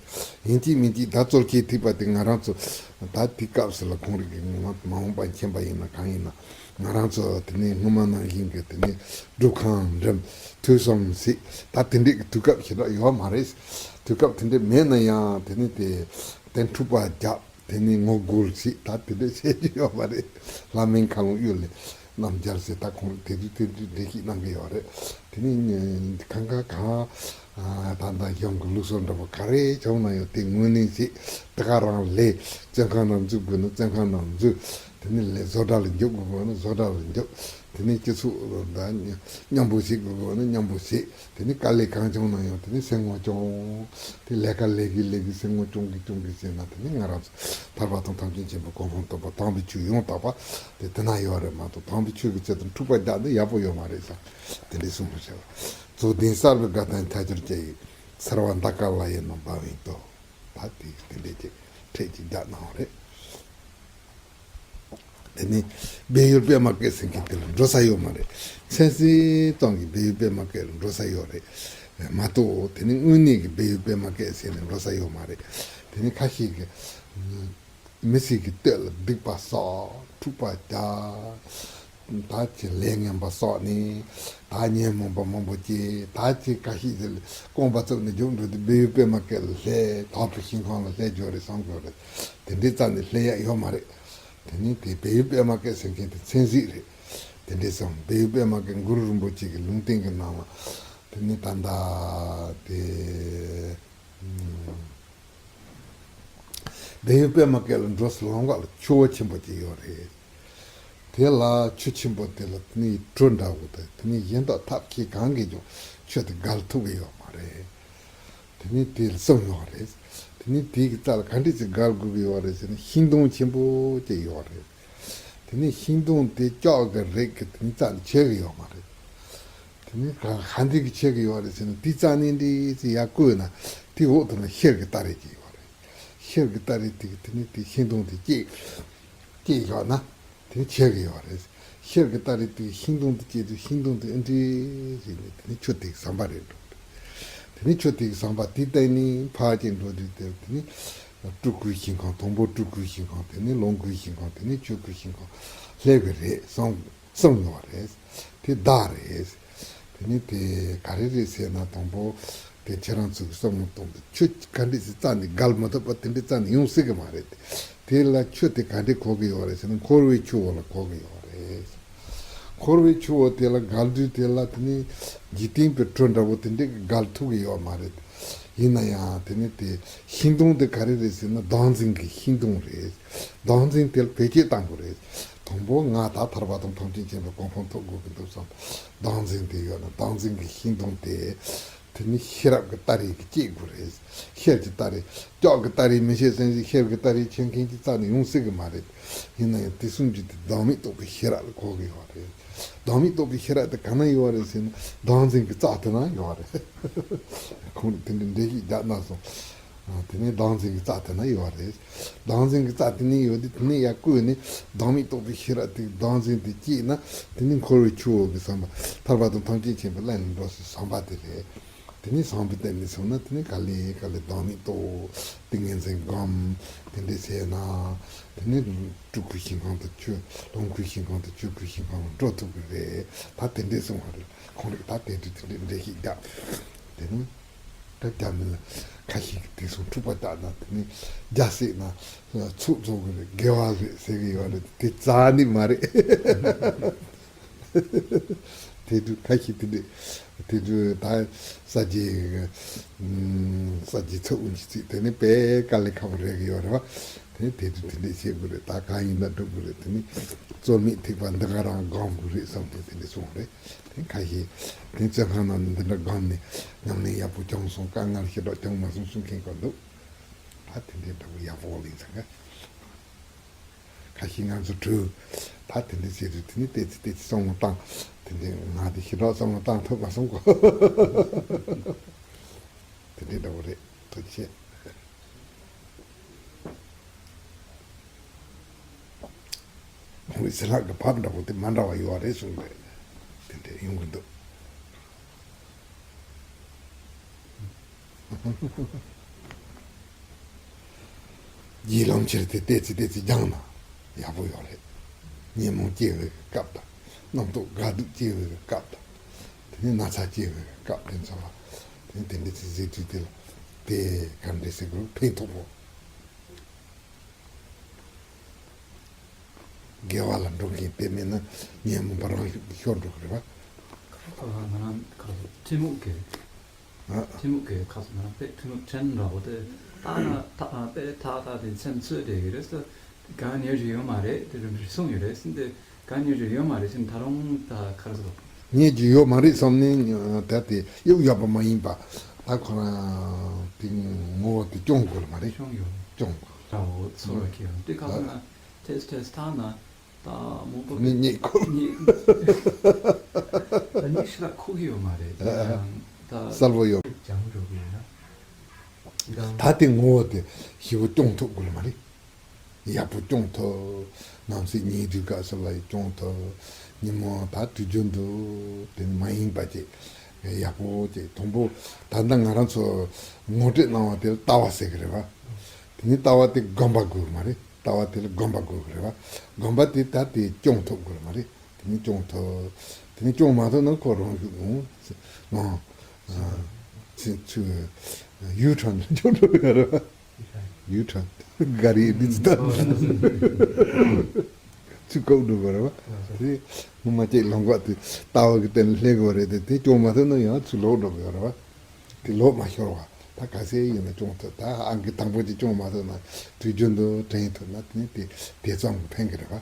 ཡིན་གཅིག་མིན་གཅིག་ད་རྩོལ་བཅས་ཐིགས་པ་དེ་ང་རང་ཚོ་ད་དེ་སྐབས་སུ་ལ་ཁོང་རིགས་ཀྱི་ངོ་མ་མ་འོངས་པ་མཁྱེན་པ་ཡིན་ན་གང་ཡིན་ན། ང་རང་ཚོ་དེ་ནས་སྔོན་མ་ནང་བཞིན་གྱི་དེ་ནས་སྒྲུབ་ཁང་འགྲིམ། ཐོས་བསམ་བྱེད། ད་དེ་འདྲས་ཀྱི་དུས་སྐབས་ཞེ་དྲག་ཡོད་མ་རེད། དུས་སྐབས་དེ་འདྲས་མེད་ན་ཡང་དེ་ནས་དེ་དེ་འཁྲུག་པ་རྒྱག་དེ་ནས་ངོ་རྒོལ་བྱེད། ད་དེ་འདྲས་བྱེད་རྒྱུ་ཡོད་མ་རེད། ལྷ་མིན་མཁའ་ཀློང་གཡུལ་ལས་རྣམ་རྒྱལ་ཟེར། ད་ཁོང་དེ་དུས་དེ་དུས་འགྲེལ་བཤད་གནང་གི་ཡོད་རེད། དེ་ནས་གང་ག་གང་ད་ལྟ་གཞུང་གི་ལུགས་སྲོལ་འདྲ་པོ་ག་རེ་བྱུང་ན་ཡང་དེ་ངོས་ལེན་བྱེད། དེ་ག་རང་ལས་བཙོན་ཁང་ནང་འཛུལ་དགོས་ན་བཙོན་ཁང་ནང་འཛུལ། དེ་ནས་ལས་བཟོ་གྲྭ་ལ་འཇུག་དགོས་ན་བཟོ་གྲྭ་ལ་འཇུག་དེ་ནས་སྤྱི་ཚོགས་དང་མཉམ་པོ་བྱེད་དགོས་ན་མཉམ་པོ་བྱེད། དེ་ནས་དཀའ་ལས་གང་བྱུང་ན་ཡང་དེ་ནས་སེམས་ངོ་སྐྱོང་། དེ་ལས་ཀ་ལས་ཀྱི་ལས་ཀྱི་སེམས་ངོ་སྐྱོང་གི་སྐྱོང་གི་བྱས་ན་དེ་ནས་ང་རང་ཚོ་ཐར་པ་དང་ཐམས་ཅད་མཁྱེན་པའི་གོ་འཕང་ཐོབ་པ་དམ་པའི་ཆོས་ཡང་དག་པ་དེ་དེ་ན་ཡོད་རེད་མ་གཏོགས་དམ་པའི་ཆོས་ཀྱི་ཚད་དུ་འཁྲུག་པ་རྒྱག་འདི་ཡག་པོ་ཡོད་མ་རེད་ཟེར། དེ་འདྲའི་གསུངས་པ་བྱས་པ། རྫོགས་ལྡན་གསར་པའི་དགའ་སྟོན་ཆ་འཇོར་སྐྱ་ཡི། གསལ་བ་མདའ་དཀར་ལ་ཡི་ནང་འབབ་ཡིན་ཏོ། ད་དེ་དེ་འདྲས་ཀྱི་ཁྲིད་ཅིག་རྒྱག་གནང་བ་རེད། དེ་ནས་སྦས་ཡུལ་པད་མ་སྐད་ཟེར་མཁན་དེ་ལ་འགྲོ་ས་ཡོད་མ་རེད། མཚན་གཟིགས་གཙང་གིས་སྦས་ཡུལ་པད་མ་སྐད་ལ་འགྲོ་ས་ཡོད་རེད་མ་གཏོགས། དེ་ནས་དངོས་གནས་ཀྱི་སྦས་ཡུལ་པད་མ་སྐད་ཟེར་ནས་འགྲོ་ས་ཡོད་མ་རེད། དེ་ནས་ཁ་ཤས་ཀྱིས་མི་སེར་གྱི་སྟོད་ལ་སྡིག་པ་བསགས། འཁྲུག་པ་རྒྱག་ད་ཅི་ལས་ངན་པ་བསགས་ནས་ད་ཉོན་མོངས་པ་མང་པོ་སྐྱེས། ད་ཅི་ཁ་ཤས་ཀྱིས་རྐང་པ་བཙུགས་ནས་རྒྱུགས་འགྲོ་དུས་སྦས་ཡུལ་པད་མ་སྐད་ལ་སླེབས། དག་པའི་ཞིང་ཁམས་ལ་སླེབས་ཡོད་རེད་བསམ་གྱི་ཡོད་རེད། དེ་འདྲའི་རྩ་ནས་སླེབས་ཡག་ཡོད་མ་རེད། དེ་ནི་དེ་སྦས་ཡུལ་པད་མ་སྐད་ཟེར་མཁན་དེ་མཚན་གཟིགས་རེད། དེ་འདྲའི་བསམ། སྦས་ཡུལ་པད་མ་སྐད་གུ་རུ་རིན་པོ་ཆེ་གི་ལུང་བསྟན་གྱི་ནང་ལ་དེ་ནི་ད་ལྟ་དེ། སྦས་ཡུལ་པད་མ་སྐད་ལ་འགྲོ་སའི་ལམ་ཁ་ལ་ཆུ་བོ་ཆེན་པོ་ཅིག་ཡོད་རེད། དེ་ལ་ཆུ་ཆེན་པོ་དེ་ལ་དེ་ནི་གྲུ་འདྲ་བོ་དང་དེ་ནི་གཞན་དག་ཐབས་མཁས་གང་གིས་ཀྱང་ཆུ་དེ་བརྒལ་ཐུབ་ཀྱི་ཡོད་མ་རེད། དེ་ནི་དེ་ལ་གསུམ་ཡོད་རེད། དེ་ནི་དེའི་རྩ་ལ་ག་འདྲས་ཅིག་བརྒལ་དགོས་ཀྱི་ཡོད་རེད་ཟེར་ན་ཤིང་སྡོང་ཆེན་པོ་ཅིག་ཡོད་རེད། དེ་ནི་ཤིང་སྡོང་དེ་ལྕགས་ཀྱི་རིགས་ཀྱི་དེ་ནི་རྩ་ནས་ཆད་ཀྱི་ཡོད་མ་རེད། དེ་ནི་ག་ག་འདི་གི་ཆད་ཀྱི་ཡོད་རེད་ཟེར་ན་དེའི་རྩ་ནས་འདི་ཅི་ཡར་བརྐོས་ན་དེའི་འོག་ཏུ་ན་ཤེལ་གྱི་སྟ་རེ་ཅིག་ཡོད་རེད། ཤེལ་གྱི་སྟ་རེ་དེ་གི་དེ་ནི་དེ་ཤིང་སྡོང་དེ་སྐྱེས་སྐྱེས་བཞག་ན་དེ་ནི་ཆད་ཀྱི་ཡོད་རེད། ཤེལ་གྱི་སྟ་རེ་དེ་གི་ཤིང་སྡོང་དེ་སྐྱེས་དུས་ཤིང་སྡོང་དེ་ཨ་འདྲས་ཟེར་ནས་དེ་ནི་ཆུ་དེ་གི་ཟམ་པ་རེད་འགྲོ། དེ་ནི་ཆུ་དེ་གི་ཟམ་པ་དེ་སྟེང་ནས་ཕར་ཅིག་འགྲོ་དུས་དེ་དེ་ནི་སྤྲུལ་སྐུའི་ཞིང་ཁམས། དང་པོ་སྤྲུལ་སྐུའི་ཞིང་ཁམས། དེ་ནི་ལོངས་སྐུའི་ཞིང་ཁམས། དེ་ནི་ཆོས་སྐུའི་ཞིང་ཁམས་སླེབས་ཀྱི་རེད་བསམ། གསུམ་ཡོད་རེད། དེ་བདག་རེད། དེ་ནི་དེ་ག་རེ་རེད་ཟེར་ན་དང་པོ་དེ་ཁྱེད་རང་ཚོ་གི་བསམ་བློ་གཏོང་དུས་ཆུ་ག་འདྲས་ཟེར་རྩ་ནས་བརྒལ་མ་ཐུབ་པ་དེ་འདྲས་རྩ་ནས་ཡོང་སྲིད་ཀྱི་མ་རེད། དེ་ལ་ཆུ་དེ་ག་འདྲས་གོ་གི་ཡོད་རེད་ཟེར་ན་འཁོར་བའི་ཆུ་བོ་ལ་གོ་གི་ཡོད་རེད། འཁོར་བའི་ཆུ་བོ་དེ་ལ་བརྒལ་དུས་དེ་ལ་དེ་ནི་འཇིག་རྟེན་པའི་གྲུ་འདྲ་བོ་དེ་འདྲས་ཀྱིས་བརྒལ་ཐུབ་ཀྱི་ཡོད་མ་རེད། ཡིན་ན་ཡང་དེ་ནི་དེ་ཤིང་སྡོང་དེ་ག་རེ་རེད་ཟེར་ན་བདག་འཛིན་གྱི་ཤིང་སྡོང་རེད། བདག་འཛིན་དེ་ལ་བེད་སྤྱོད་བཏང་དགོས་རེད། དང་པོ་ང་ད་ཐར་པ་དང་ཐམས་ཅད་མཁྱེན་པའི་གོ་འཕང་ཐོབ་དགོས་ཀྱི་འདུག་བསམ། བདག་འཛིན་དེ་ཡོད་ན་བདག་འཛིན་གྱི་ཤིང་སྡོང་དེ། དེ་ནི་ཤེས་རབ་ཀྱི་སྟ་རེ་གིས་བཅད་དགོས་རེད། ཤེལ་གྱི་སྟ་རེ། ལྕགས་ཀྱི་སྟ་རེ་མི་ཤེས་ཙང་ཞིག་ཤེལ་གྱི་སྟ་རེ་མཁྱེན་མཁན་གྱི་རྩ་ནས་ཡོང་སྲིད་ཀྱི་མ་རེད། ཡིན་ན་ཡང་དེ་གསུམ་གྱི་དེ་བདག་མེད་རྟོགས་པའི་ཤེས་རབ་ལ་གོ་གི་ཡོད་རེད། བདག་མེད་རྟོགས་པའི་ཤེས་རབ་དེ་ག་ན་ཡོད་རེད་ཟེར་ན། བདག་འཛིན་གྱི་རྩ་དེ་ན་ཡོད་རེད། ཁོང་དེ་འདྲའི་འགྲེལ་བཤད་རྒྱག་ན་སོང་། དེ་ནས་བདག་འཛིན་གྱི་རྩ་དེ་ན་ཡོད་རེད། བདག་འཛིན་གྱི་རྩ་དེ་ནས་ཡོད་དེ་དེ་ནས་ཡར་བརྐོས་ནས་བདག་མེད་རྟོགས་པའི་ཤེས་རབ་དེ་བདག་འཛིན་དེ་བཅད་ན། དེ་ནས་འཁོར་བའི་ཆུ་བོ་གི་བསམ་པ་ཐར་པ་དང་ཐམས་ཅད་མཁྱེན་པའི་ཀླན་ནས་འགྲོ་ཟེར་བསམ་པ་དེ་རེད། དེ་ནས་བསམ་པའི་རྟེན་ནས་བཟུང་ན་དེ་ནས་ག་ལེ་ག་ལེ་བདག་མེད་རྟོགས། ཏིང་ངེ་འཛིན་སྒོམ། དེ་འདྲས་བྱས་ན། དེ་ནས་སྤྲུལ་སྐུའི་ཞིང་ཁམས་དང་ཆོས་ལོངས་སྐུའི་ཞིང་ཁམས་དང་ཆོས་སྐུའི་ཞིང་ཁམས་ལ་འགྲོ་ཐུབ་ཀྱི་རེད། ད་དེ་འདྲས་གསུངས་པ་རེད། ཁོང་རིགས་ད་དེ་འདྲས་དེ་འདྲས་འགྲེལ་བཤད་རྒྱབ། དེ་ནས་ད་རྒྱབ་ནས་ལ་ཁ་ཤས་ཀྱིས་དེ་སོང་འཁྲུག་པ་བཏགས་ན་དེ་ནས་རྒྱ་བསྲེགས་ན་ཚུགས་རྫོགས་ཀྱི་རེད། དགེ་བ་རེད་ཟེར་གྱི་ཡོད་རེད། དེ་རྩ་ནས་མ་རེད། དེ་དུས་ཁ་ཤས་དེ་འདྲས་དེ་དུས་ད་ས་རྗེ་ས་རྗེ་ཚ་བོ་གི་ཚིག་དེ་ནི་དཔེ་དཀའ་ལས་ཁག་པོ་རེད་གི་ཡོད་རེད་བ། དེ་དེ་དུས་དེ་འདྲས་བྱེད་དགོས་རེད། ད་གང་ཡིན་ན་འགྲུབ་དགོས་རེད། དེ་ནི་རྩོལ་མེད་ཐེག་པ་འདི་ག་རང་སྒོམ་དགོས་རེད་བསམ་སྟེ་དེ་འདྲས་གསུངས་རེད། དེ་ཁ་ཤས་དེ་བཙོན་ཁང་ནང་འདི་འདྲ་སྒོམ་ནས་ཉམས་ལེན་ཡག་པོ་བྱུང་སོང་། དཀའ་ངལ་ཞེ་དྲག་བྱུང་མ་སོང་གསུང་མཁན་ཀྱང་འདུག་ད་དེ་འདྲས་འདྲ་པོ་ཡག་པོ་ལེན་ཚང་ག་ཁ་ཤས་ང་ཚོ་གྲོས་ད་དེ་འདྲ་བྱེད་དུས་དེ་ནི་ཏོག་ཙམ་ཏོག་ཙམ་བསམ་བློ་བཏང་། དེ་འདྲ་ང་དེ་ཞེ་དྲག་བསམ་བློ་བཏང་ཐུབ་མ་སོང་གོ། དེ་འདྲ་འདྲ་པོ་རེད། ཐུགས་རྗེ་ཆེ། ཁོང་གི་ཟི་ལྷག་གི་བབ་འདྲ་པོ་དེ་མ་འདྲ་བ་ཡོད་རེད་གསུངས་པས། དེ་འདྲ་ཡོང་གི་འདུག་ཡིད་ལམ་ཁྱེར་ཏེ་ཏོག་ཙམ་ཏོག་ཙམ་སྦྱངས་ན་ཡག་པོ་ཡོད་རེད། ཉོན་མོངས་སྐྱེ་བའི་སྐབས་དང་། རྣམ་རྟོག་དགའ་སྡུག་སྐྱེ་བའི་སྐབས་དང་། དེ་ནས་ན་ཚ་སྐྱེ་བའི་སྐབས་དེ་ཚོ་ལ་དེ་དེ་འདྲ་ཅིག་ཟེར་དུས་དེ་ལ་དེ་ག་འདྲ་ཟེར་དགོས་ཕན་ཐོགས་པོ། དགེ་བ་ལ་འགྲོ་མཁན་དེ་མེད་ན་ཉོན་མོངས་པ་རང་ཤུགས་ཀྱིས་ཤོར་འགྲོ་གི་རེད་པ། ཁ་ཁ་ང་རང་ཁ་ཁ་ཐུན་མོང་གི་ཨ། ཐུན་མོང་གི་ཁ་ང་རང་དཔེ་ཐུན་མོང་ཕྲན་འདྲ་པོ་དེ་ལྟ་ན་ཐ་ཨ་དཔེ་ཐག་ཐག་དེ་མཚམས་ཚོད་བསྡད་ཀྱི་རེད་ཟེར། གང་ཉོ་རྒྱུ་ཡོད་མ་རེད་དེ་རིམ་པས་གསུངས་ཡོད་རེད་ཟེར། འདི་གང་ཉོ་རྒྱུ་ཡོད་མ་རེད་ཟེར། ད་རུང་ད་ག་རེ་ཟེར། ཉོ་རྒྱུ་ཡོད་མ་རེད་བསམ་ནས་ད་དེ་གཡུག་ཡག་པ་མ་ཡིན་པ། ད་ཁོ་རང་དེ་ངོ་བོ་དེ་སྐྱོང་དགོས་མ་རེད། སྐྱོང་ཡོད། སྐྱོང་དགོས། འདྲ་པོ་ཚོར་བ་སྐྱེ་ཡང་དེ་ག་ལ་ན་ཏེས་ཏེས་ཐ་ན། ད་མང་པོ་ནི་གཉིད་ཁུག་ནི་ད་ནི་ཞེ་དྲག་ཁུག་གི་ཡོད་མ་རེད། ཨ། ད་གསལ་པོ་ཡོད། སྦྱང་འགྲོ་གི་ཡོད་ན། ད་དེ་ངོ་བོ་དེ་ཞེ་པོ་སྐྱོང་ཐུབ་དགོས་མ་རེད། ཡག་པོ་སྐྱོང་ཐུབ། ནམ་ཞིག་ཉལ་དུས་སྐབས་སུ་ལ་ཡང་སྐྱོང་ཐུབ། ཉིན་མོ་ད་དུས་རྒྱུན་དུ་དེ་མ་ཡིན་པ་ཅིག་ཡག་པོ་ཅིག་དང་པོ་ད་ལྟ་ང་རང་ཚོ་ངོ་སྤྲོད་གནང་བ་དེ་ལ་ལྟ་བ་ཟེར་གི་རེད་བ། དེ་ནི་ལྟ་བ་དེ་སྒོམ་པ་དགོས་མ་རེད། ལྟ་བ་དེ་ལ་སྒོམ་པ་དགོས་ཀྱི་རེད་བ། སྒོམ་པ་དེ་ད་དེ་སྐྱོང་ཐུབ་དགོས་མ་རེད། དེ་ནི་སྐྱོང་ཐུབ། དེ་ནི་སྐྱོང་མ་ཐུབ་ན་ཁོ་རང་ཤུགས་འོང་ང་ཚུ་ཚུ་ཡུ་ཁྲོན་སྐྱོང་འགྲོ་གི་རེད་བ། ཡུ་ཁྲོན་ག་རེ་འདི་ཚོ་ད་ཚུ་བཀག་འགྲོ་གི་རེད་བ། དེ་ངོ་མ་ཅིག་ལོང་བ་དེ་ལྟ་བ་གི་སྟེང་ལ་སླེབས་དགོས་རེད་དེ། དེ་སྐྱོང་མ་ཐུབ་ན་ཡང་ཚུ་ལོག་འགྲོ་གི་རེད་བ། དེ་ལོག་མ་ཤོར་བ། ད་ག་ཚད་ཡིན་ན་སྐྱོང་ཐུབ། ད་ཨང་ཀི་དང་པོ་ཅིག་སྐྱོང་མ་ཐུབ་ན་དུས་རྒྱུན་དུ་དྲན་ཐུབ་ན་དེ་ནི་དེ་དེ་ཙམ་གྱིས་ཕན་གྱི་རེད་པ།